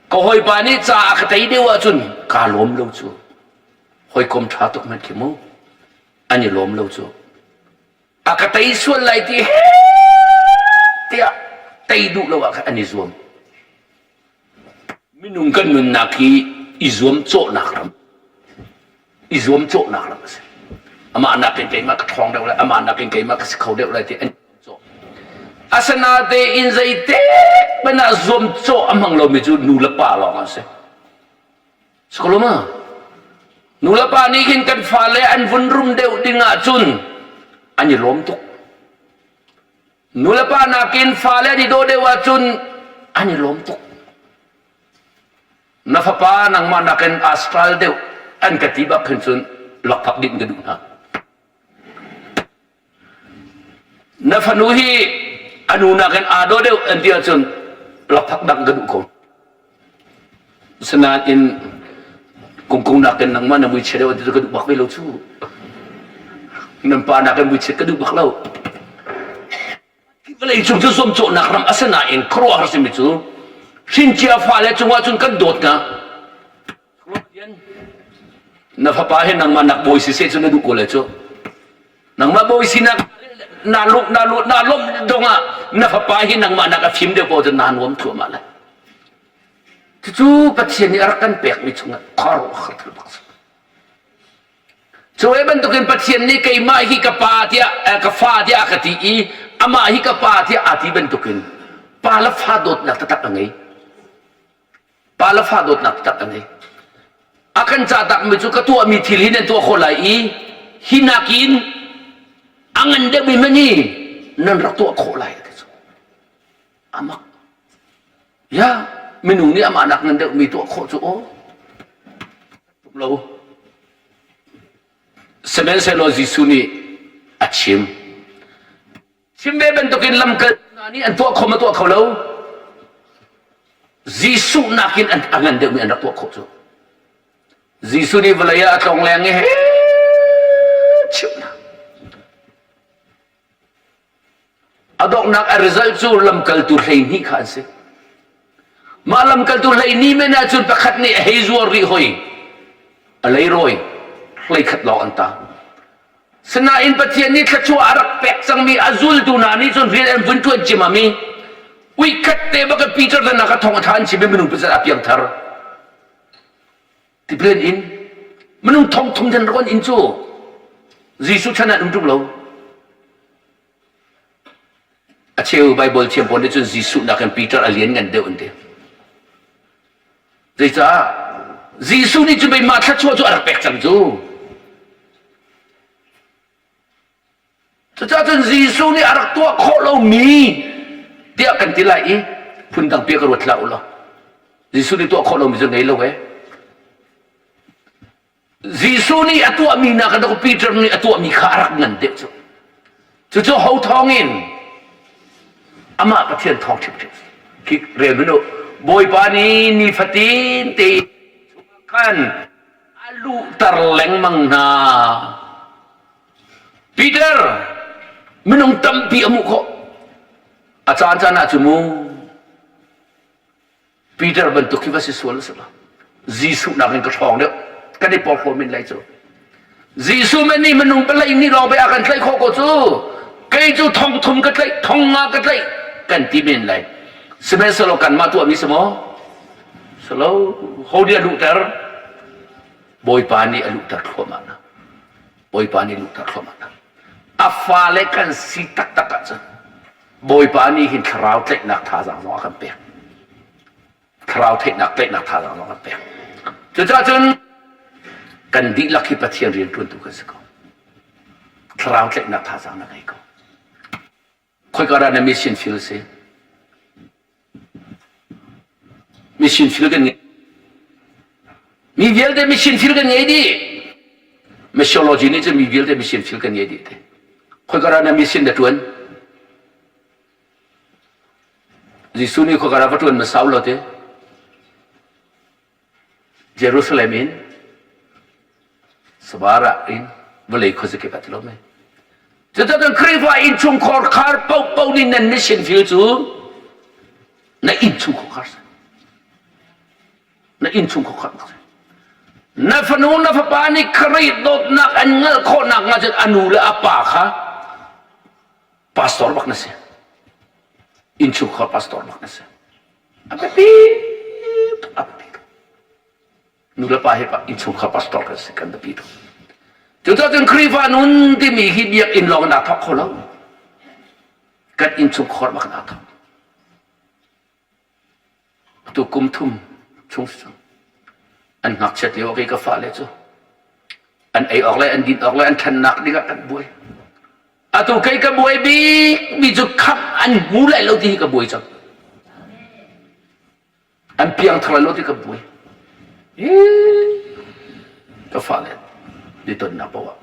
ka hawipa nih ca a ka tei deuh ahcun kaa lawm lo cu hawikom ṭha tuk hmanh khi mu an i lawm lo cu a ka tei sual lai ti tiah tei duh lo ah khan an i zuam minung kan nunnak hi i zuam cawhnak ram i zuam cawhnak ram a si amah nakin keimah ka ṭhawng deuh lai amah nakin keimah ka si kho deuh lai ti an cawh. Asinatein zeite hmanh ah zuamcawh a hmang lomi cu nu le pa lawng an si. Sikoloma nu le pa nih khin kan fale an vun rum deuh ding ahcun an i lawm tuk. Nu le pa nakin fale an i dawh deuh ahcun an i lawm tuk. Na fapa nangmah nakin astral deuh an ka ti bak khin cun lakphak dinh ka duh hna. Na fanu hi a nu nakin aa dawh deuh an ti ahcun lakphak dang ka duh ko. Sinain kungkung nakin nangmah na muichia deuh an ti cu ka duh bak ve lo cu. Nan pa nakin muichiat ka duh bak lo. Vawlei cung cu zuamcawhnak ram a si nain khuaruahhar simi cu hrincia fale cungah cun kan dawt hna. Na fapa hi nangmah nak bawi siseh cu na duh ko lai cu. Nangmah bawi sinak naa lawmh naa lawmh naa lawmh dong ah na fapa hi nangmah nak a fim deuh ko cun naa nuam thluahmah lai. Cucu Pathian nih a rak kan pekmi chungah khuaruahhar thil bak si. Cu ve bantukin Pathian nih keimah hi ka pa tiah ka fa tiah a ka ti i amah hi ka pa tiah aa ti bantukin pa le fa dawtnak taktak a ngei. Pa le fa dawtnak taktak a ngei. A kan cah takmi cu ka tuahmi thil hi nan tuah khawh lai i hi nakin a ngan deuhmi hmanh hi nan rak tuah khawh lai ti cu. Amak. Ya, minung nih amah nak ngan deuhmi tuah khawh cu aw. Tuk lo. Sihmanhsehlaw Jesuh nih a chim. Chim ve bantukin lamkal hna nih an tuah kho ma tuah kho lo. Jesuh nakin an a ngan deuhmi an rak tuah khawh cu. Jesuh nih vawlei ah a tlongleng i he chimhnak. A donghnak a result cu lamkaltu 12 kha an si. Mah lamkaltu 12 men ahcun pakhat nih a hei zuar rih hoi. A leirawi hleikhat lawng an tang. Sinain Pathian nih thluachuah a rak pek cangmi a zultu hna nih cun rian an vun ṭuan ciammam i uikhat te bak in Peter le nak a thong a ṭha an chim i minung pazat a piangthar. Tipil in minung thong thum then rak in cu Jesuh chan ah um ṭung lo. A cheu Baibal thiam pawl nih cun Jesuh nakin Peter a lian ngan deuh an ti. Zeicah? Jesuh nih cu mah thluachuah cu a rak pek cang cu. Cucaah cun Jesuh nih a rak tuah khawh lomi tiah kan ti lai i phundang pi ka ruat hlah u law. Jesuh nih tuah khawh lomi cu ngei lo ee. Jesuh nih a tuahmi nakin Peter nih a tuahmi kha a rak ngan deuh cu. Cucu ho thawngin amah Pathian thawng ṭhimṭhim khi rel hmanh u. Bawipa nih nifatin te khan a luhter lengmang hna. Peter minung tampi a hmuh khawh. A caan caan ah cu mu Peter bantuk hi va si sual si lo. Jesuh nakin ka ṭhawng deuh. Kan i porhlaw men lai cu. Jesuh men nih minung palei nih lawng pei a kan tlaih khawh ko cu. Kei cu thong thum ka tlaih, thong nga ka tlaih kan ti men lai. Sihmanhsehlaw kanmah tuahmi si maw? Si lo. Ho nih a luhter? Bawipa nih a luhter thluahmah hna. Bawipa nih luhter thluahmah hna. A fale kan si taktak ahcun Bawipa nih hin thlarau tlaihnak thazaang zong a kan pek. Thlarau theihnak tlaihnak thazaang zong a kan pek. Cucaah cun kan dihlak hi Pathian rian ṭuantu kan si ko. Thlarau tlaihnak thazaang na ngei ko. Khoika dah na mission field si? Mission field kan ngei. Mi vialte mission field kan ngei dih. Missiology nih cun mi vialte mission field kan ngei dih te. Khoika dah na mission na ṭuan? Jesuh nih khoika dah va ṭuan hmasa u law ti? Jerusalem in Sabara in vawlei khuazakip ah ti lo mei. Cuticun Khrihfa innchungkhar khar paohpaoh nih nan mission field cu na innchungkhar khar si. Na innchungkhar khar si. Na fanu na fapa nih Khrih dawtnak an ngalh khawh nakhnga cun a nu le a pa kha pastor bak na si. Innchungkhar pastor bak na si. A biapi tuk, a biapi tuk. Nu le pa hi innchungkhar pastor kan si, kan biapi tuk. Cucaah cun Khrihfa nun timi hi biakinn lawng in aa thawk kho lo. Kan innchungkhar bak in aa thawk. Atu kum thum chung si cang. An ngakchiat lio kei ka fale cu an ei awk le an din awk le an ṭhannak dingah kan buai. Atu kei ka buai bik mi cu khamh an hmu lai lo ti hi ka buai cang. An piangthar lai lo ti ka buai. Ka fale ni tonnak paoh ah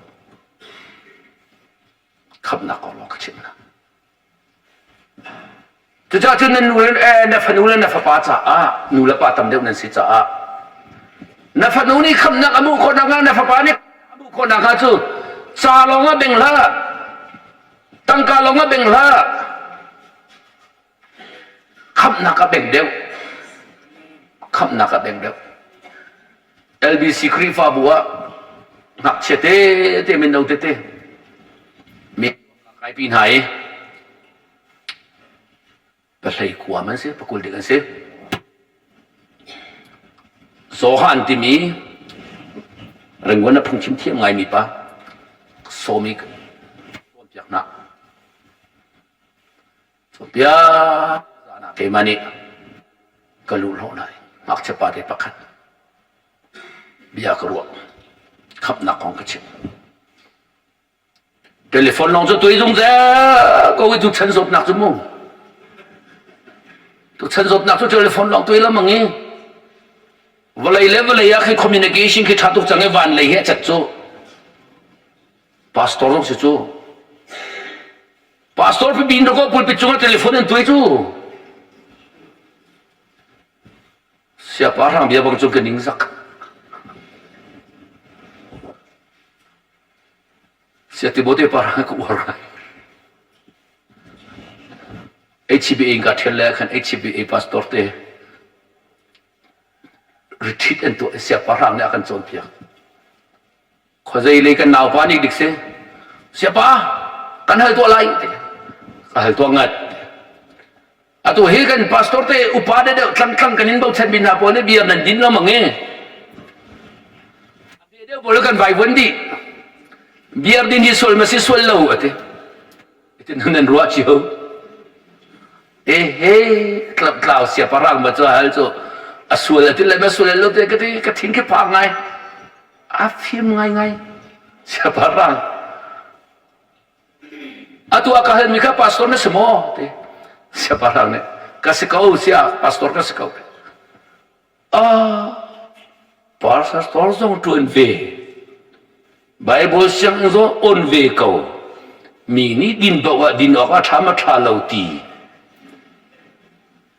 khamhnak kong lawng ka chimh hna. Cucaah cun na nu le na fanu le na fapa caah nu le pa tam deuh nan si caah na fanu nih khamhnak a hmuh khawh nakhnga na fapa nih a hmuh khawh nakhnga cu ca lawng ah beng hlah tangka lawng ah beng hlah khamhnak ah beng deuh khamhnak ah beng deuh LBC Khrihfabu ah ngakchia tete mino tete mi kaipi hna i pahlei kuam an si pakul dik an si Johan timi Rangoon a phungchim thiam ngaimi pa sawmi cawnpiak hna cawnpiak zan ah keimah nih ka luh hlawh lai ngakchia pa te pakhat bia ka ruah khamhnak kong ka chim Telephone lawng cu tui zungzal ko i tuchan zawtnak cu mu. Tuchan zawtnak cu telephone lawng tui lamang i vawlei le vawlei ah khi communication khi ṭha tuk cang i van lei hi a cat cu. Pastor zong si cu. Pastor pipi in ko pulpit cungah telephone an tuai cu. Siapa hrang bia bang cu ka ning zak. Sia Timote par ka uar ngai. HCBA in ka ṭhial le khan HCBA pastor te retreat an tuah sia parang nih a kan cawnpiak. Khuazei lei kan naupa nih dik si. Siapa kan hal tuah lai ti. Ka hal tuah ngat. Atu hi kan pastor te upa deuh tlangtlang kan in bochan mi hna pawl nih bia nan din lo mang i. Deuh pawl kan vaivuan dih. Biar din hi sual ma si sual lo ati. Iti nan ruah cio. E he tlap tlau sia parang ma chu hal chu a sual ati le ma sual lo te ka ti ka thin khi phang ngai. A fim ngai ngai. Sia parang. Atu a ka halmi kha pastor na si maw? Ti. Sia parang nih ka si ko sia pastor ka si ko. Ah, pastor zong ṭuan ve. Bible sianginn zong on ve ko. Mi nih din paoh ah din awk a ṭha ma ṭha lo ti.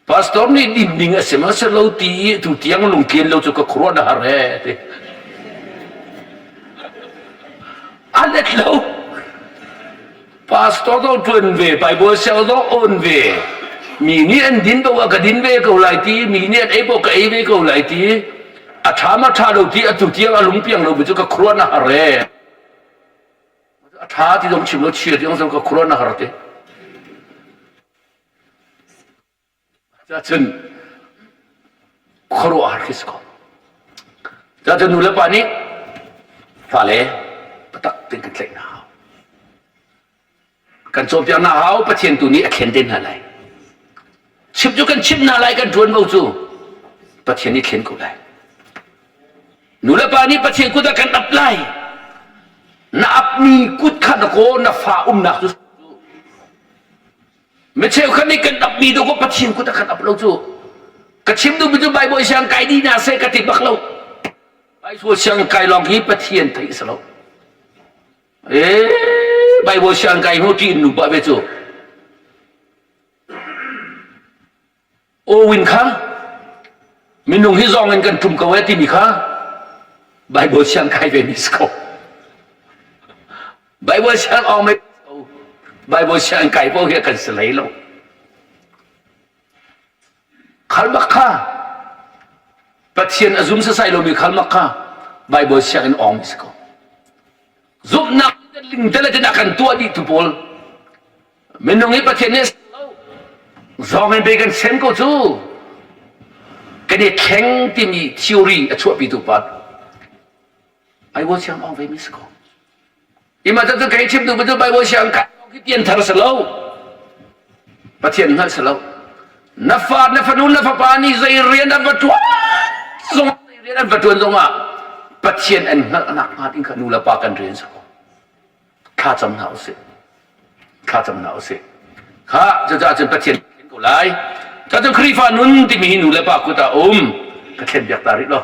Pastor nih din ding a si ma si lo ti i tu tiang lungtlian lo cu ka khuaruah na har he ti. A let lo. Pastor zong ṭuan ve, Bible siang zong on ve. Mi nih an din paoh ah ka din ve ko lai ti, mi nih an ei paoh ka ei ve ko lai ti. A ṭha ma ṭha lo ti atu tiang a lungpiang lo mi cu ka khuaruah na har e. A ṭha ti zong chim lo, chia ti zong ka khuaruah na har ti. Cun khuaruahhar khi si ko. Cun nu le pa nih fale biatak tein kan tlaih hna hau. Kan cawnpiak hna hau, Pathian tu nih a thlen te hna lai. Chimh cu kan chimh hna lai, kan ṭuanvo cu Pathian nih thlen ko lai. Nu le pa nih Pathian kut ah kan ap lai. Na apmi kut kha na kaw na fa umnak cu Mi cheukhat nih kan apmi dawh Pathian kut a kan ap lo cu. Ka chim duhmi cu Bible siang kai dih hna seh ka ti bak lo. Bible siang kai lawng hi Pathian theih si lo. Eh, Bible siang kai hnu ṭih nu pah ve cu. Owin kha minung hi zawng in kan ṭum ko eh timi kha Bible siang kai ve mi si ko. Bible siang awng mei Bible siang kai po hi kan si hlei lo. Khalmak kha Pathian a zum sasai lomi khalmak kha Bible sianginn awng mi si ko. Zumhnak lingtel in a kan tuah dih tu pawl Minung hi Pathian nih zawng in bei kan sem ko cu kan i thleng timi theory a chuahpitu pa Bible siang awng ve mi si ko. Ima cu kai chim tu cu Bible siang kai pian thar si lo. Pathian hngalh si lo. Na fa, na fanu, na fapa nih zei rian an va ṭuan zong zei rian an va ṭuan zongah Pathian an hngalhnak hnga ding kha nu le pa kan rian si ko. Thla cam hna usih. Thla cam hna usih. Kha cucaah cun Pathian thlen ko lai. Cun Khrihfa nun timi hi nu le pa kut ah um. Ka thlen biak ta rih lo.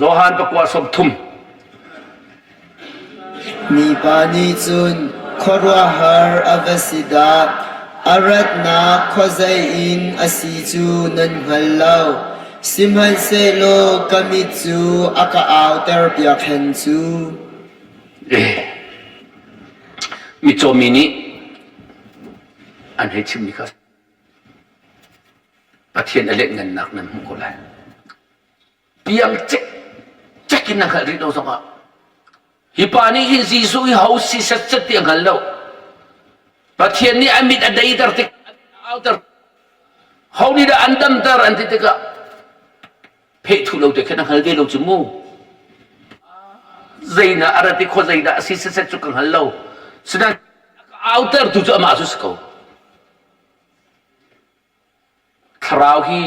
Johan pakua 30. Mipa nih cun khuaruahhar a va si dah! A ratnak khuazei in a si cu nan hngal lo. Sihmanhsehlaw ka mit cu a ka auter piak hen cu. Eh, mitcaw mi nih an hei chimmi kha Pathian a lianhngannak nan hmuh ko lai. Piang cek in na hngalh rih lo zongah hi pa nih hin Jesuh hi ho si set set ti a hngal lo. Pathian nih a mit a deiter tik a auter ho nih dah an damter an ti tikah pheh thuh lo te khin a hngal ve lo cu mu. Zeidah a rat i khua zeidah a si set set cu ka hngal lo. Sinain a ka auter tu cu amah cu si ko. Thlarau hi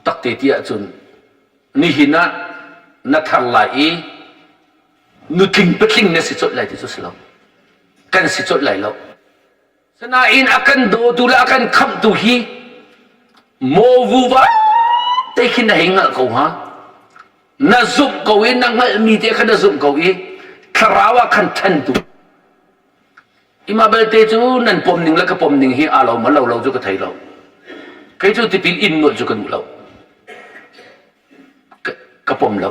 takte ti ahcun nihin ah na thar lai i nutling patling na si colh lai ti cu si lo. Kan si colh lai lo. Sinain a kan dawtu le a kan khamhtu hi maw vuva te khin na hei hngalh ko hnga. Na zumh ko i na hngalhmi te kha na zumh ko i thlarau ah khan ṭhantu Imah belte cu nan pom ning le ka pom ning hi aa lo ma lo lo cu ka thei lo. Kei cu tipil in nolh cu ka duh lo. Ka, ka pom lo.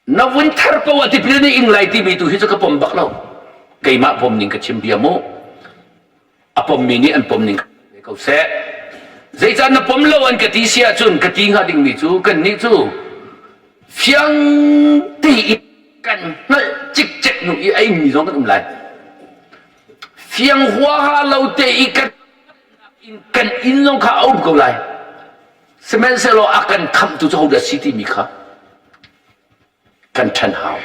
Na vun thar ko ah tipil nih ing lai timi tu hi cu ka pom bak lo. Keimah pom ning ka chim bia mu. A pommi nih an pom ning ko seh. Zeicah na pom lo an ka ti si ahcun ka ti hnga dingmi cu kannih cu fiang tein kan hngalh cikcek hnu i a ingmi zong kan um lai. Fiang huaha lo te i kan kan inn zong kha a um ko lai. Sihmanhsehlaw a kan khamhtu cu hodah si timi kha kan ṭhen hau.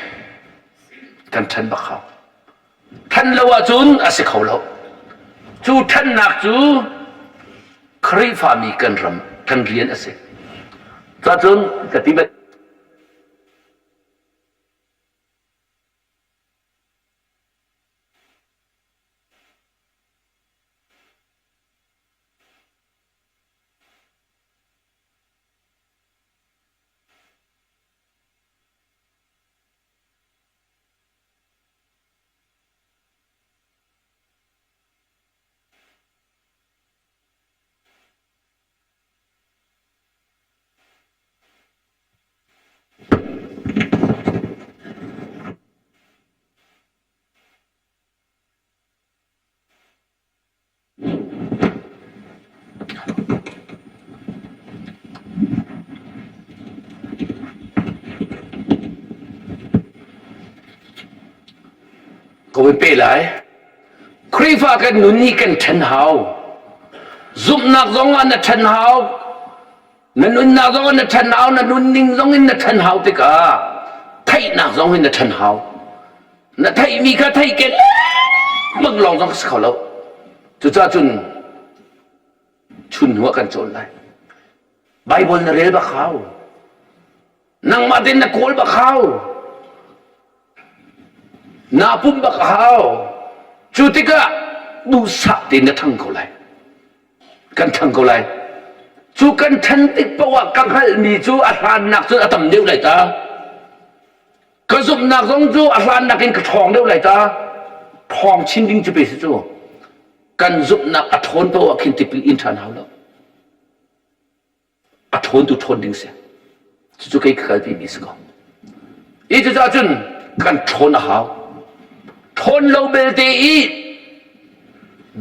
Kan ṭhen bak hau. Ṭhan lo ahcun a si kho lo. Cu ṭhannak cu Khrihfami kan ram kan rian a si. Cacun ka ti bal. Ka voi pe lai. Khrihfa kan nun hi kan ṭhen hau. Zumhnak zong ah na ṭhen hau. Na nunnak zong in na ṭhen hau. Na nunning zong in na ṭhen hau tikah theihnak zong in na ṭhen hau. Na theihmi kha theih ken lengmang lawng zong ka si kho lo. Cucaah cun chun hnu ah kan cawn lai. Bible na rel bak hau. Nangmah tein na kawl bak hau. Na pum bak hau. Cu tikah duhsah tein na ṭhang ko lai. Kan ṭhang ko lai. Cu kan ṭhan tik paoh ah ka hngalhmi cu a hlannak cun a tam deuh lai ta. Ka zumhnak zong cu a hlannak in ka ṭhawng deuh lai ta. Ṭhawng chin ding cu pe si cu. Kan zumhnak a ṭhawn paoh ah khin tipil in ṭhan hau lo. A ṭhawn tu ṭhawn ding si. Cucu kei ka kalpi mi si ko. I cucaah cun kan ṭhawn a hau. Ṭhawn lo belte i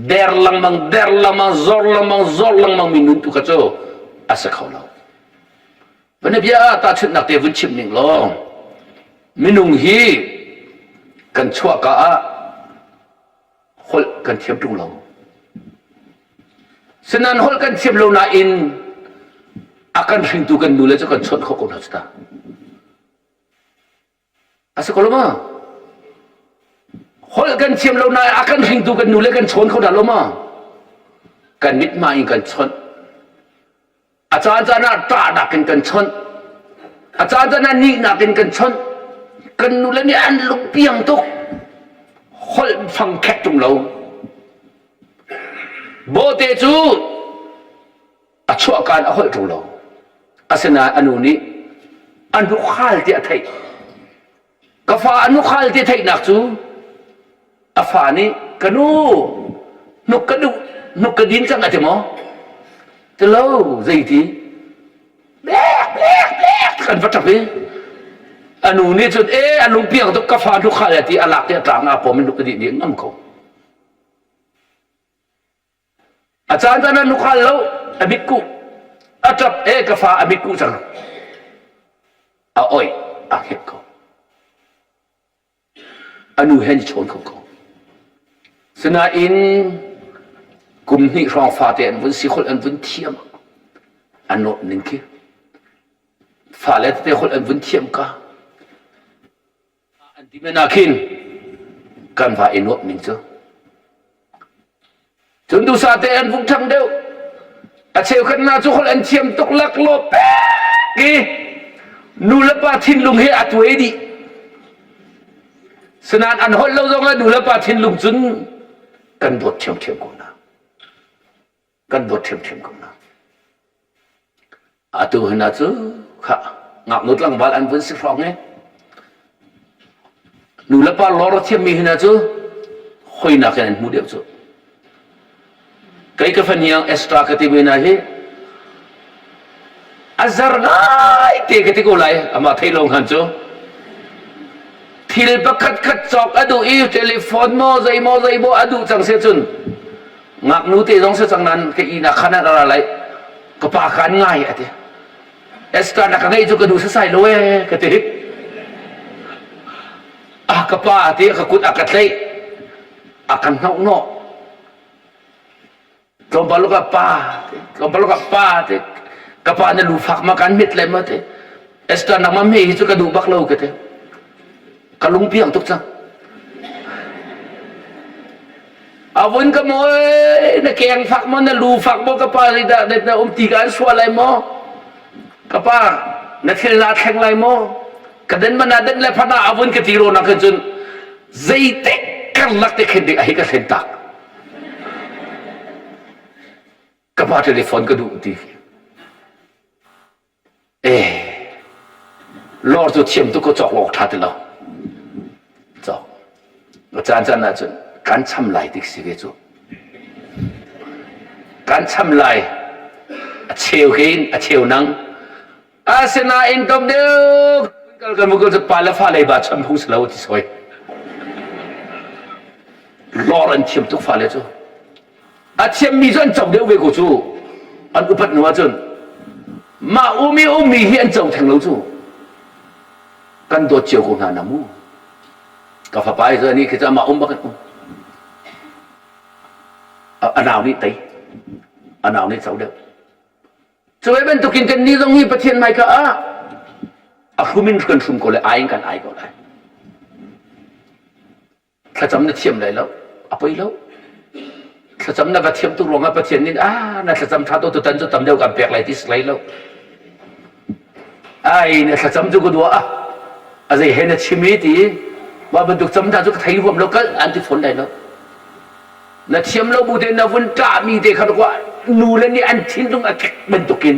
der lengmang der lengmang zor lengmang zor lengmang mi nun tu kha cu a si kho lo. Van bia ah tahchunhnak te vun chim ning law minung hi kan chuahka ah holh kan thiam ṭung lo. Sinan holh kan thiam lo nain a kan hringtu kan nu le cu kan chawnh khawh ko hna cu ta. A si ko lo ma? Holh kan thiam lo nain a kan hringtu kan nu le kan chawn kho hna lo ma? Kan mithmai in kan chawnh. A caan caan ah ṭahnak in kan chawnh. A caan caan ah nihnak in kan chawnh. Kan nule nih an lungpiang tuk. Holh fang khek ṭung lo. Bawhte cu a chuahkaan a holh ṭung lo. Asinain a nu nih a hnukhal ti a theih. Ka fa a hnukhal ti theihnak cu a fa nih ka nu hnuk ka duh hnuk ka din cang a ti maw? Ti lo zeiti? Blek blek blek kan va ṭap i a nu nih cun e a lungpiang tuk ka fa hnukhal a ti a lak i a ṭang ah pawm in hnuk ka dih dih ngam ko. A caan caan ah nukhal lo a mitkuh a ṭap e ka fa a mitkuh cang a oih a hngek ko a nu he an i chawn kho ko sinain kum hnih hrawng fate an vun si holh an vun thiam an nawt ning khi fale tete holh an vun thiam ka An ti men ah khin kan va i nuamh ning cu. Cun duhsah te an vung ṭhang deuh. A cheukhat hna cu holh an thiam tuk laklawh pek i nu le pa thinlung hi a tuai dih. Sinain an holh lo zongah nu le pa thinlung cun kan dawt ṭhiamṭhiam ko hna. Kan dawt ṭhiamṭhiam ko hna. Atu hna cu kha ngaknu tlangval an vun si hrawng i nu le pa lor a thiammi hna cu hoinak in an hmu deuh cu. Kei ka fahniang Esther ka timi hna hi a zar ngai te ka ti ko lai amah thei lo hngan cu thil pakhat khat cawk a duh i telephone maw zei maw zei maw a duh cang se cun Ngaknu te zong si cang nan ka ihnak khan ah ka ra lai. Ka pa ka an ngai a ti. Esther na ka ngeih cu ka duh sasai lo ee ka ti. Ah ka pa a ti ka kut a ka tlaih. A kan hnauh nawh. Tlawmpal ka pa tlawmpal ka pa ti. Ka pa na lu fak ma kan mit lai ma ti. Esther nangmah hme hi cu ka duh bak lo ka ti. Ka lungpiang tuk cang. A vun ka mawi na keng fak maw na lu fak maw ka pa zeidah na na um ti ka an suah lai maw ka pa na thil naa thleng lai maw ka den man ah den le phan ah a vun ka ti ro nak cun zeitik karlak te khin ding a hi ka thlen tak ka pa telephone ka duh ti Eh, lawr cu thiam tuk ko cawk awk ṭha ti lo. Cawk. A caan caan ahcun kan cham lai tik si ve cu. Kan cham lai. A cheu hin a cheu nang. Asinain tom deuh kal kan mukul cu pa le fa lei ba cham hung si lo ti soi. Lawr an thiam tuk fale cu. A thiammi cu an co deuh ve ko cu. An upat hnu ahcun mah um i ummi hi an co theng lo cu. Kan dawt cio ko hna na mu. Ka fapa hi cu anih khi cu amah um bak in um. A nau nih tei. A nau nih co deuh. Cu ve bantukin kan nih zong hi Pathian hmaika ah a hrum in kan hrum ko lai, ai in kan ai ko lai. Thlacam na thiam lai lo, a poi lo. Thlacam na va thiam tuk ruangah Pathian nih ah na thlacam ṭha to tutan cu tam deuh kan pek lai ti si lai lo. Ai na thlacam cu ka dua ah a zei he na chim i ti mah bantuk cam hna cu ka thei huam lo kal an ti fawn lai lo. Na thiam lo bu te na vun ṭahmi te kha kwa nu le nih an thinlung a kek bantukin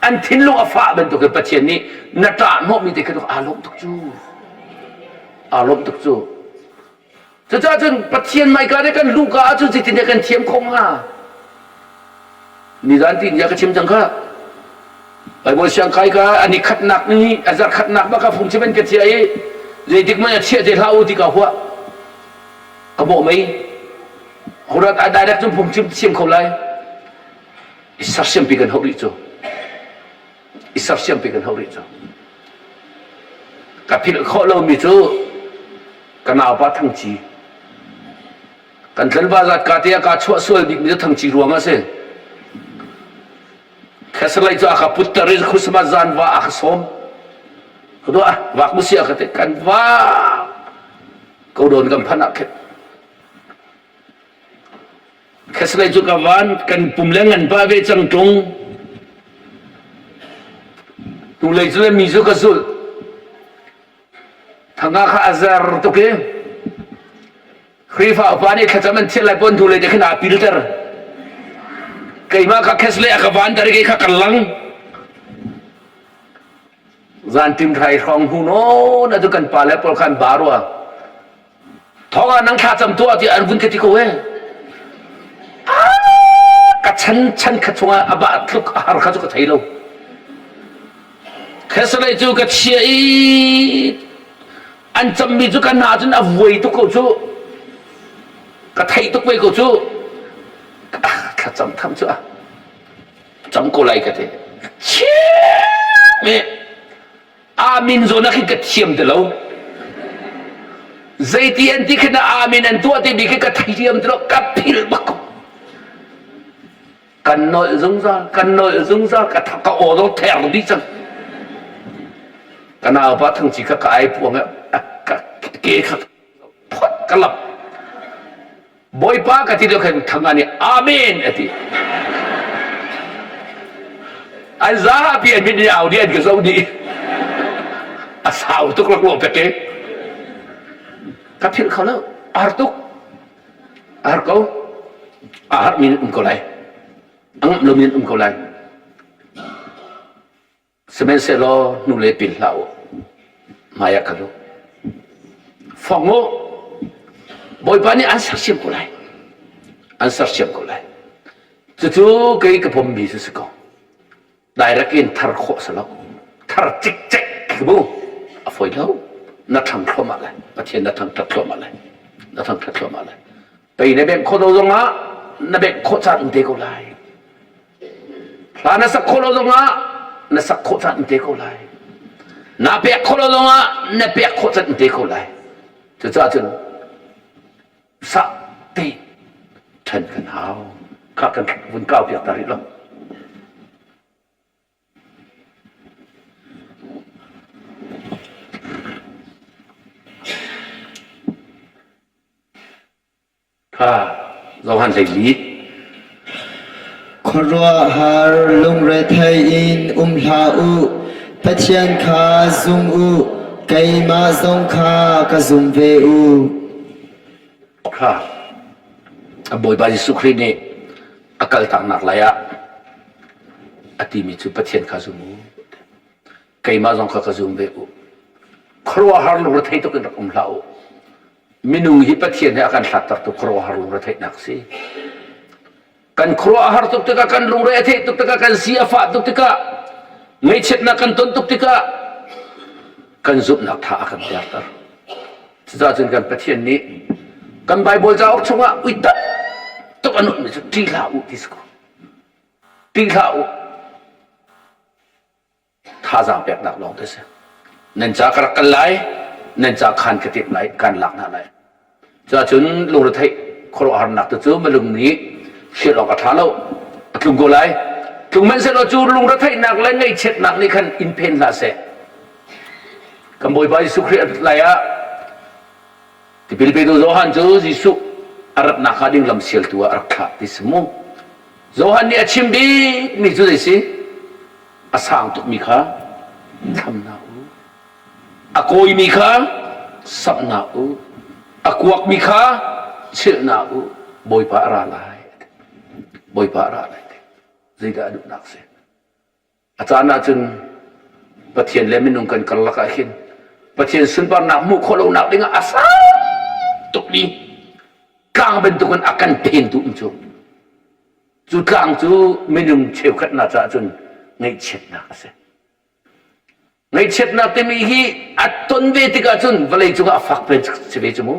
an thinlung a fah bantukin Pathian nih na ṭah hnawhmi te kha aa lawm tuk cu. Aa lawm tuk cu. Cucaah cun Pathian hmaika nih kan luhka ahcun zeitindah kan thiam khawh hnga? Nizan ti nia ka chim cang kha. Baibal siang kai ka an i khatnak ni a zarh khatnak bak ka phungchim an ka chia i zeitik hmanh a chiah te hlah u ti ka huah. Ka bawh mei. Hurat a direct cun phungchim thiam kho lai. I sersiampi kan hauh rih cu. I sersiampi kan hauh rih cu. Ka philh khawh lomi cu ka naupa Thangci. Kan tlanval zat ka te ah kaa chuah sual bikmi cu Thangci ruang ah si. Khesalei cu a ka putter i Christmas zan va a ka sawm. Ka duah vak mu si a ka ti kan va. Ko dawn kan phanh ah khin Khaslei cu ka van kan pum le ngan pa ve cang ṭung. Hnulei cu le mi cu ka zulh. Thanga kha a zer tuk i Khrihfa upa nih thlacam an thial lai pawn hnulei te khin aa pilter. Keimah kha khaslei a ka vanter i kei kha ka lang. Zantim hrai hrawng hnu nawn atu kan pa le pawl kha an ba rua. Thawng ah nang thla cam tuah tiah an vun ka ti ko e. Ka chan chan khat chungah a bah tluk a har kha cu ka thei lo. Khesalei cu ka chia i an cammi cu ka hna cun a vuai tuk ko cu. Ka theih tuk ve ko cu. Thlacam tham cu a cam ko lai ka ti. Chiah Amin zawn ah khin ka thiam ti lo. Zeiti an ti khin amin an tuah timi khi ka thiam ti lo, ka philh bak ko. Kan nolh zungzal, kan nolh zungzal, ka ka aw zong ther dih cang. Ka naupa thangci kha ka ai puang ka ke kha phot ka lap. Bawipa ka ti lio khan thanga nih Amen a ti. An zapi an mit nih au dih an ka zoh dih. A sau tuk rak ruah pek e. Ka philh kho lo. A har tuk. A har ko. A har mi um ko lai. A ngamh lo mi um ko lai. Sihmanhsehlaw hnulei pil hlah u, hmai ah kal u. Fong u, Bawipa nih an sersiam ko lai. An sersiam ko lai. Cucu kei ka pommi cu si ko. Direct in thar khawh si lo. Thar cikcek khi bu a fawi lo. Na ṭhang thluahmah lai. Pathian na thangṭhat thluahmah lai. Na thangṭhat thluahmah lai. Pei na bengh khawh lo zongah na bengh khawh caan um te ko lai. Hla na sak khawh lo zongah na sak khawh caan um te ko lai. Na pek khawh lo zongah na pek khawh caan um te ko lai. Cucaah cun sah te ṭhen kan hau. Kha kan vun kau piak ta rih lo. Kha Johan 14. Khuaruahhar lungrethei in um hlah u. Pathian kha zum u, keimah zong kha ka zum ve u. Kha a Bawipa Jesuh Khrih nih a kaltaknak lai ah a timi cu Pathian kha zum u. Keimah zong kha ka zum ve u. Khuaruahhar lungrethei tuk in rak um hlah u. Minung hi Pathian he a kan hlattertu khuaruahhar lungretheihnak a si. Kan khuaruah a har tuk tikah, kan lungre a theih tuk tikah, kan si a fah tuk tikah, ngaihchiatnak kan ton tuk tikah, kan zumhnak tha a kan derter. Cucaah cun kan Pathian nih kan Baibal cauk chungah ui tak tuk an ummi cu ṭih hlah u ti si ko. Ṭih hlah u. Thazaang peknak lawng te si. Nan ca ka rak kal lai, nan ca khan ka timh lai, kan lak hna lai. Cuahcun lungretheih khuaruahharnak tu cu malung nih hrial awk a ṭha lo. A tlung ko lai. Tlung hmanhsehlaw cu lungretheihnak le ngaihchiatnak nih khan in phen hlah seh. Kan Bawipa Jesuh Khrih a rat lai ah tipil petu Johan cu Jesuh a ratnak hnga ding lam sialtu ah a rak thlah ti si mu. Johan nih a chim bikmi cu zei si? A sang tukmi kha thlam hna u. A kawimi kha samh hna u. A kuakmi kha chilh hna u. Bawipa a ra lai. Bawipa a ra lai. Zeidah a duhnak si? A caan ahcun Pathian le minung kan karlak ah hin Pathian sunparnak hmuh khawh lonak dingah a sang tukmi tlang bantukin a kan phentu um cu. Cu tlang cu minung cheukhat hna caah cun ngaihchiatnak a si. Ngaihchiatnak timi hi a ton ve tikah cun vawlei cungah a fak pen si ve cu mu.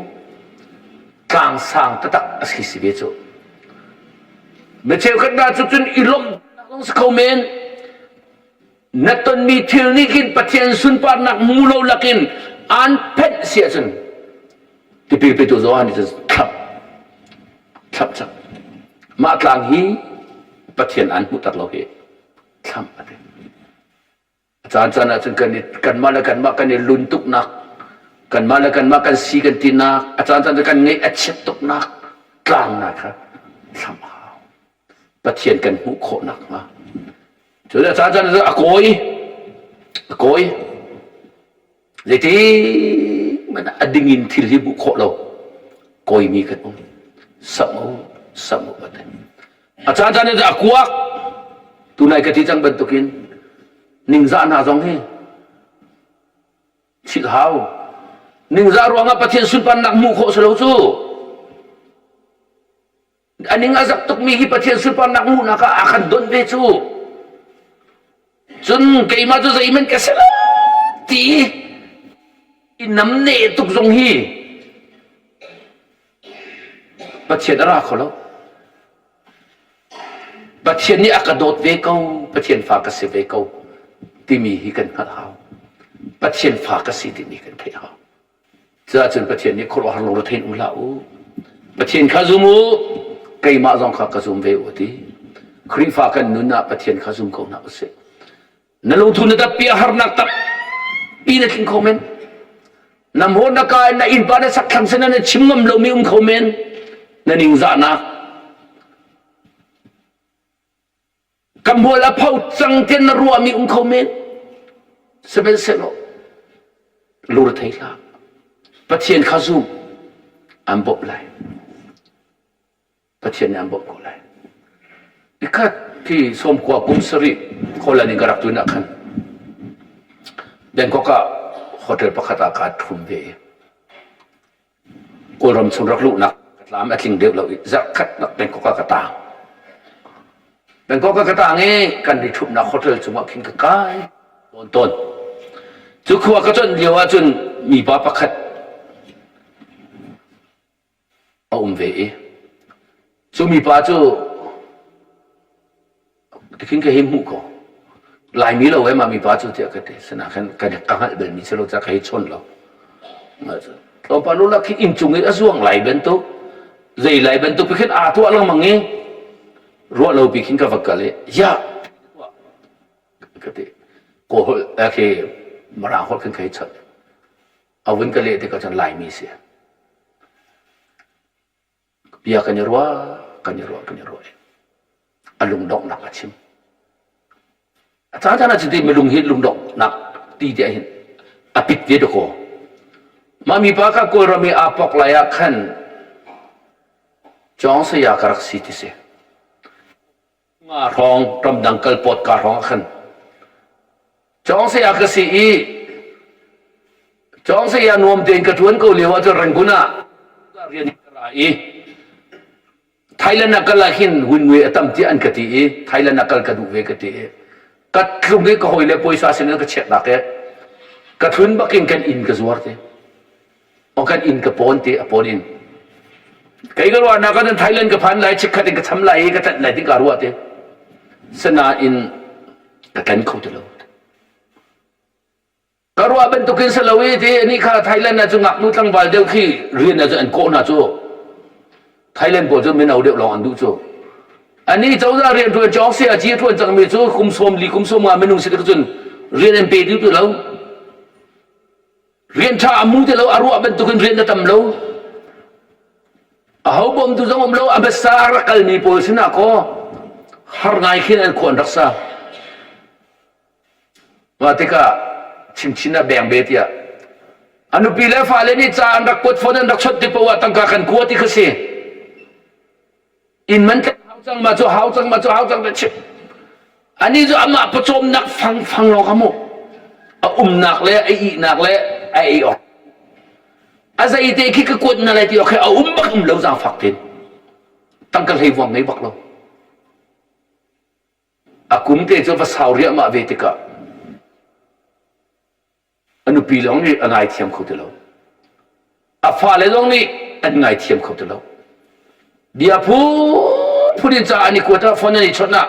Tlang sang taktak a si si ve cu. Mi cheukhat hna cu cun i lawmhnak zong si kho men. Na tonmi thil nih khin Pathian sunparnak hmu lo lakin aan phenh si ahcun tipil petu Johan nih cun thlap thlap cang. Mah tlang hi Pathian aan hmuhter lo hi thlam a ti. A caan caan ahcun kan i kanmah le kanmah kan i luntuknak. Kanmah le kanmah kan si kan tinak, a caan caan kan ngeih a chiat tuknak tlangnak kha thlam a hau. Pathian kan hmuh khawh nakhnga. Cu a caan caan a kawi, a kawi. Zeiti hmanh a ding in thil hi hmuh khawh lo. Kawimi kan um. Sam u, sam u ati. A caan caan a kuak. Tunai ka ti cang bantukin ningzah hna zong hi thil hau. Ningzah ruangah Pathian sunparnak hmuh khawh si lo cu. A ning a zak tukmi hi Pathian sunparnak hmuhnak ah a kan donh ve cu. Cun keimah cu zeihmanh ka si lo ti i namneh tuk zong hi Pathian a ra kho lo. Pathian nih a ka dawt ve ko, Pathian fa ka si ve ko timi hi kan hngalh hau. Pathian fa ka si timi kan theih hau. Cuahcun Pathian nih khuaruahhar lungrethein um hlah u. Pathian kha zum u, keimah zong kha ka zum ve u a ti. Khrihfa kan nun ah Pathian kha zum ko hna usih. Na lungthu na tappi a harnak tampi na tling kho men. Na hmawr na ka in na innpa na sakthlang sin na chim ngam lomi um kho men. Na ningzahnak Ka hmual a pho cang tiah na ruahmi um kho men. Sihmanhsehlaw lur thei hlah. Pathian kha zum an bawmh lai. Pathian nih an bawmh ko lai. Ikhat khi sawmkua kum sarih Holland in ka rak tun ah khan Bangkok ah hotel pakhat ah kaa ṭhum ve i Kawlram chung rak luhnak ka tlam a tling deuh lo i zarhkhat nak Bangkok ah ka taang. Bangkok ah ka taang i kan ri ṭhumhnak hotel cungah khin ka kai tawn tawn. Cu khua ka conh lio ahcun mipa pakhat a um ve i cu mipa cu Tikhin ka hei hmuh ko. Laimi lo eh mah mipa cu tiah ka ti. Sinah khan ka ka hngalh balmi si lo caah ka hei chawn lo. Tlawmpal lula khi inn cung i a zuang lai bantuk zei lai bantuk pi khin aa tuah lengmang i ruah lo pi khin ka va kal i ya ka ti kaw holh khi mirang holh khin ka hei chawnh a vun ka leh tikah cun Laimi si Bia kan i ruah, kan i ruah, kan i ruah. A lungdonghnak a chim. A caan caan ah cuti mi lung hi lungdonghnak ti tiah hin a pit ve dakaw. Mah mipa kha Kawlram i aa pok lai ah khan Cawng saya ka rak si ti si. Nga hrawng ramdang kal pawt ka hrawng ah khan Cawng saya ka si i Cawng saya nuam tein ka ṭuan ko lio ah cun Rangoon ah rian ka ra i Thailand ah kal ah hin win a tam tiah an ka ti i Thailand ah kal ka duh ve ka ti i ka tlung i ka hawile puaisa sin in ka chiatnak i ka thlun bakin kan inn ka zuar te. O kan inn ka pawn te a pawn in. Kei ka ruahnak ah Thailand ka phan lai chikkhat in ka cham lai i ka tlanh lai ti ka ruah te. Sanain ka tlan kho ti lo. Ka ruah bantukin si lo i ti ni kha Thailand ah cu ngaknu tlangval deuh khi rian ah cu an kawh hna cu. Thailand pawl cu mino deuh lawng an duh cu. Ani cozah rian ṭuan cawk si a ci ṭuan cangmi cu kum sawm li kum sawm nga minung si tik cun rian an pe duh ti lo. Rian ṭha a mu ti lo, a ruah bantukin rian a tam lo. Aho bawmtu zong um lo, a hmasa a rak kalmi pawl sinah kaw har ngai khin an khua an rak sa. Mah tikah chinchin ah beng be tiah a nupi le fale nih ca an rak kuat phone an rak chawnh ti paoh ah tangka kan kua ti kha si. Inn man tlek hau cang ma cu hau cang ma cu hau cang ta chim. Ani cu amah pawcawmnak fangfang lawng a hmuh. A umnak le a ihnak le a ei awk. A zeite khi ka kuat na lai ti awk a um bak um lo zaangfak tein. Tangka hlei vuang ngei bak lo. A kum te cu va sau riahmah ve tikah A nupi lawng nih a ngaithiam kho ti lo. A fale zong nih an ngaithiam kho ti lo. Bia phunphun in ca an i kuat ah phone an i chawnh ah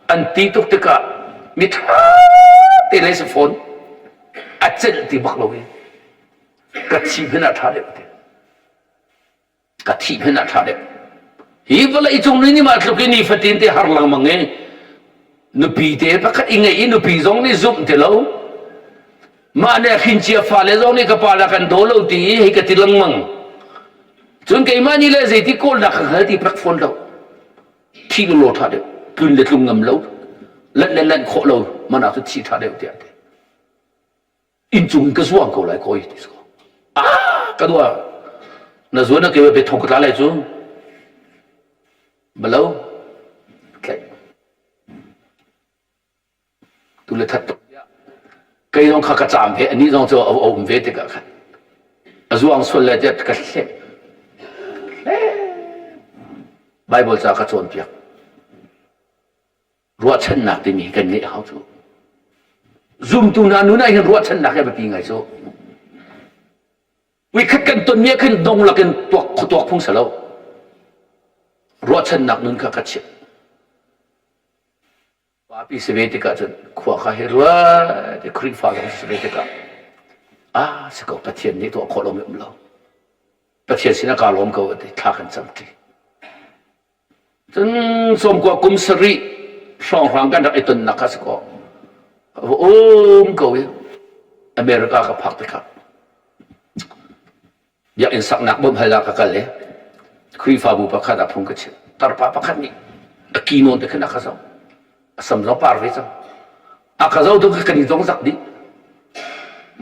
an ti tuk tikah mi ṭha te le si phone a celh ti bak lo i ka thi hmanh ah ṭha deuh ti. Ka thih hmanh ah ṭha deuh. Hi vawlei cung ni nih mah tluk in nifatin te har lengmang i nupi te pakhat i ngeih i nupi zong nih zumh ti lo. Mah nih a hrin cia fale zong nih ka pa la kan daw lo ti i hei ka ti lengmang. Cun keimah nih le zeiti kawlnak ka hngal ti pek fawn lo. Thi ka law ṭha deuh, tlun le tlung ngam lo, lanh le lanh khawh lo, mana cu thi ṭha deuh tiah ti. Inn cung in ka zuang ko lai kawi ti ko. Ah, ka dua. Na zuan na ke be thong ka tla lai cu. Balo. Tlaih. Tu le that tuk kei zong kha ka caam ve anih zong cu a um ve tikah khan a zuang sual le tiah ka hleh Bible ca ka cawnpiak ruahchannak timi hi kan ngeih a hau cu zumtu hna nun ah hin ruahchannak hi a biapi ngai cu Vuikhat kan tonmi ah khin dong lakin tuak khuatuak phung si lo ruahchannak nun kha ka chimh Papi si ve tikah cun khua kha hi ruat i Khrihfa zong si ve tikah ah si ko Pathian nih tuah khawh lomi um lo. Pathian sinah kaa lawm ko ti thla kan cam ṭi. Cun sawmkua kum sarih hrawnghrang kan rak i tonnak kha si ko. Um ko i America ka phak tikah Biakinn saknak bawmh hal ah ka kal i Khrihfabu pakhat ah phung ka chim. Tarpa pakhat nih a ki nawn te khin a ka zoh. A sam zong par ve cang. A ka zoh tu kan i zong zak dih.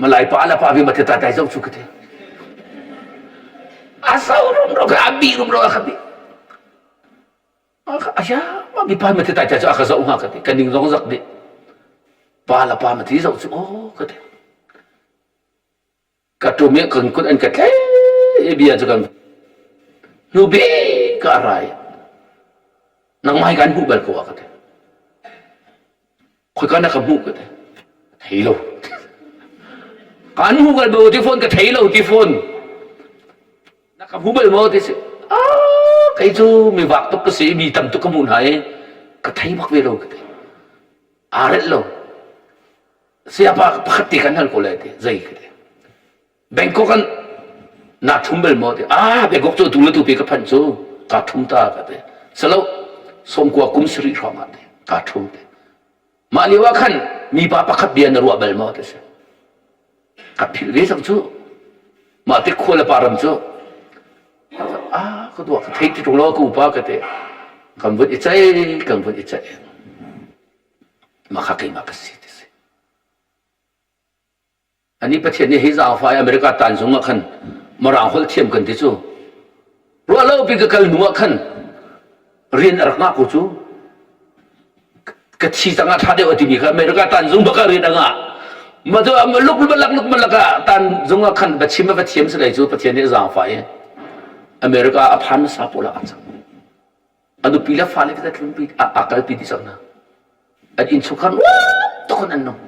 Malai pa la pa vi ma ta tai zoh chu ka ti. A so rum ro ka a bi rum ro a ka bi. Aya ma mi pa ma ti tai tai cu a ka zoh hnga ka ti. Ka ning zong zak dih. Pa la pa ma ti zoh cu oh ka ti. Ka ṭum i kan kut an ka tlaih i bia cu kan hnu bik ah a ra i nangmah hi kan hmuh bal ko a ka ti. Khoika na ka hmuh ka ti. Thei lo. Kan hmuh bal maw ti fawn ka thei lo ti fawn. Na ka hmu bal maw ti si. Ah, kei cu mi vak tuk ka si mi tam tuk ka hmuh hna i ka thei bak ve lo ka ti. Aa relh lo. Sayapa pakhat te kan hal ko lai ti zei ka ti. Bangkok an na thum bal maw ti. Ah Bangkok cu tu le tu pe ka phanh cu ka thum ta ka ti. Salo sawmkua kum sarih hrawng ah ti ka thum ti. Mah lio ah khan mipa pakhat bia na ruah bal maw ti si. Ka philh ve cang cu. Mah te khua le pa ram cu ah ka duak ka thei ti ṭung lo ka upa ka ti. Kan vun i ceih kan vun i ceih. Mah kha keimah ka si ti si. Ani Pathian nih hi zaangfah i America tanzung ah khan Mirang holh thiam kan ti cu. Ruah lo pi ka kal hnu ah khan rian a rak ngah ko cu. Ka thi cang ah ṭha deuh a timi kha America tanzung bak ah rian a ngah. Mah cu luk malak luk malak ah tanzung ah khan va chim va thiam si lai cu Pathian nih zaangfah i America a phan hmasa pawl ah a cang. A nupi le fale kha tlunpi a kalpi dih cang hna. An innchungkhar nuam tuk in an nung.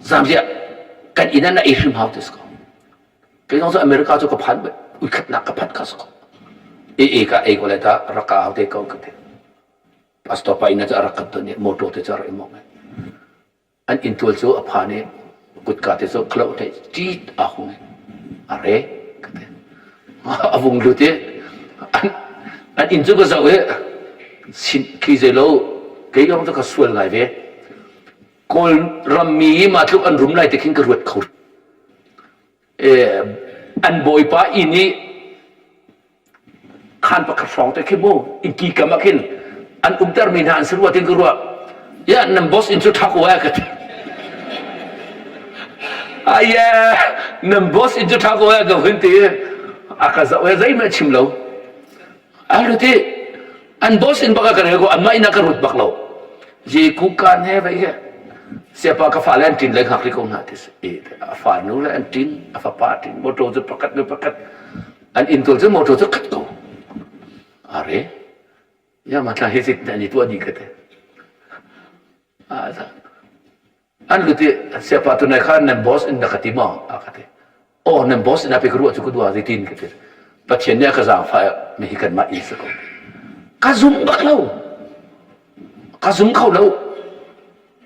Zamziah kan inn ah na ei hrim hau ti si ko. Kei zong cu America cu ka phan uikhatnak ka phanh kha si ko. E e ka ei ko lai ta rak ka au te ko ka ti. Pastor pa inn ah cu a rak kan ton i motor te cu a rak i mawng. An inntual cu a phan i kutka te cu khloh te ṭit aa hung i a re ka ti. A vung lut i an, an inn cu ka zoh i sin khi zei lo kei lawng cu ka sual ngai ve. Kawl rammi i mah tluk an rum lai ti khin ka ruat kho. An bawipa inn i khaan pakhat hrawng te khi mu innki kam ah khin an umtermi hna an si rua tin ka ruah ya nan boss inn cu ṭha ko eh ka ti aye nan boss inn cu ṭha ko eh ka hun ti a ka zoh eh zeihmanh chim lo a lu ti an boss inn bak ah ka rel ko anmah inn ah ka rut bak lo je kukan he vai he siapa ka fale an ṭin le hngak rih ko hna ti a fa nu le an ṭin a fapa ṭin motor cu pakhat nu pakhat An inntual cu motor cu khat ko. Are. Ya ma tla he sit na ni tuah dih ka te. An luti siapa tu nai kha nan boss in na ka ti ma a ka ti. Oh nan boss in a pe ka ruah cu ka dua zeitin ka ti. Pathian nih a ka zaangfah mi hi kanmah inn si ko. Ka zum bak lo. Ka zum kho lo.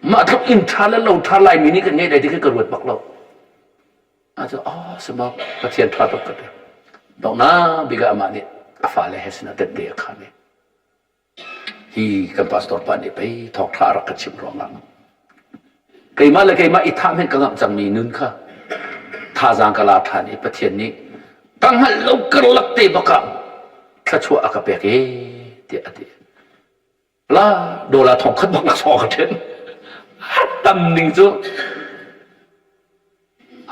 Mah tluk inn ṭha le lo ṭha Laimi nih kan ngei dai ti khi ka ruat bak lo. A cu oh sima Pathian ṭha tuk ka ti. Donghnak bik ah amah nih a fale he sinah tette a khaan i hi kan pastor pa nih pei thawngṭha a rak ka chimh ruangah. Keimah le keimah i thah hmenh ka ngamh cangmi nun kha thazaang ka la ṭhan i Pathian nih ka hngalh lo karlak te bak ah thluachuah a ka pek e tiah a ti. La dollar thong khat bak laksawng a ka ṭhen. A tam ning cu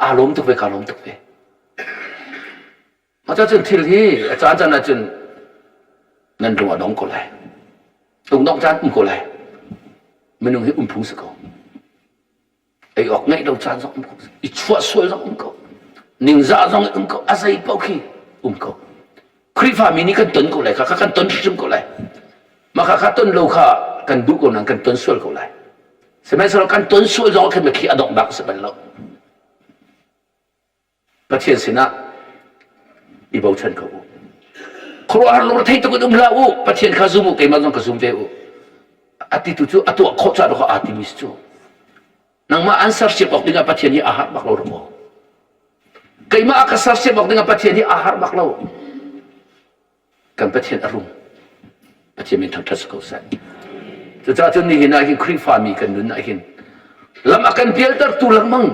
aa lawm tuk ve kaa lawm tuk ve. Mah cun thil hi a caan caan ahcun nan lung a dong ko lai. Lungdongh caan um ko lai. Minung hi um phung si ko. Ei awk ngeih lo caan zong um ko. I chuah sual zong um ko. Ningzah zong um ko. A zei paoh khi um ko. Khrihfa mi nih kan ton ko lai kha kan ton hrim ko lai. Mah kha kha ton lo kha kan duh ko nain kan ton sual ko lai. Sihmanhsehlaw kan ton sual zong khin khi a donghnak a si bal lo. Pathian sinah i bochan ko u. Khuaruahhar lungre tuk in um hlah u. Pathian kha zum u, keimah zong ka zum ve u. A ti tu cu a tuah khawh caah aa timi si cu. Nangmah an sersiam awk dingah Pathian hi aa harh bak lo rak maw? Keimah a ka sersiam awk dingah Pathian hi aa harh bak lo. Kan Pathian a rum. Pathian min thangṭhat si ko seh. Cucaah cun nihin ah hin Khrihfami kan nun ah hin lam a kan pialtertu lengmang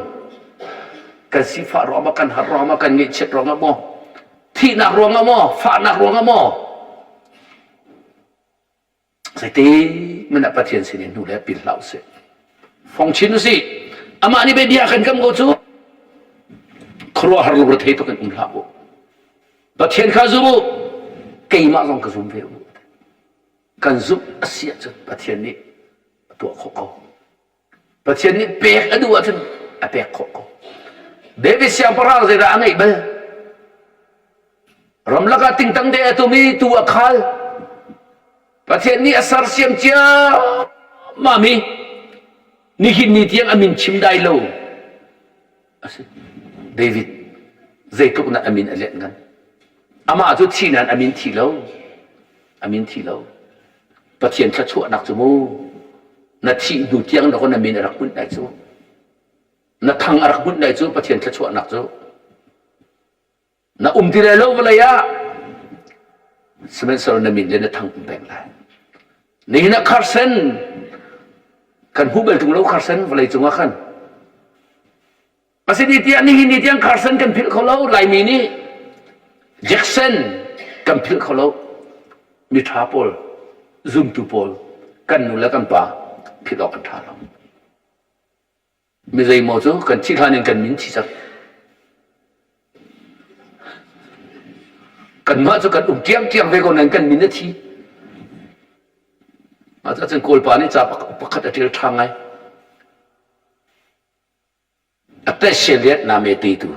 kan sifah ruangah kan har ruangah kan ngaihchiat ruangah maw thihnak ruangah maw fahnak ruangah maw zeiti hmanh ah Pathian sin in hnu le pil hlah usih fong chin usih amah nih bia kan kam ko cu khuaruahhar lungre tuk in um hlah u Pathian kha zum u keimah zong ka zum ve u kan zumh a si ahcun Pathian nih a tuah khawh ko Pathian nih pek a duh ahcun a pek khawh ko David siangpahrang zeidah a ngeih bal ramlak ah tingtang de a tum i tu a khal Pathian nih a sersiam ciammam i nihin ni tiang a min chim dai lo a si. David zeitluk na a min a lianh ngan. Amah cu thi nain a min thi lo. A min thi lo. Pathian thluachuahnak cu mu na thih hnu tiang na na min a rak hmunh lai cu. Na thang a rak hmunh lai cu Pathian thluachuahnak cu. Na um ti lai lo vawlei ah sihmanhsehlaw na min le na thang um peng lai. Nihin ah kharsen kan hmuh bal ṭung lo kharsen vawlei cung ah khan. Asini tiah nihin ni tiang kharsen kan philh kho lo Laimi nih Jackson kan philh kho lo. Miṭha pawl zumtu pawl kan nu le kan pa philh awk an ṭha lo. Mi zeimaw cu kan thih hlan in kan min thi cang. Kanmah cu kan um ṭiangṭiang ve ko nain kan min a thi. Mah cun Kawlpa nih ca pakhat a ṭial ṭha ngai. A peshe liat na me ti tu.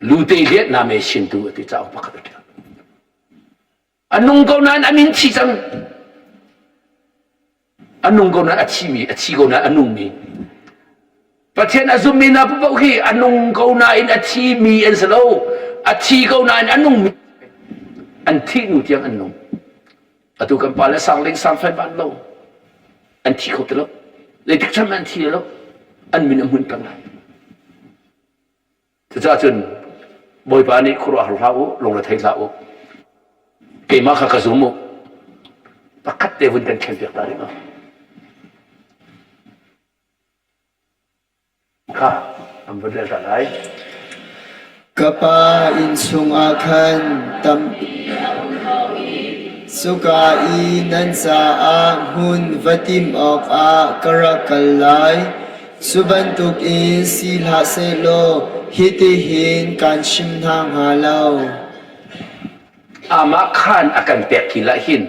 Lu te liat na me shin tu a ti cauk pakhat a ṭial. A nung ko nain a min thi cang. A nung ko nain a thimi, a thi ko nain a nungmi. Pathian a zummi hna paoh hi a nung ko nain a thimi an si lo. A thi ko nain a nungmi. An thih hnu tiang an nung. Atu kan pale sangling sangfai ban lo. An thi kho ti lo. Zeitik chan an thi lo. An min a hmun peng lai. Cucaah cun Bawipa nih khuaruahhar hlah u, lungrethei hlah u. Keimah kha ka zum u. Pakhat te vun kan thlenpiak ta rih ma. Kha an vun rel ta lai. Ka pa inn chungah khan tam cuka i nan caah hmun va timh awkah ka rak kal lai. Cu bantukin si hlah sehlaw hitihin kaan chim hna hnga lo. Amah khan a kan pek hi lah hin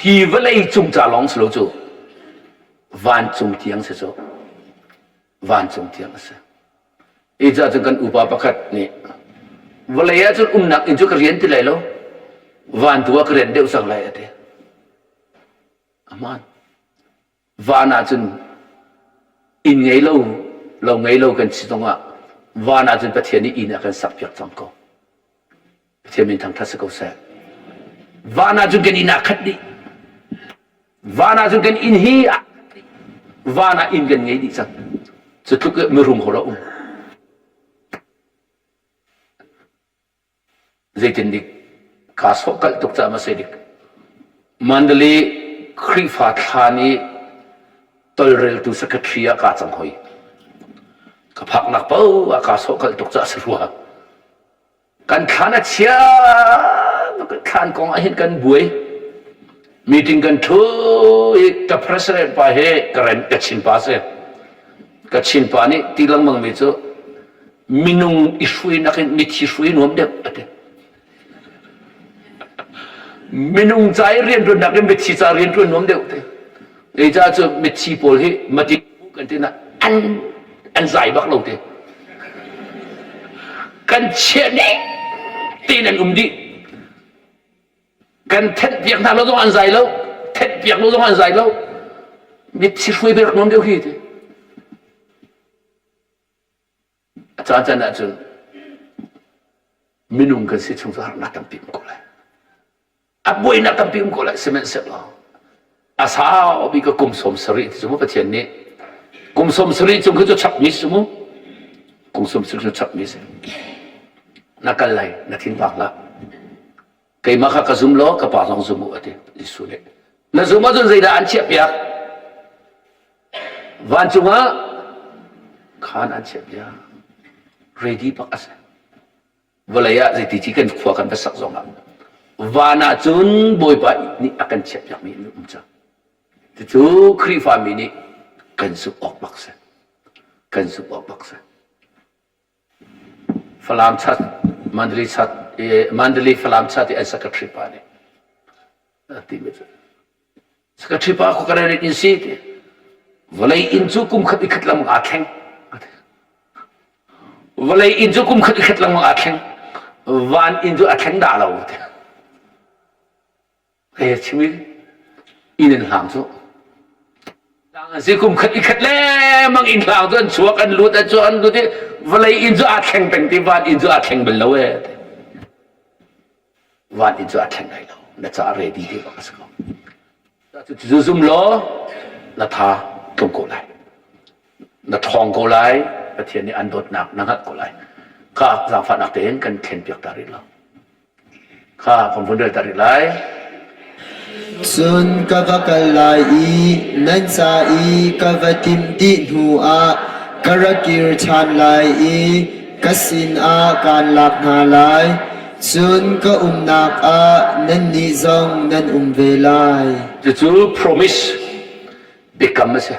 hi vawlei cung ca lawng si lo cu vancung tiang si cu vancung tiang a si. I ca cun kan upa pakhat nih vawlei ah cun umnak inn cu ka rian ti lai lo van tu ah ka rian deuh cang lai a ti. Aman. Van ah cun inn ngei lo, lo ngei lo kan si zongah van ah cun Pathian nih inn a kan sakpiak cang ko. Pathian min thangṭhat si ko seh. Van ah cun kan inn aa khat dih. Van ah cun kan inn hi aa khat dih. Van ah inn kan ngei dih cang. Cu tluk mirum ho dah um. Zeitindik kaa sawhkalh tuk caah maw dik Mandalay Khrihfa thlaan i Tolreltu secretary ah kaa cang hoi. Ka phaknak paoh ah kaa sawhkalh tuk caah si rua. Kan thlan a chia thlan kong ah hin kan buai. Meeting kan ṭhu i ka president pa he ka rem ka chin pa si. Ka chin pa nih ti lengmang mi cu minung i hruainak in mithi hruai nuam deuh a ti. Minung ca i rianṭuannak in mithi ca rianṭuan nuam deuh ti. Zeicah cu mithi pawl hi mati kan ti na an an zai bak lo ti. Kan chiah ning tein an um dih. Kan thenh piak hna lo zong an zai lo. Thenh piak lo zong an zai lo. Mithi hruai bik nuam deuh hi ti. A caan caan ahcun minung kan si chung cu harnak tampi um ko lai. A buainak tampi um ko lai sihmanhsehlaw a sau bik ka kum 70 ti cu mu Pathian nih kum 70 cung khi cu chapmi si mu kum 70 cu chapmi si na kal lai na thin vak la keimah kha ka zum law ka pa zong zum u ati Jesuh nih na zum ahcun zeidah an chiah piak Vancung ah khaan an chiahpiak. Ready bak a si. Vawlei ah zeiti ci kan khua kan va sak zong ah van ah cun Bawipa nih a kan chiahpiakmi an um cang. Cucu Khrihfami nih kan zumh awk bak si. Kan zumh awk bak si. Falam chat, Mandalay chat, Mandalay Falam chat i an secretary pa nih a timi cu Secretary pa ku ka in si ti. Vawlei inn cu kum khat i khat lengmang aa thleng. Vawlei inn cu kum khat i khat lengmang aa thleng. Van inn cu a thleng dah lo ti. He chim inn in hlang cu. An si kum khat i khat lengmang inn hlang cu an chuak an lut an chuak an lut i vawlei inn cu aa thleng peng ti van inn cu aa thleng bal lo e. Van inn cu aa thleng lai lo. Na ca ready te bak a si ko. Cu zum law na tha tlung ko lai. Na ṭhawng ko lai. Pathian nih an dawtnak na hngalh ko lai. Kha zaangfahnak tein kan thlen piak ta rih lo. Kha kan vun rel ta rih lai. Cun ka va kal lai i nan ca i ka va timh dih hnuah ka ra kir ṭhan lai i ka sinah kaan lak hna lai. Cun ka umnak ah nannih zong nan um ve lai. Cucu promise biakam a si.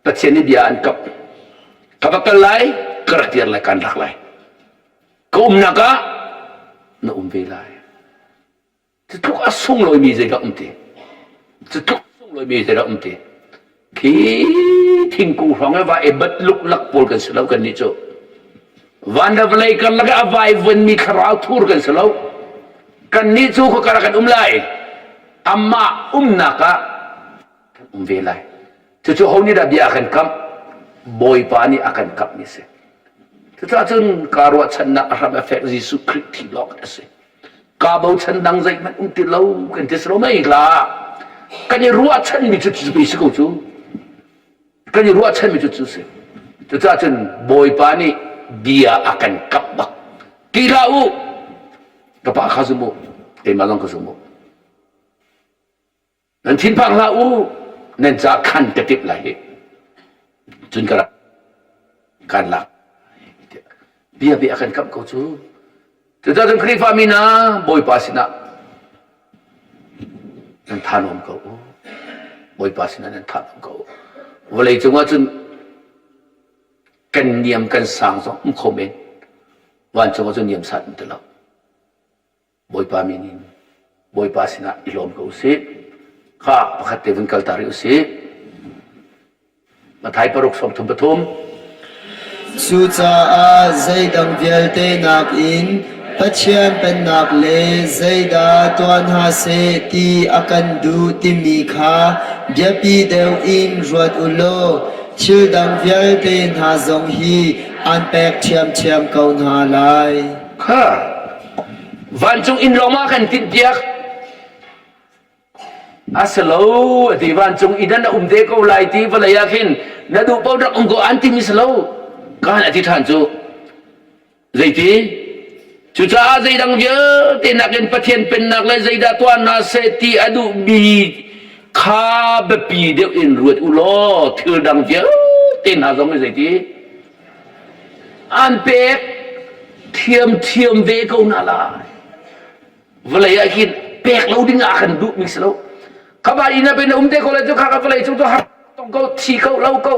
Pathian nih bia an kamh. Ka va kal lai, ka rak dir lai, kaan lak lai. Ka umnak ah na um ve lai. Cutluk a sunglawimi zeidah um ti? Cutluk sunglawimi zeidah um ti? Khi thingkung hrawng i va i bat luklak pawl kan si lo kan nih cu. Van le vawlei karlak ah a vaivuanmi thlarau thur kan si lo. Kannih cu khua kan um lai. Amah umnak ah kan um ve lai. Cucu ho nih dah bia a kan kamh? Bawipa nih a kan kamhmi a si. Cucaah cun kaa ruahchannak a hram a fek Jesuh Khrih thi lawng a si. Kaa bochan dang zeihmanh um ti lo kan ti si lo mei hlah. Kan i ruahchanmi cu cu si ko cu. Kan i ruahchanmi cu cu si. Cucaah cun Bawipa nih bia a kan kamh bak. Ti hlah u. Ka pa kha zum u. Keimah zong ka zum u. Nan thinphang hlah u, nan ca khan ka timh lai hi. Cun ka rak kan lak. Bia bia kan kamh ko cu. Cucaah cun Khrihfa mi hna Bawipa sinah nan tha nuam ko u. Bawipa sinah nan tha nuam ko u. Vawlei cungah cun kan niam kan sang zong um kho men. Vancung ah cun niam sat um ti lo. Bawipa min in Bawipa sinah i lawm ko usih. Kha pakhat te vun kal ta rih usih. Mathai paruk 33. Cucaah zeidang vialte nakin Pathian pennak le zeidah tuah hna seh ti a kan duh timi kha biapi deuh in ruat u law thil dang vialte hna zong hi aan pek ṭhiamṭhiam ko hna lai. Kha Vancung inn lawng ah kan tinhpiak. A si lo, a ti vancung inn ah na um te ko lai ti vawlei ah khin na duh paoh rak um ko an timi si lo. Kaan a ti ṭhan cu. Zeiti? Cucaah zeidang vialte nakin Pathian pennak le zeidah tuah hna seh ti a duhmi kha. Kha biapi deuh in ruat u law thil dang vialte hna zong hi zeiti an pek thiamthiam ve ko hna lai. Vawlei ah hin pek lo ding ah kan duhmi si lo. Kha ba inn ah pei na um te ko lai cu kha ka vawlei cung cu har tong ko thi ko lo ko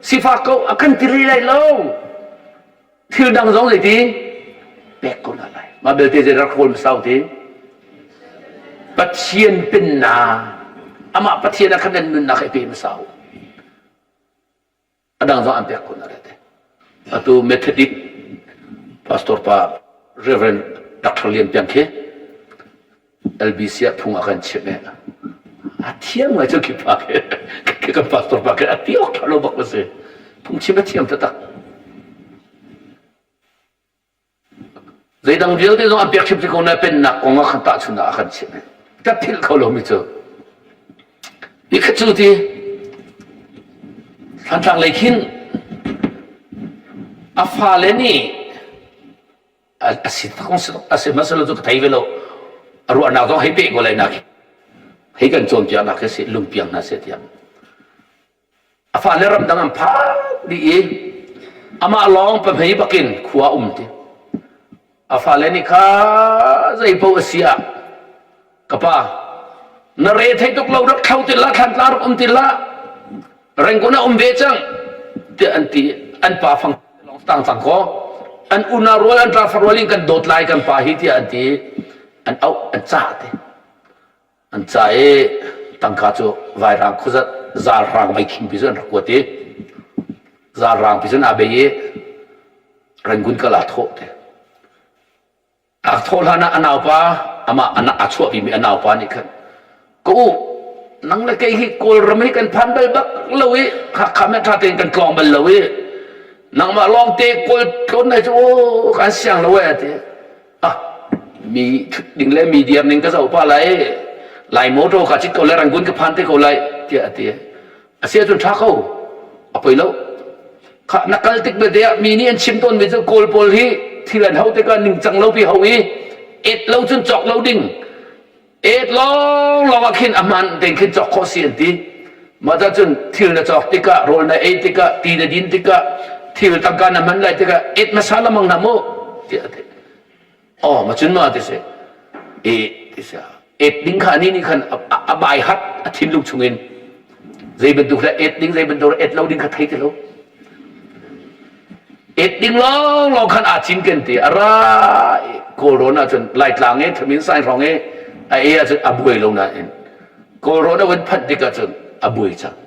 sifak ko a kan ti rih lai lo. Thil dang zong zeiti pek ko hna lai. Mah belte zei rak rawl sau ti. Pathian pennak amah Pathian ah khan nan nunnak i pe hmasa u. A dang zong an pek ko hna lai te. Atu Methodist pastor pa Reverend Dr. Lian Piang khi LBC ah phung a kan chimh i a thiam ngai cu khi pa khi kan pastor pa khi a ti awk ṭha lo bak a si. Phungchim a thiam taktak. Zeidang vialte zong an pek hrimhrim ko na pennak kong ah khan tahchunhnak a kan chimh. Ka philh kho lomi cu nikhat cu ti Thantlang lei khin a fale nih a si a si hmasa lo cu ka thei ve lo a ruahnak zong hei peh ko lai nak hei kan cawnpiaknak hi si lungpiang hna seh tiah A fale ramdang an phan dih i amah lawng pahmei bakin khua um ti. A fale nih kha zei paoh a si ah ka pa na re thei tuk lo rak thlo ti la thlantlang rak um ti la Rangoon ah um ve cang tiah an ti an pa fang lawng tang cang kaw an unau rual an ṭa rual in kan dawt lai kan pa hi tiah an ti an auh an cah ti An ca i tangka cu vairang khuazat zalrang meikhing pi cu an rak kuat i zalrang pi cun aa bei i Rangoon kal aa thawh te. Aa thawh hlan ah a naupa amah a chuahpimi a naupa nih khan ka u nang le kei hi Kawlram hi kan phan bal bak lo i Hakha me ṭha tein kan tlawng bal lo i nangmah lawngte Kawl tlawn nai cu aw kan siang lo e a ti. Ah, mi ding le mi diar ning ka zoh pa lai lai motor ka cit ko le Rangoon ka phan te ko lai tiah a ti a si ahcun tha ko a poi lo kha na kal tik belte ah mi nih an chim tawn mi cu kawl pawl hi thil an ho tikah ningcang lo pi ho i et lo cun cawk lo ding Et lawnglawng ah khin a hmaan tein khin cawk khawh si an ti. Mah cun thil na cawk tikah, rawl na ei tikah, ti na din tikah, thil tangka na hman lai tikah et hmasa lamang hna mu tiah a ti. Aw ma cun ma ti si. E ti si. Et ding kha ani nih khan a bai hat a thinlung chungin zei bantuk le et ding zei bantuk et lo ding kha thei ti lo. Et ding lawnglawng khan aa cinken ti a ra i Kawlrawn ahcun Laitlang i Thamin sai hrawng i a e ahcun a buai lo nain Kawlrawn a vun phanh tik ahcun a buai cang.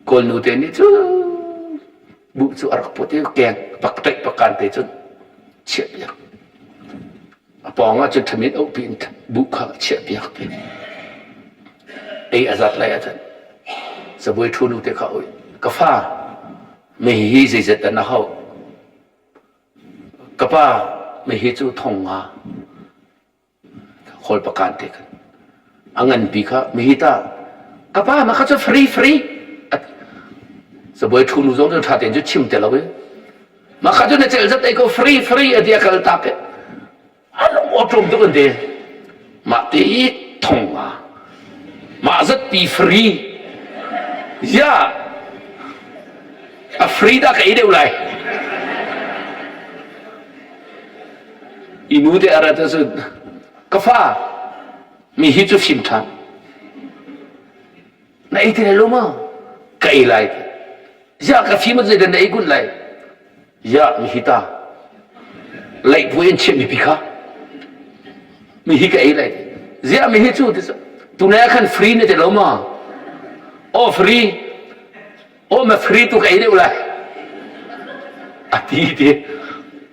Kawl nu te nih cun buh cu a rak put i keng pak taih pakan te cun chiah piak. A pawng ah cun thamin auhpi in buh kha a chiahpiak ti. Ei a zat lai ahcun cabuai ṭhu nu te kha oi ka fa mei hi zeizat dah na hauh ka pa mei hi cu thong nga hawl pakan te khan a nganpi kha mei hi ta ka pa mah kha cu free free cabuai ṭhu nu zong cu ṭha tein cu chim te lo i Mah kha cu na celh zat ei ko free free a ti a kal tak i a lung awṭawm tuk an ti. Mah ti i thong nga. Mah zat pi free. Ya a free dah ka ei deuh lai. I nu te a rat ahcun ka fa mi hi cu fim ṭhan. Na ei ti lai lo ma? Ka ei lai. Ya ka fim zei dan na ei kun lai. Ya mi hi ta. Laih bu in chim mi pi kha. Mi hi ka ei lai. Zia mi hi cu ti tunai khan free na ti lo ma? Oh free. Oh ma free tu ka ei deuh lai. A ti ti.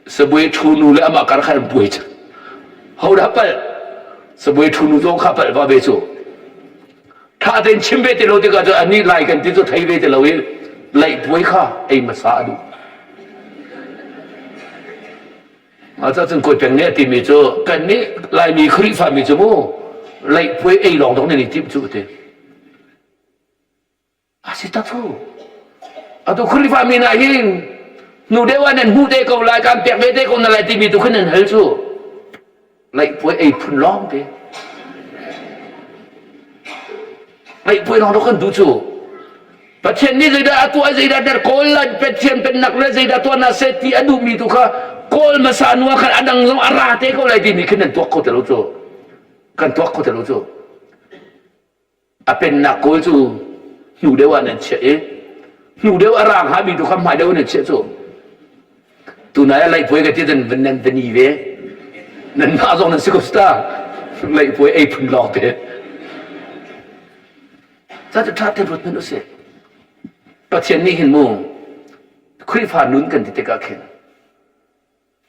Sabuai thu nu le amah kar khan buai cang. Ho dah pal? Sabuai thu nu zong kha pal va ve cu. Ṭha tein chim ve ti lo tikah cun anih lai kan ti cu thei ve ti lo i laihpuai kha ei hmasa a duh. Mah cun kawi peng nih a timi cu kannih Laimi Khrihfa mi cu mu laihpuai ei lawng dong nan i timh cu ti. A si tak fu. Atu Khrihfa mi hna hin hnu deuh ah nan hmuh te ko lai kan pek ve te ko na lai timi tu khin nan hal cu. Laihpuai ei phun lawng te. Ngaihpuai lawng kan duh cu. Pathian nih zeidah a tuah zeidah der kawl lai Pathian pennak le zeidah tuah na seh ti a duhmi tu kha kawl hmasa hnu ah khan a dang zong a ra te ko lai timi khin nan tuak kho te lo cu. Kan tuak kho te lo cu. A pennak kawl cu hnu deuh ah nan chiah i hnu deuh a ra hngami tu kha hmai deuh nan chiah cu. Tunai ah laihpuai ka ti cun van nan va ni ve. Nanmah zong nan si ko ta. Laihpuai ei phun lawng te. Ca cu ṭha te ruat hmanh usih. Pathian nih hin mu Khrihfa nun kan ti tikah khin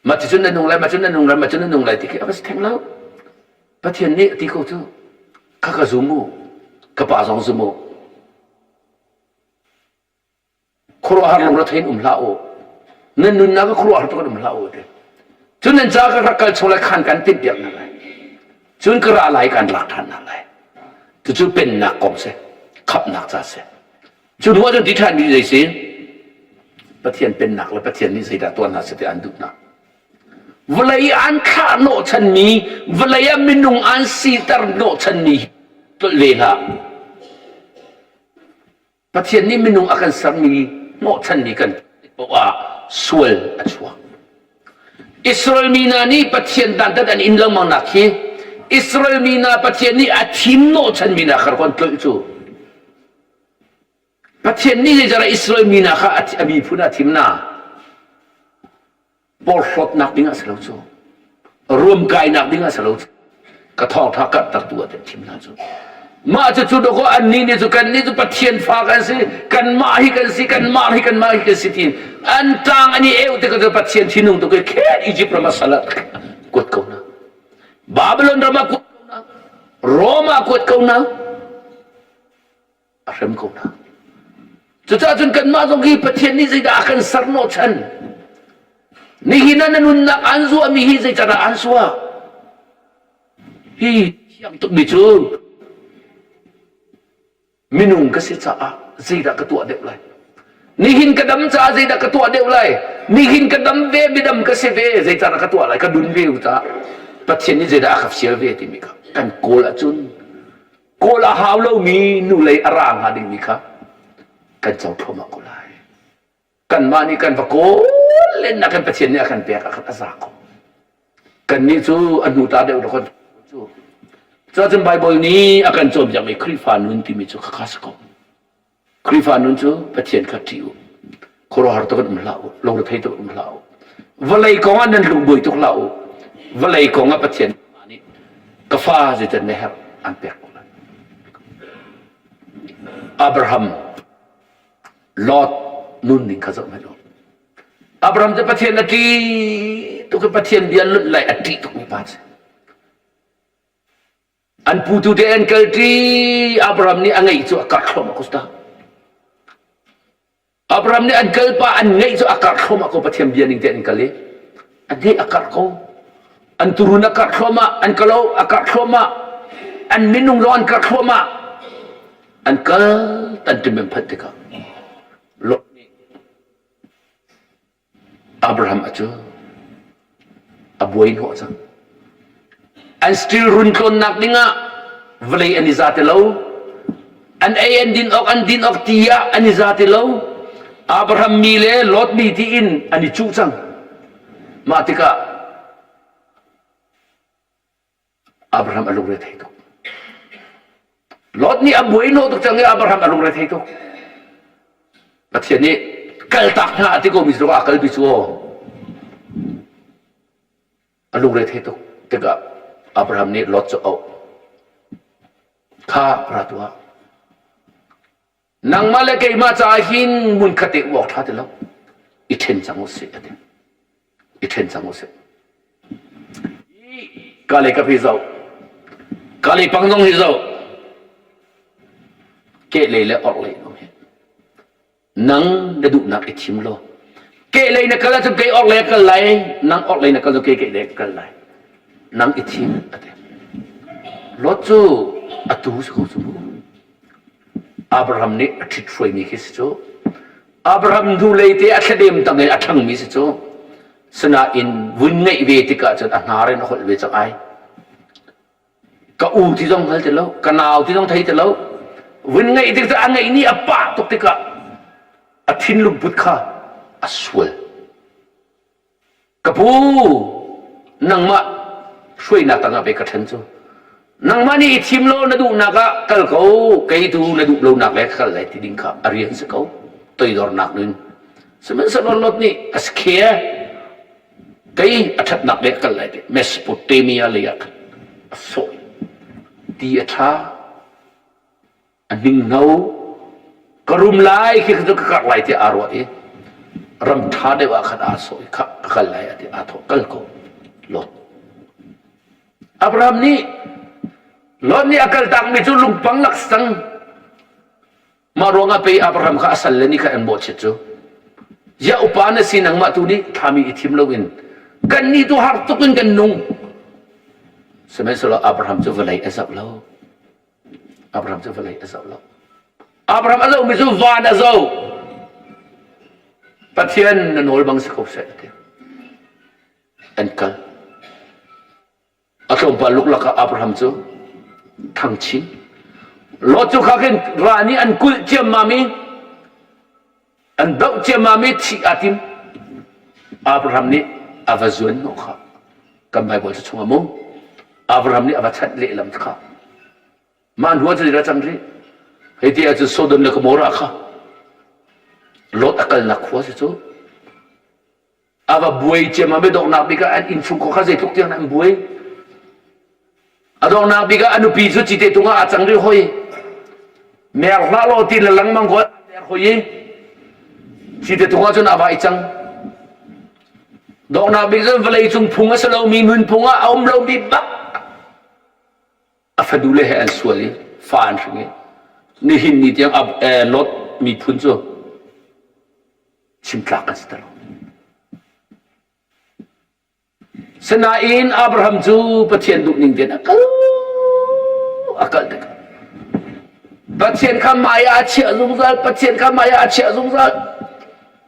mah cu cun na nung lai, mah cu na nung lai, mah cu na nung lai ti khi a va si theng lo. Pathian nih a ti ko cu kha ka zum u, ka pa zong zum u. Khuaruahhar lungre in um hlah u. Nan nunnak ah khuaruahhar tuk in um hlah u ti. Cun nan ca ka rak kal chung lai khan kan timhpiak hna lai. Cun ka ra lai kan lak ṭhan hna lai. Cucu pennak kong si, khamhnak ca si. Cu hnu ahcun ti ṭhan mi zei si? Pathian pennak le Pathian nih zeidah tuah hna seh ti an duh hna. Vawlei an thlah hnawhchanmi, vawlei ah minung an siter hnawhchanmi tlolh ve hlah. Pathian nih minung a kan sermi hnawhchanmi kan paoh ah sual a chuak. Israel mi hna nih Pathian dantat an in lengmang nak hi Israel mi hna Pathian nih a thim hnawhchanmi hna kha kon tlolh cu. Pathian nih zeicahdah Israel mi hna kha a miphun a thim hna? Porhlawtnak ding ah si lo cu. Ruamkainak ding ah si lo cu. Ka thawngtha karhtertu ah thim hna cu. Mah cu cu dawkaw annih nih cu kannih cu Pathian fa kan si, kanmah hi kan si, kanmah hi kanmah hi kan si tiin an tang an i eu tikah cu Pathian thinung tuk i khet Egypt ram ah sal ah kuat ko hna. Babylon ram ah kuat ko hna. Rome ah kuat ko hna. A hrem ko hna. Cucaah cun kanmah zong hi Pathian nih zeidah a kan ser hnawhchan? Nihin ah na nunnak aan zuahmi hi zeicadah aan zuah? Hi thiang tukmi cu minung ka si caah zeidah ka tuah deuh lai? Nihin ka dam caah zeidah ka tuah deuh lai? Nihin ka dam ve, midam ka si ve, zeicadah ka tuah lai? Ka dun ve u caah Pathian nih zeidah a ka fial ve timi kha kan kawl ahcun kawl a hau lomi nulei a ra hnga dingmi kha kan co thluahmah ko lai. Kanmah nih kan va kawl lennak kan Pathian nih a kan pek ah khan a za ko. Kannih cu a hnu ta deuh kan cu. Cuahcun Baibal nih a kan cawnpiakmi Khrihfa nun timi cu khakha si ko. Khrihfa nun cu Pathian kha ṭih u. Khuaruahhar tuk in um hlah u. Lungrethei tuk in um hlah u. Vawlei kong ah nan lungbuai tuk hlah u. Vawlei kong ah Pathian nih ka fa zeitan na herh an pek ko lai. Abraham Lot nunning kha zoh hmanh u. Abraham cu Pathian a ṭih tuk i Pathian bia lunh lai a ṭih tukmi pa a si. An putu te an kalṭi Abraham nih a ngeih cu a karh thluahmah ko ta. Abraham nih an kalpa an ngeih cu a karh thluahmah ko Pathian bia ning te an kal i a ngeih a karh ko. An turun a karh thluahmah, an kalo a karh thluahmah, an minung zong an karh thluahmah. An kal tan tim an phanh tikah Lot nih Abraham a cu a buai hnawh cang. An still run tlawnnak dingah vawlei an i za ti lo. An ei an din awk an din awk ti ah an i za ti lo. Abraham mi le Lot mi tiin an i cuh cang. Mah tikah Abraham a lungre thei tuk. Lot nih a buai hnawh tuk cang i Abraham a lungre thei tuk. Pathian nih kaltak hna a ti ko mi cu a kalpi cu aw. A lungre thei tuk tikah Abraham nih Lot cu auh. Kha ra tuah. Nangmah le keimah caah hin hmunkhat te um awk ṭha ti lo. I ṭhen cang u sih a ti. I ṭhen cang u sih. Ka le ka hi zoh. Ka le pang zong hi zoh. Kehlei le orhlei zong hi. Nang na duhnak i thim law. Kehlei na kal ahcun kei orhlei a kal lai. Nang orhlei na kal cun kei kehlei ka kal lai. Nang i thim a ti. Lot cu atu si ko cu mu. Abraham nih a ṭhit hruaimi khi si cu. Abraham hnulei te a thladem tang in a ṭhangmi si cu. Sinain vun ngeih ve tikah cun a hnar in a holh ve cang ai. Ka u ti zong hngal ti lo, ka nau ti zong thei ti lo. Vun ngeih tik cu a ngeih ni a pah tuk tikah a thinlung put kha a sual. Ka pu, nangmah hruainak tangah pei ka ṭhen cu. Nangmah nih i thim law na duhnak ah kal ko, kei tu na duh lonak le ka kal lai ti ding kha a rian si ko. Toidornak nun. Sihmanhsehlaw Lot nih a sikhe kei a ṭhatnak le a kal lai ti Mesopotamia lei ah khan a sawh. Ti a ṭha, a hninghno ka rum lai khi cu ka karh lai tiah aa ruah i ram ṭha deuh ah khan aa sawh i kha ka kal lai a ti aa thawh kal ko Lot Abraham nih Lot nih a kaltakmi cu lungpang lak cang mah ruangah pei Abraham kha a sal le nih kha an mawhchiat cu ziah upa na si nangmah tu nih thlami i thim loin kan nih tu har tuk in kan nung sihmanhsehlaw Abraham cu vawlei a zoh lo Abraham cu vawlei a zoh lo. Abraham a zohmi cu van a zoh. Pathian na nawl bang si ko seh ti. An kal. A tlawmpal luklak ah Abraham cu thang chin. Lot cu kha khin ra nih an kulh ciammam i an doh ciammam i thih aa tim. Abraham nih a va zuan hnawh kha. Kan Bible cu chungah mu. Abraham nih a va chanh lehlam kha. Mah hnu ah zeidah cang rih? Hei ti ahcun Sodom le Gomorrah kha Lot a kalnak khua si cu. A va buai ciammam i donghnak bik ah an innchungkhar kha zeitluk tiang an buai. A donghnak bik ah a nupi cu cite tung ah aa cang rih hoi. Mer hlah law ti le lengmang ko mer hoi i cite tung ah cun a va i cang. Donghnak bik cun vawlei cung phung a si lomi nunphung ah a um lomi bak a fadule he an sual i fa an hring i nihin ni tiang Lot miphun cu chimtlak an si ti lo. Sinain Abraham cu Pathian duhning tein a kal a kal tikah Pathian kha hmai ah a chiah zungzal Pathian kha hmai ah a chiah zungzal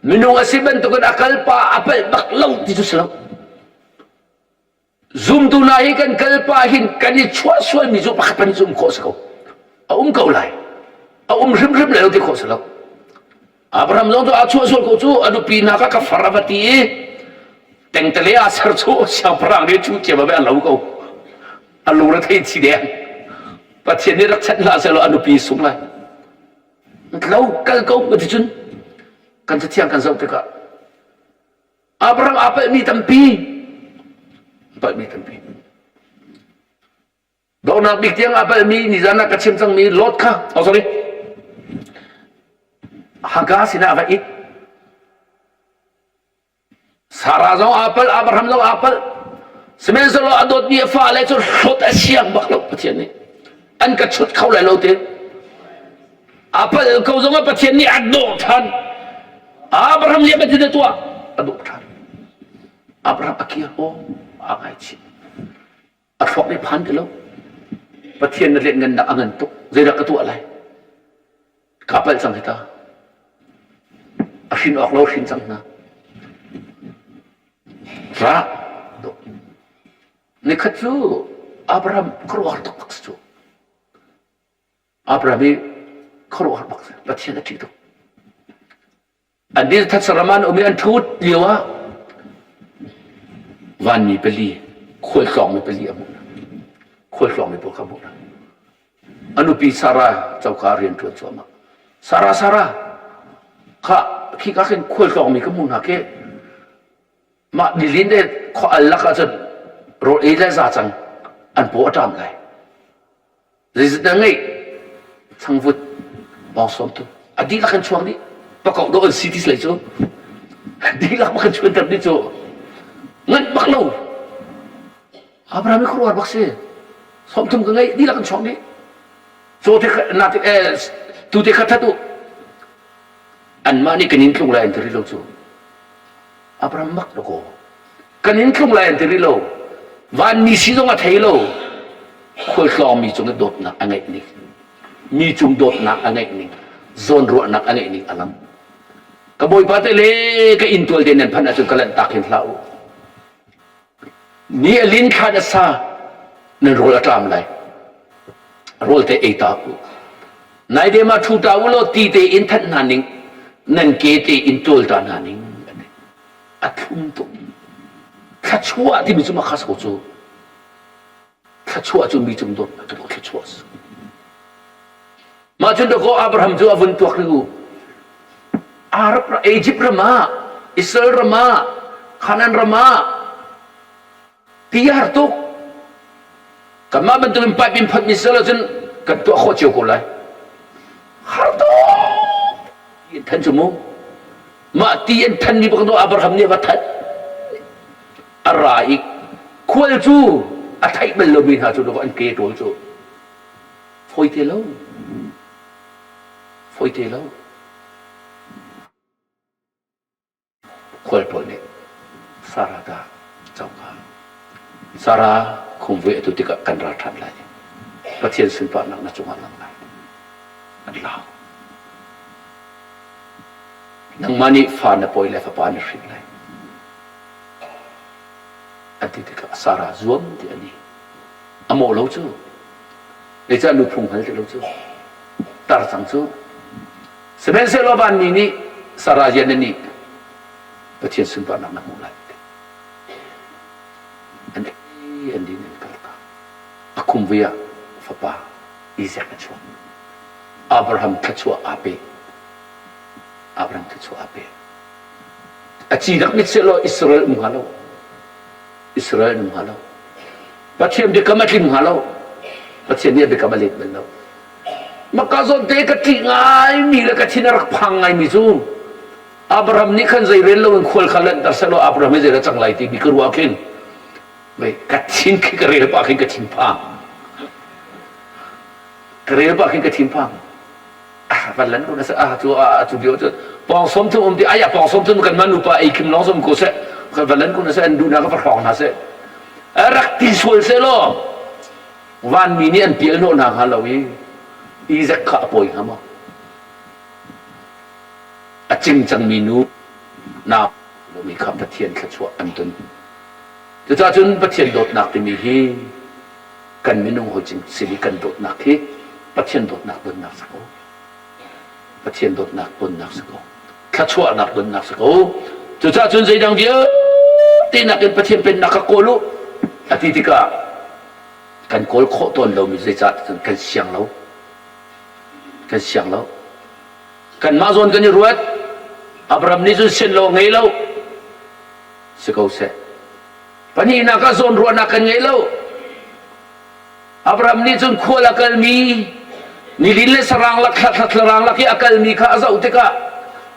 minung a si bantukin a kal pa a palh bak lo ti cu si lo Zumtu hna hi kan kal pah hin kan i chuah sualmi cu pakhat pahnih cu um khawh si ko. A um ko lai. A um hrimhrim lai lo ti khawh si lo. Abraham zong cu aa chuah sual ko cu a nupi hna kha ka far a va ti i tengtale aa ser cu siangpahrang nih cu cia va a lo ko. A lung re thei chi deng. Pathian nih rak chanh hlah sehlaw a nupi sung lai. Lo kal ko ti cun kan cathiang kan zoh tikah Abraham aa palhmi tampi palhmi tampi Donghnak bik tiang aa palhmi nizan ah ka chim cangmi Lot kha oh sorry Hagar sinah a va it Sarah zong aa palh Abraham zong aa palh sihmanhsehlaw a dawtmi a fale cu hlawt a siang bak lo Pathian nih an ka chut kho lai lo te A palh ko zongah Pathian nih a dawh ṭhan. Abraham nih a ti tuah a dawh ṭhan. Abraham a kir aw aa ngaichih. A thluak nih phan ti lo. Pathian na lianngannak a ngan tuk. Zeidah ka tuah lai? Ka palh cang hi ta. A hrin awk lo hrin cang hna. Ra Nikhat cu Abraham khuaruahhar taktak si cu. Abraham hi khuaruahhar bak si. Pathian a ṭih tuk. An dil thatsaram an um i an ṭhut lio ah vanmi pali, khualtlawngmi pali a hmuh hna. Khualtlawngmi pawl kha a hmuh hna. A nupi Sarah coka rian ṭuan cuahmah. Sarah, Sarah, kha khika khin khualtlawngmi ka hmuh hna khi mah nilin te khua al lak ahcun rawl ei le za cang an paw a ṭam lai. Zeizat ngeih changvut pawngsawm tu a dihlak in chuak dih pakok dawh an si ti lei cu dihlak bak in chuanter dih cu nganh bak lo Abraham i khuaruahhar bak si sawmthum ka ngeih dihlak in chuak dih caw te na te tu te kha that u anmah nih kan in tlung lai an ti rih lo cu Abraham mak dakaw Kan in tlung lai an ti rih lo. Vanmi si zong a thei lo. Khualtlawng mi cung i dawtnak a ngeih ning, mi cung dawtnak a ngeih ning, zawnruahnak a ngeih ning a lang. Ka bawipa te le ka inntual te nan phanh ahcun ka lanhtak hin hlah u. Ni a lin thlan a sa, nan rawl a ṭam lai. Rawl te ei ta u. Naidem ah ṭhu ta u law ti te in thanh hna ning, nan ke te in ṭawl ta hna ning. A thlum tuk. Thluachuah timi cu mah kha si ko cu. Thluachuah cu mi cung dawtnak cu thluachuah a si. Mah cun dawkaw Abraham cu a vun tuak rih u. Arab Egypt ram ah, Israel ram ah, Canaan ram ah ti a har tuk. Kanmah bantukin pipe in phot mi si lo cun kan tuah khawh cio ko lai. Har tuk. Ti an than cu mu. Mah ti an than mi bak Abraham nih a va thanh. A ra i khual cu a theih bal lomi hna cu an ke ṭawl cu fawi te lo. Fawi te lo. Khual pawl nih Sarah ta coka. Sarah khumvui atu tikah kan ra ṭhan lai. Pathian sunparnak na cungah lang lai. An lau. Nangmah nih fa na pawi le fapa na hrin lai. An ti tikah Sarah zuam ti ani. A mawh lo cu. Zeicah nuphung hngal ti lo cu. Tar cang cu. Sihmanhsehlaw vanmi nih Sarah rian na nih Pathian sunparnak na hmuh lai. An ei an din an kal ta. A khumvui ah fapa Isaac a chuak. Abraham thluachuah aa pe. Abraham thluachuah aa pe. A ci rak mit sehlaw Israel um hnga lo. Israel um hnga lo. Pathian biakam a tling hnga lo. Pathian nih a biakam a let bal lo. Maka zawn te ka ṭih ngaimi le ka thin a rak phang ngaimi cu Abraham nih khan zei rel loin khual kha lanhter sehlaw Abraham hi zeidah cang lai timi ka ruah khin ka thin khi ka rel pah khin ka thin phang. Ka rel pah khin ka thin phang. Ah van lan ko na ah cu ah cu bio cu pawng som thum um ti ai pawng som thum kan man nupa ei khim long som ko seh van lan ko na seh an duh na ka va hrawng hna seh rak ti sual seh law Vanmi nih an pial hnawh hna hnga lo i Isaac kha a pawi hnga maw? A cing cangmi nu nau lomi kha Pathian thluachuah an ton. Cucaah cun Pathian dawtnak timi hi kan minung hawi cing sin i kan dawtnak hi Pathian dawtnak donnak si ko. Pathian dawtnak donnak si ko. Thluachuahnak donnak si ko. Cucaah cun zeidang vialte nakin Pathian pennak kha kawl u a ti tikah kan kawl khawh tawn lomi zeicah cun kan siang lo kan siang lo kanmah zawn kan i ruat Abraham nih cun sian lo ngei lo si ko seh pahnihnak ah zawn ruahnak kan ngei lo Abraham nih cun khual a kalmi nilin le sarang lak thlarang lak i a kalmi kha a zoh tikah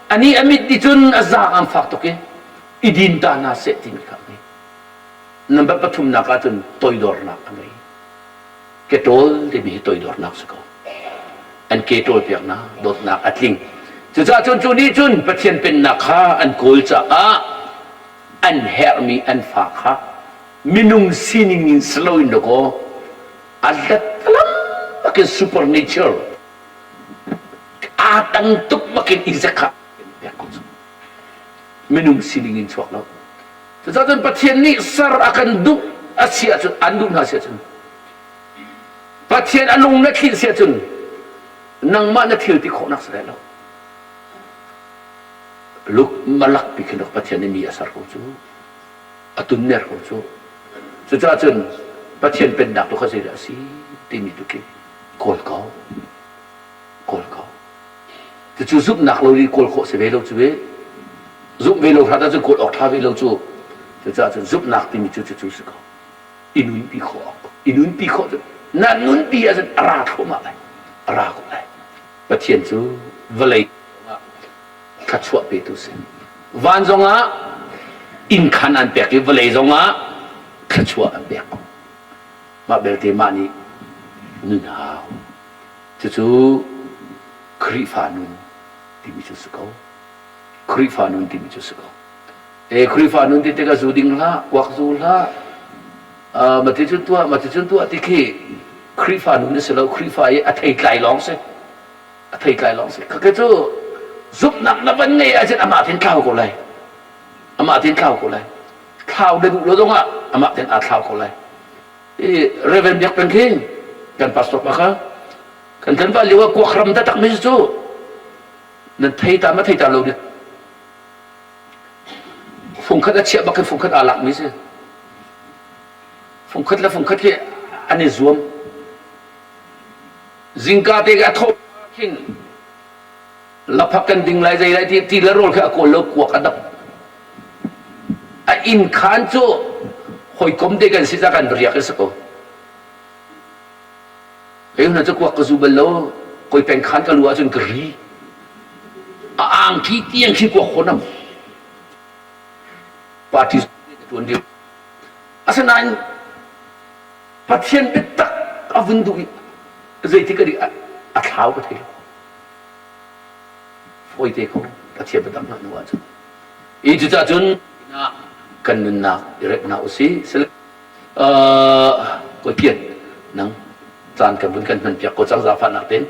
ani a mit nih cun a zaang an fak tuk i i din ta hna seh timi kha a ngei Number pathumnak ahcun toidornak a ngei. Ke ṭawl timi hi toidornak si ko. An ke ṭawl piaknak dawtnak a tling. Cucaah cun cu nih cun Pathian pennak kha an kawl caah an herhmi an fa kha minung sining in si loin dakaw a lat bakin supernature aa tang tuk bakin Isaac kha pek ko cu. Minung sining in chuak lo. Cucaah cun Pathian nih ser a kan duh a si ahcun an duh hna si ahcun Pathian a lung na thlih si ahcun nangmah na thil ti khawhnak si lai lo. Luk malak pi khin Pathian nih mi a ser ko cu a tunner ko cu. Cucaah cun Pathian pennak tu kha zeidah a si timi tu khi kawl ko. Kawl ko. Cucu zumhnak lo i kawl khawh si ve lo cu ve. Zumh ve lo hrat ahcun kawl awk ṭha ve lo cu. Cucaah cun zumhnak timi cu cucu si ko. I nunpi khawh awk. I nunpi khawh cu na nunpi ahcun a ra thluahmah lai. A ra ko lai. Pathian cu vawlei ah thluachuah petu si. Van zongah inn khan an pek i vawlei zongah thluachuah an pek. Mah belte mah nih nun hau. Cucu Khrihfa nun timi cu si ko. Khrihfa nun timi cu si ko. E Khrihfa nun ti tikah zu ding hlah, kuak zu hlah, uh, mati cun tuah, mati cun tuah ti khi Khrihfa nun a si lo. Khrihfa i a theitlai lawng si. A theitlai lawng si. Khakhe cu zumhnak na van ngei ahcun amah tin thlau ko lai. Amah tin thlau ko lai. Thlau na duh lo zongah amah tin aa thlau ko lai. I Reverend Biak Peng khi kan pastor pa kha. Kan tlanval lio ah kuak ram taktak mi cu nan thei ta ma thei ta lo dik. Fungkhat a chiah bak in fungkhat aa lak mi si. Fungkhat le fungkhat hi an i zuam. Zingka te a thawh khin laphak kan ding lai zei lai ti ti le rawl khi a kawl lo kuak a dap. A inn khan cu hawikom te kan si ca kan riak i si ko. Kei hna cu kuak ka zu bal lo. Koi peng khan ka lu ahcun ka ri. A angki tiang khi kuak khon am. Party tuan ding. Asinain Pathian biatak a vun duh i zeitik a a thlau ka thei lo. Fawite ko Pathian biatak hna hnu ahcun. I cucaah cun kan nunnak i rep hna usih. Kawi Pian, nang caan kan vun kan hman piak ko cang zaangfahnak tein.